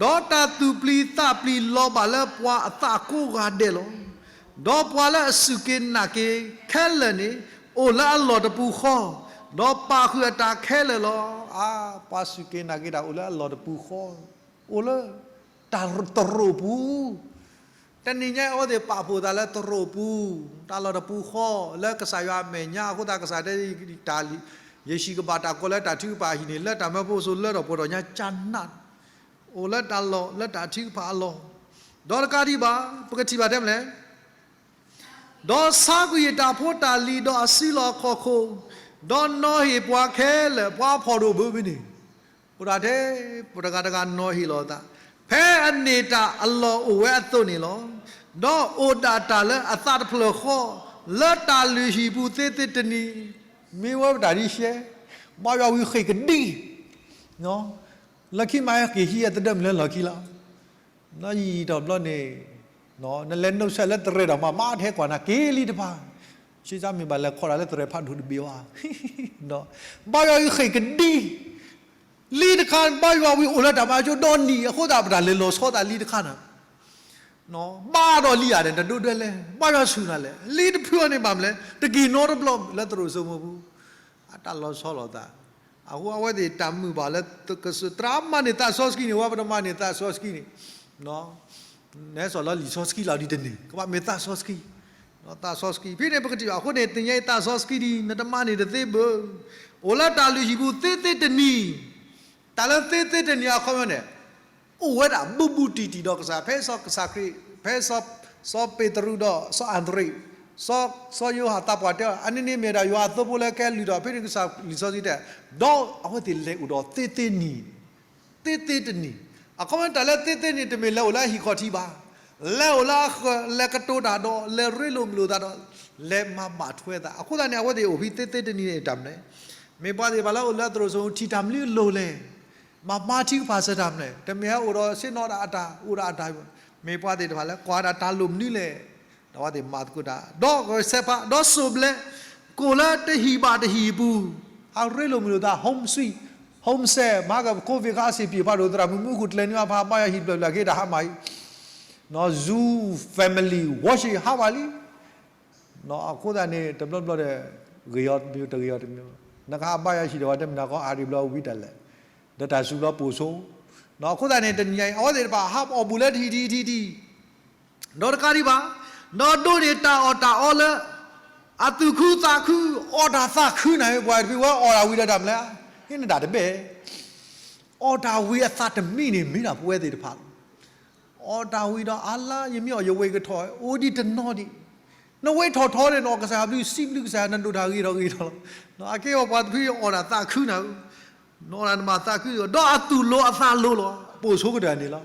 ဒီးတၢ်သူၣ်ပျံၤသးပျံၤလီၤဘၣ်လၢပှၤအသးကိးဂၤဒဲးလီၤ. ဒီးပှၤလၢအစူၢ်က့ၤနာ်က့ၤခဲလၢာ်န့ၣ် အိၣ်လၢအလီၢ်တပူၤဃီ, ဒီးပာ်ဃုာ်အတၢ်ခဲလၢာ်လီၤ. အါ, ပှၤစူၢ်က့ၤနာ်က့ၤတၢ်အိၣ်လၢအလီၢ်တပူၤဃီ, အိၣ်လၢ တၢ်တရူးပူၤ, တနံၤညါအံၤအဝဲသ့ၣ်ပာ်ဖှိၣ်သးလၢတရူးပူၤ, တၢ်လီၢ်တပူၤဃီ, လၢကစၢ်ယွၤအမဲာ်ညါအဃိသတး ကစၢ်တဲ တၢ်, ယဟံၣ်ကဘၣ်တၢ်ကိးလၢတၢ်ထုကဖၣ်အဟံၣ်န့ၣ် လၢတၢ်မၢဖိစိၤလၢထီၣ်ပှဲၤထီၣ်ညါကနး, အိၣ်လၢတၢ်လီၢ်လၢတၢ်ထုကဖၣ်အလီၢ်, ဒီးတကးဒံးဘၣ် ပကထံၣ်ဘၣ်ထဲမနုၤလဲၣ် ဒီးဆါကွံာ်အတၢ်ဖိတၢ်လံၤ ဒီးအစုလီၢ်အခီၣ်ခိၣ်, ဒီးနီၤဟ့ၣ်ပှၤခဲလၢာ် ပှၤဖှီၣ်ဒိၣ်ဘၢဘၢန့ၣ်, အိၣ်ဒၣ်ထဲ ပတဂၤတဂၤနီၤဟ့ၣ်လီၤအသး, ဖဲအန့ၢ်တၢ်အလီၢ်အိၣ်ဝဲအသိးန့ၣ်လီၤ. ဒီးအိၣ်ဒၣ်တၢ်လၢအသးတဖျၢၣ်ဃီ, လၢတၢ်လုၢ်ဟံၣ်ပူၤသ့သ့တနံၤ, မ့ၢ်ဝဲပတၢ်ဒ်ရှဲ, ဘါယွၤဝံၤဃ့ၢ်ကဒံ, လီၢ်ခံမးဟဲက့ၤဟံးအသဒၢမုၢ်လၢလီၢ်ခံလီၤ. နီၢ်ယံာ်ယံာ်ထီၣ်ဘျီန့ၣ်, နလဲၤနုာ်ဆဲးလၢသရဲၣ်ဒီးမး မးထဲကွၢ်နၤက့ၤလံတဖၣ်, ဆံးစၢ်မ့ၢ်ဘၣ်လဲၤခီဒၣ်လၢသရဲၣ်ဖးဒိၣ်တဘ့ၣ်ဝဲ, ဘါယွၤအံၤဃ့ၢ်ကဒံ, လံတခါ ဘါယွၤဝံၤအိၣ်လၢတၢ်မၤကၠိဒီနံၤ အဃိသတးပတၢ်လဲၤလီၤဆီသးလံတခါနၤ ဘါဒီးလံဧါန့ၣ် တဒိၣ်ဒွဲလဲၣ်, ဘါယွၤဆူၣ်နၤလဲၣ်, လံတဖုအီၤန့ၣ်ဘၣ်မနုၤလဲၣ်, တက့ၢ်နီတဘျီလၢသရိာ်စိမိၤပူၤ, အတၢ်လီၤဆီလိာ်သး, အဃိအဝဲသ့ၣ်တၢ်မုာ်ဘၣ်လၢ ကစၢ်သရၣ်မၤန့ၢ်သးစီဆှံန့ၣ် ဝဲပတမၤန့ၢ်သးစီဆှံန့ၣ်, နဲဆိးလၢလံာ်စီဆှံလီၤဒ်တန့ၢ် ကဘၣ်မ့ၢ်သးစီဆှံ, သးစီဆှံ ဖဲန့ၣ်ပကထံၣ်ဘၣ်အဃိန့ၣ် သ့ၣ်ညါအံၤသးစီဆှံဒ် နတမၤန့ၢ်တသ့ဘၣ်, အိၣ်လၢတၢ်လုၢ်ဟံၣ်ပူၤသ့သ့တနံၤ, တၢ်လၢသ့သ့တနံၤအခီပညီန့ၣ် အိၣ်ဝဲဒၣ်ဘူးဘူးတံၢ်တံၢ်ဒီးကစၢ်, ဖဲစီၤကစၢ်ခရံာ်, ဖဲစီၤ, စီၤပ့းတရူးဒီးစီၤအၤဒရ့း, စီၤ, စီၤယိၤဟၣ်သးပှၢ်တဲအီၤ, အန့ၣ်န့ၣ်မ့ၢ်ဒၣ်ယွၤအသိဖိလၢကဲလုၢ်ထီၣ်, ဖဲန့ၣ်ကစၢ်လံာ်စီဆှံတဲ, ဒီးအဝဲသ့ၣ်လဲၤအိၣ်ဒီးသ့သ့နံၤ, သ့သ့တနံၤ, အခီပညီတၢ်လၢသ့သ့န့ၣ် တမ့ၢ်လဲၤအိၣ်လၢအဟံၣ်ခီၣ်ထံးဘၣ်, လဲၤအိၣ်လၢအဃၢၤ, လဲၤကတိၤတၢ်ဒီး, လဲၤရ့လိာ်မုာ်လိာ်သးဒီး, လဲၤမၤဘၣ်ထွဲသး, အဃိသတးန့ၣ် အဝဲသ့ၣ်အိၣ်ဖဲသ့သ့တနံၤန့ၣ်တၢ်မနုၤလဲၣ်, မ့ၢ်ပှၤသ့ၣ်တဖၣ်လၢအိၣ်လၢသရိာ်စိမိၤထံၣ်တၢ်မနုၤအလိၤလဲၣ်, မၤဘါထုကဖၣ်စၢၤတၢ်မနုၤလဲၣ်, တမ့ၢ်ဟဲအိၣ်ဒီးဆ့ၣ်နီၤဒၣ်အတၢ်, အိၣ်ဒီးအတၢ်, မ့ၢ်ပှၤသ့ၣ်တဖၣ်လၢကွၢ်ဒၣ်တၢ်လိၣ်မနုၤလဲၣ်, ဒီးအဝဲသ့ၣ်မၤသကိးတၢ်, ဒီးဂဲၤဆၢဖး, ဒီးစိၢ်ဘျဲး, ကိၣ်လၢတဟံၣ်ဘၣ်တဟံၣ်အပူၤ, ဟးရ့လိာ်မုာ်လိာ်သး home sweet, home စဲး, မၤက COVID ခါအစ့ၢ်ပံာ်ဖးဒိၣ်သရၣ်မုၣ်မုၣ်ဃုာ်ကျဲၤန့ၢ်အဖါ ဘါယွၤဟံၣ်တဖျၢၣ်ဖျၢၣ်က့ၤတၢ်ဟါမၢ်အံၤ, Zoom family worship ဟါမၢ်လံ, အဃိသတးန့ၣ် တဘျီဘျီဒီး ဂ့ၤအီၤတမံၤ တဂ့ၤအီၤတမံၤ, နကဟးဘါယွၤဟံၣ်ဒီးဝဲတမ့ၢ်နၤကီ အါရံၤဘျီဝံၤတၢ်လဲၣ် ဒီးတၢ်စူၤလီၤပိာ်ဆိ, အဃိသတးန့ၣ် တနံၤညါအံၤ အဝဲသ့ၣ်တဖၣ်ဟးအီၣ်ဘူးလၢတဟံၣ်တဟံၣ်တဟံၣ်တဟံၣ်, ဒီးတကးဒံးဘၣ်, ဒီးဒိးန့ၢ်တၢ်အီၣ်တၢ်အီလၢ အသူၣ်ခုသးခု, အီၣ်တၢ်သးခုနၤဧၢ, ပှၤတဖုဝဲအီၣ်တၢ်ဝံၤဒီးတၢ်မနုၤလဲၣ်, ဟ့ၣ်နတၢ်တဘ့ၣ်, အီၣ်တၢ်ဝံၤအသးတမံန့ၣ် မ့ၢ်ဒၣ်ပဝဲသ့ၣ်တဖၣ်လီၤ. အီၣ်တၢ်ဝံၤဒီးအါလါ ယမ့ၢ်အီၣ်ယဝဲၢ်ကထီၣ် အိၣ်ဒံးတနီၤဒံး, နဝဲၢ်ထီၣ်ထီန့ၣ် နအီၣ်ကစၢ်ယွၤဘျုး စံးဘျုးကစၢ်ယွၤ နဒိၣ်တၢ်ဂ့ၤထီၣ်ဂ့ၤထီၣ်လီၤ. အကဲအီၤပှၤတဖုအီၣ်တၢ်သးခုနၤဧၢ, နအီၣ်တၢ်နမၤသးခု, ဒီးအသူၣ်လိၤအသးလိၤလီၤ, ပိာ်ဆိကတၢၢ်န့ၣ်လီၤ.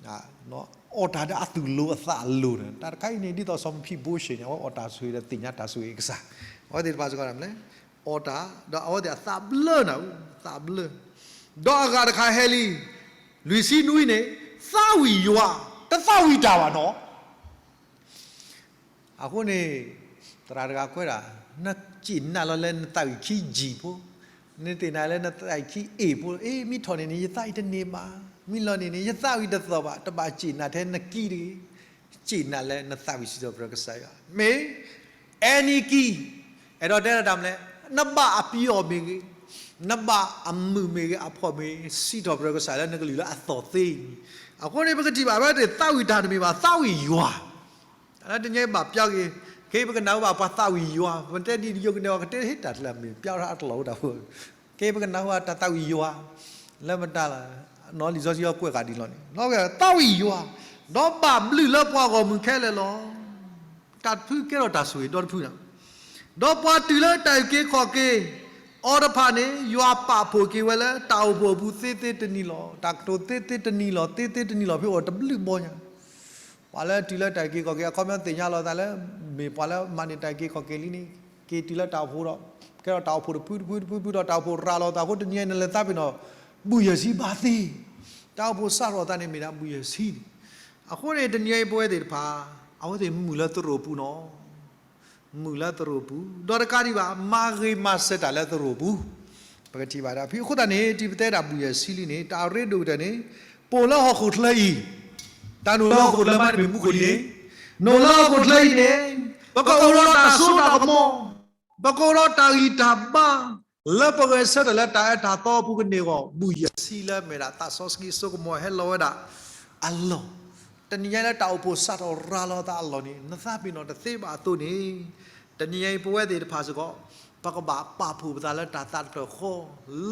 အီၣ်တၢ်ဒီးအသူၣ်လိၤအသးလိၤန့ၣ် တၢ်တခါအံၤန့ၣ် ဒ်သိးစီၤမဖံးဘိၡ့န့ၣ် အဝဲအီၣ်တၢ်ဆိၣ်ဂ့ၤဒီးသ့ၣ်ညါတၢ်ဆိၣ်ဂ့ၤကစၢ်, အဝဲသ့ၣ်တဖၣ်စ့ၢ်ကီးမနုၤလဲၣ်, အီၣ်တၢ် ဒီးအဝဲသ့ၣ်အသးဘျၢနၤဧၢ, သးဘျၢ, ဒီးအဂၤတခါဟဲလံ, လွံၢ်ဆံနွံန့ၣ်, သးဝံၣ်ယွၤ, တသးဝံၣ်တၢ်ဘၣ်နီၤ အဃိန့ၣ် သရၣ်တဂၤကွဲးဒၣ်, နစံးနၤလီၤလၢနသးဝံၣ်ခံယံာ်ဖိ, နသ့ၣ်နၤလၢနသးဝံၣ်ခံအ့ၣ်ဖိ, အ့ မ့ၢ်ထီၣ်န့ၣ်န့ၣ် ယသးအံၤတန့ၢ်ဘၣ်, မ့ၢ်လီၤန့ၣ်န့ၣ် ယသးဝံၣ်တသီၣ်ဘၣ်, တဘၣ်စံးနၤထဲနကံတဂ့ၤ, စံးနၤလၢနသးဝံၣ်စံးထီၣ်ပတြၢၤကစၢ်ယွၤ, မ့ၢ် အဲနံၤကံ, အဲၣ်ဒိးတဲဒၣ်တၢ်မနုၤလဲၣ်, နဘၣ်အပျီၢ်မ့ၢ်ဂ့ၤ, နဘၣ်အမုာ်မ့ၢ်ဂ့ၤ, အဖှီၣ်မ့ၢ်ဂ့ၤ, စံးထီၣ်ပတြၢၤကစၢ်လၢနကလုၢ်လၢအသီၣ်သ့, အဃိန့ၣ် ပကထံၣ်ဘၣ်ဝဲသ့ၣ် သးဝံၣ်တၢ်တမ့ၢ်ဘၣ်, သးဝံၣ်ယွၤ တနံၤညါအံၤဘၣ်ပျီၢ်ဂ့ၤ, ခဲအံၤပကနၢ်ဟူဘၣ်ပှၤသးဝံၣ်ယွၤ, ပတဲဒ်ယိကန့ၢ်အီၤကတဲဟ့ၣ်တၢ်ကျၢၤမ့ၢ်ပျီၢ်ထီၣ်အကလီၢ်အိၣ်တၢ်ဖိ, ခဲအံၤပကနၢ်ဟူဘၣ်တၢ်သးဝံၣ်ယွၤ, လၢမတၤလၢ, နီၢ်လံာ်စီဆှံအီၤကွဲးဃာ်ဒ်လီၤန့ၣ်, သးဝံၣ်ယွၤ, ဒီးဘၣ်ဘျုးလၢပှၤဂီၢ်မုၢ်ခဲလၢာ်လီၤ. တၢ်တဖုကဲထီၣ်တၢ်ဆိၣ်ဂ့ၤဒီတဖု, ဒီးပှၤတုၤလၢတၢ်အုၣ်က့ၤခီၣ်က့ၤအီၤတဖၣ်န့ၣ် ယွၤပာ်ဖှိၣ်က့ၤဝဲလၢတၢ်အိၣ်ဖှိၣ်အပူၤသ့သ့တနံၤလီၤ. တၢ်ကတိၤသ့သ့တနံၤလီၤ, သ့သ့တနံၤလီၤ, ဖဲအီၤတဘျုးဘီညါ ပှၤလၢတုၤလၢတၢ်အုၣ်က့ၤခီၣ်က့ၤ အခီပညီသ့ၣ်ညါလီၤသးလၢ မ့ၢ်ပှၤလၢမၤန့ၢ်တၢ်အုၣ်က့ၤခီၣ်က့ၤလံန့ၣ် က့ၤတုၤလၢတၢ်အိၣ်ဖှိၣ်ဒီး ကဲထီၣ်တၢ်အိၣ်ဖှိၣ်တဖုတဖုတဖုဖုဒီး တၢ်အိၣ်ဖှိၣ်ရၤလီၤသးအဃိ တနံၤအံၤနလဲၤသးပ့ၤနီၣ် ဘူးယဲၢ်ဆံဘၣ်သ့, တၢ်အိၣ်ဖှိၣ်စးထီၣ်သးန့ၣ်မ့ၢ်ဒၣ်ဘူးယဲၢ်ဆံန့ၣ်, အဃိန့ၣ် တနံၤအံၤပဝဲသ့ၣ်တဖၣ် အဝဲသ့ၣ်မုာ်လၢသရိာ်ပူၤနီၤ မုာ်လၢသရိာ်ပူၤ, ဒီးတကးဒံးဘၣ် မၤဂ့ၤမၤစၢၤတၢ်လၢသရိာ်ပူၤ, ပကထံၣ်ဘၣ်ဒၣ်ဖဲအဃိသတးန့ၣ် တုၤပတဲဒၣ်ဘူးယဲၢ်ဆံလံန့ၣ် တၢ်အရ့ဒိၣ်ကတၢၢ်န့ၣ် ပိာ်လၢဟီၣ်ခိၣ်ချၢအံၤ, တၢ်နုာ်လၢဟီၣ်ခိၣ်ချၢမးတမ့ၢ်မူခိၣ်လံန့ၣ်, နုာ်လၢဟီၣ်ခိၣ်ချၢအံၤန့ၣ် ပကအိၣ်ဒီးတၢ်စိတၢ်ကမီၤ, ပကအိၣ်ဒီးတၢ်ဂံၢ်တၢ်ဘါ လၢပဂဲၤဆၢထၢၣ်လၢတၢ်အၢတၢ်သီအပူၤကန့ၢ်အဂီၢ် ဘူးယဲၢ်ဆံလၢအမ့ၢ်ဒၣ်သးစီဆှံစိကမီၤဟဲလီၤဝဲဒၣ်အလီၢ်, တနံၤညါလၢတၢ်အိၣ်ဖှိၣ်စးထီၣ်ရၤလီၤသးအလီၢ်န့ၣ် နသးပ့ၤနီၣ်တသ့ဘၣ်အသိးန့ၣ်, တနံၤညါအံၤပဝဲသ့ၣ်တဖၣ်စ့ၢ်ကီး ပကဘၣ်ပာ်ဖှိၣ်ပသးလၢတၢ်သးတဖျၢၣ်ဃီ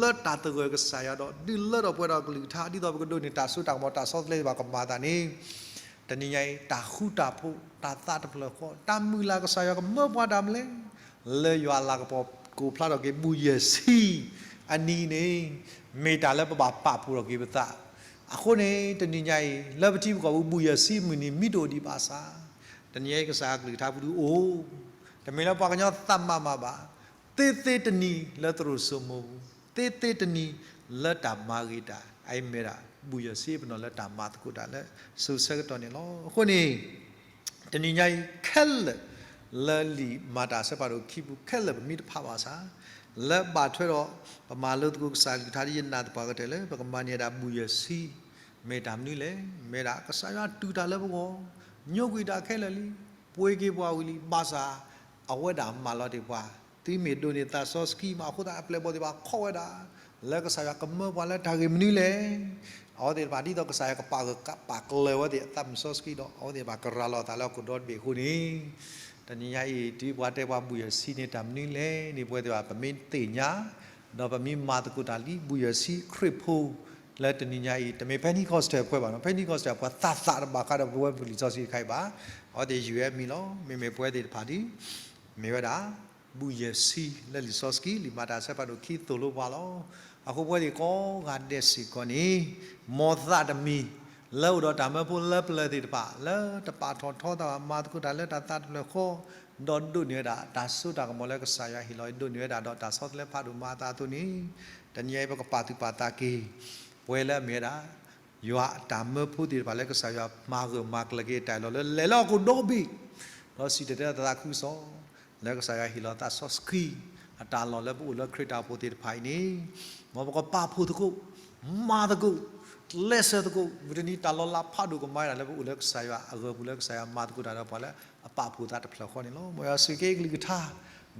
လၢတၢ်သဂၢၢ်ကစၢ်ယွၤဒီး ဒုးလၢထီၣ်ပှဲၤထီၣ်ကလုၢ်ကထါ ဒ်သိးပကဒိးန့ၢ်တၢ်စိတၢ်ကမီၤတၢ်ဆီတလဲဘၣ်ကမၤသးန့ၣ်, တနံၤညါအံၤ တၢ်ဃူတၢ်ဖိး တၢ်သးတဖျၢၣ်ဃီ တၢ်မုၢ်လၢ်ကစၢ်ယွၤကမၢပှၤတၢ်မနုၤလဲၣ်, လၢယွၤအလၤကပီၤကိးဖျါထီၣ်က့ၤ ဘူးယဲၢ်ဆံအနံၤန့ၣ် မ့ၢ်တၢ်လၢပဘၣ်ပာ်ဖှိၣ်ထီၣ်က့ၤပသး, အဃိန့ၣ် တနံၤညါအံၤ လၢပထံပကီၢ်ပူၤ ဘူးယဲၢ်ဆံမုၢ်နံၤမ့ၢ်တအိၣ်ဒံးဘၣ်ဆၣ်, တနံၤညါအံၤကစၢ်ယွၤကလုၢ်ကထါပူၤဒုးအိၣ်, တမ့ၢ်လၢပှၤကညီသးမၤမၤဘၣ်, သ့သ့တနံၤလၢသရိာ်စိမိၤပူၤ, သ့သ့တနံၤလၢတၢ်မၤဂ့ၤတၢ် အအံၤမ့ၢ်ဒၣ် ဘူးယဲၢ်ဆံပနီၣ်လၢတၢ်မၤသကိးတၢ်လၢစိၤဆၢကတီၢ်န့ၣ်လီၤ. အဃိန့ၣ် တနံၤညါအံၤခဲလၢာ် လၢလံာ်မၤတၢ်အဆၢဖးဒိၣ်ခံပူၤခဲလၢာ်ပမ့ၢ်တဖးဘၣ်ဆၣ်, လၢဘၣ်ထွဲဒီး ပမၤလိသကိးကစၢ်အကလုၢ်ကထါဒ်ယနာ်သပှၢ်ကတၢၢ်လၢ ပကမၤန့ၢ်ဒၣ်ဘူးယဲၢ်ဆံ, မ့ၢ်တၢ်မနုၤလဲၣ်, မ့ၢ်ဒၣ်ကစၢ်ယွၤတူၢ်တၢ်လၢပဂီၢ်, ညိကွံာ်တၢ်ခဲလၢာ်လံ, ပှ့ၤက့ၤပှၤဝံၤလံ, ဘၣ်ဆၣ် အဝဲဒၣ်မၢလီၤတ့ၢ်ပှၤ, သုမ့ၢ်ဒိးန့ၢ်သးစီဆှံမးအဃိသတး အပျဲၢ်အဘီၣ်သ့ၣ်တဖၣ်ခီဝဲဒၣ်, လၢကစၢ်ယွၤကမၢပှၤလၢတၢ်ဂ့ၢ်မနုၤလဲၣ် အဝဲသ့ၣ်တဖၣ်ဒ်သိးကစၢ်ယွၤကပာ်ဂၢၢ်ကပာ်ကျၢၤဝဲသ့ၣ် အသးမုၢ်စီဆှံဒီး အဝဲသ့ၣ်တဖၣ်ကရၤလီၤသးလၢဟီၣ်ခိၣ်ဒီတဘ့ၣ်အဃိန့ၣ်, တနံၤညါအံၤ တုၤပှၤတဲပှၤဘူးယဲၢ်ဆံန့ၣ် တၢ်မနုၤလဲၣ်န့ၣ် ပဝဲသ့ၣ်တဖၣ် ပမ့ၢ်သ့ၣ်ညါ, ဒီးပမ့ၢ်မၤသကိးတၢ်လံ ဘူးယဲၢ်ဆံခရံာ်ဖိ လၢတနံၤညါအံၤ တမ့ၢ် Pentecostal ပှဲၤဘၣ်နီၤ, Pentecostal ပှၤသးသးတဘၣ်ဃးဒီးပဝဲပလံာ်စီဆှံတခါအံၤဘၣ်, အဝဲသ့ၣ်ယုၢ်ဝဲမံၤလီၤ. မ့မ့ၢ်ပဝဲသ့ၣ်တဖၣ်ဒ် မ့ၢ်ဝဲဒၣ် ဘူးယဲၢ်ဆံလၢလံာ်စီဆှံ လံာ်မၤတၢ်အဆၢဖးဒိၣ်ခံသိၣ်လိပှၤလီၤ. အဃိပဝဲသ့ၣ်ကိးဂၤဒဲးစ့ၢ်ကီးန့ၣ် မ်သးတမံၤ လၢအိၣ်ဒီးတၢ်မၢဖိလၢပျၢၤသ့ၣ်တဖၣ် လၢတပာ်ထီၣ်ထီသးဘၣ် မၤသကိးတၢ်လၢတၢ်သးတဖျၢၣ်ဃီ, ဒီးဒိးန့ၢ်ဝဲဒၣ်တၢ်စိတၢ်ကမီၤလၢကစၢ်ယွၤဟ့ၣ်လီၤ ဒိးန့ၢ်ဝဲဒၣ်ဒီးတၢ်ဆီတလဲဖးဒိၣ်မၤအသးအသိးန့ၣ်, တနံၤအံၤပကပာ်သူၣ်ပာ်သးက့ၤ ပဝဲလၢအမ့ၢ်ဝဲဒၣ် ယွၤအတၢ်မၢဖိသ့ၣ်တဖၣ်လၢကစၢ်ယွၤမၤဂၢၢ်မၤကျၢၤက့ၤအတၢ်အလီၢ်လၢလဲၤလၢဟီၣ်ခိၣ်ဒီဘ့ၣ်, ဒီးစံၣ်တဲၤတဲလီၤသးခုကစီၣ်, လၢကစၢ်ယွၤဟ့ၣ်လီၤသးစီဆှံ အတၢ်လီၢ်လၢပအိၣ်လၢခရံာ်တၢ်အိၣ်ဖှိၣ်သ့ၣ်တဖၣ်အံၤန့ၣ်, မ်ပကပာ်ဖှိၣ်သကိး, မၤသကိး, ကျဲးစၢးသကိး, မုၢ်တနံၤတၢ်လီၤလးဖးဒိၣ်ကမၤဒၣ်လၢပအိၣ်လၢကစၢ်ယွၤအဂၢၢ်ပူၤလၢကစၢ်ယွၤမၤသကိးတၢ်ဒီးပှၤလၢအပာ်ဖှိၣ်သးတဖျၢၣ်ဃီန့ၣ်လီၤ. မ်ယွၤဆိၣ်ဂ့ၤက့ၤကလုၢ်ကထါ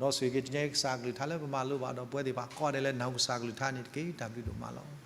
ဒီးဆိၣ်ဂ့ၤက့ၤကညီကစၢ်အကလုၢ်ကထါလၢပမၤလိဘၣ်ဒီး ပဝဲသ့ၣ်တဖၣ်ကိးဂၤဒဲးလၢနၢ်ဟူကစၢ်အကလုၢ်ကထါန့ၣ်တက့ၢ်. တၢ်ဘျုးဒိၣ်မးလီၤ.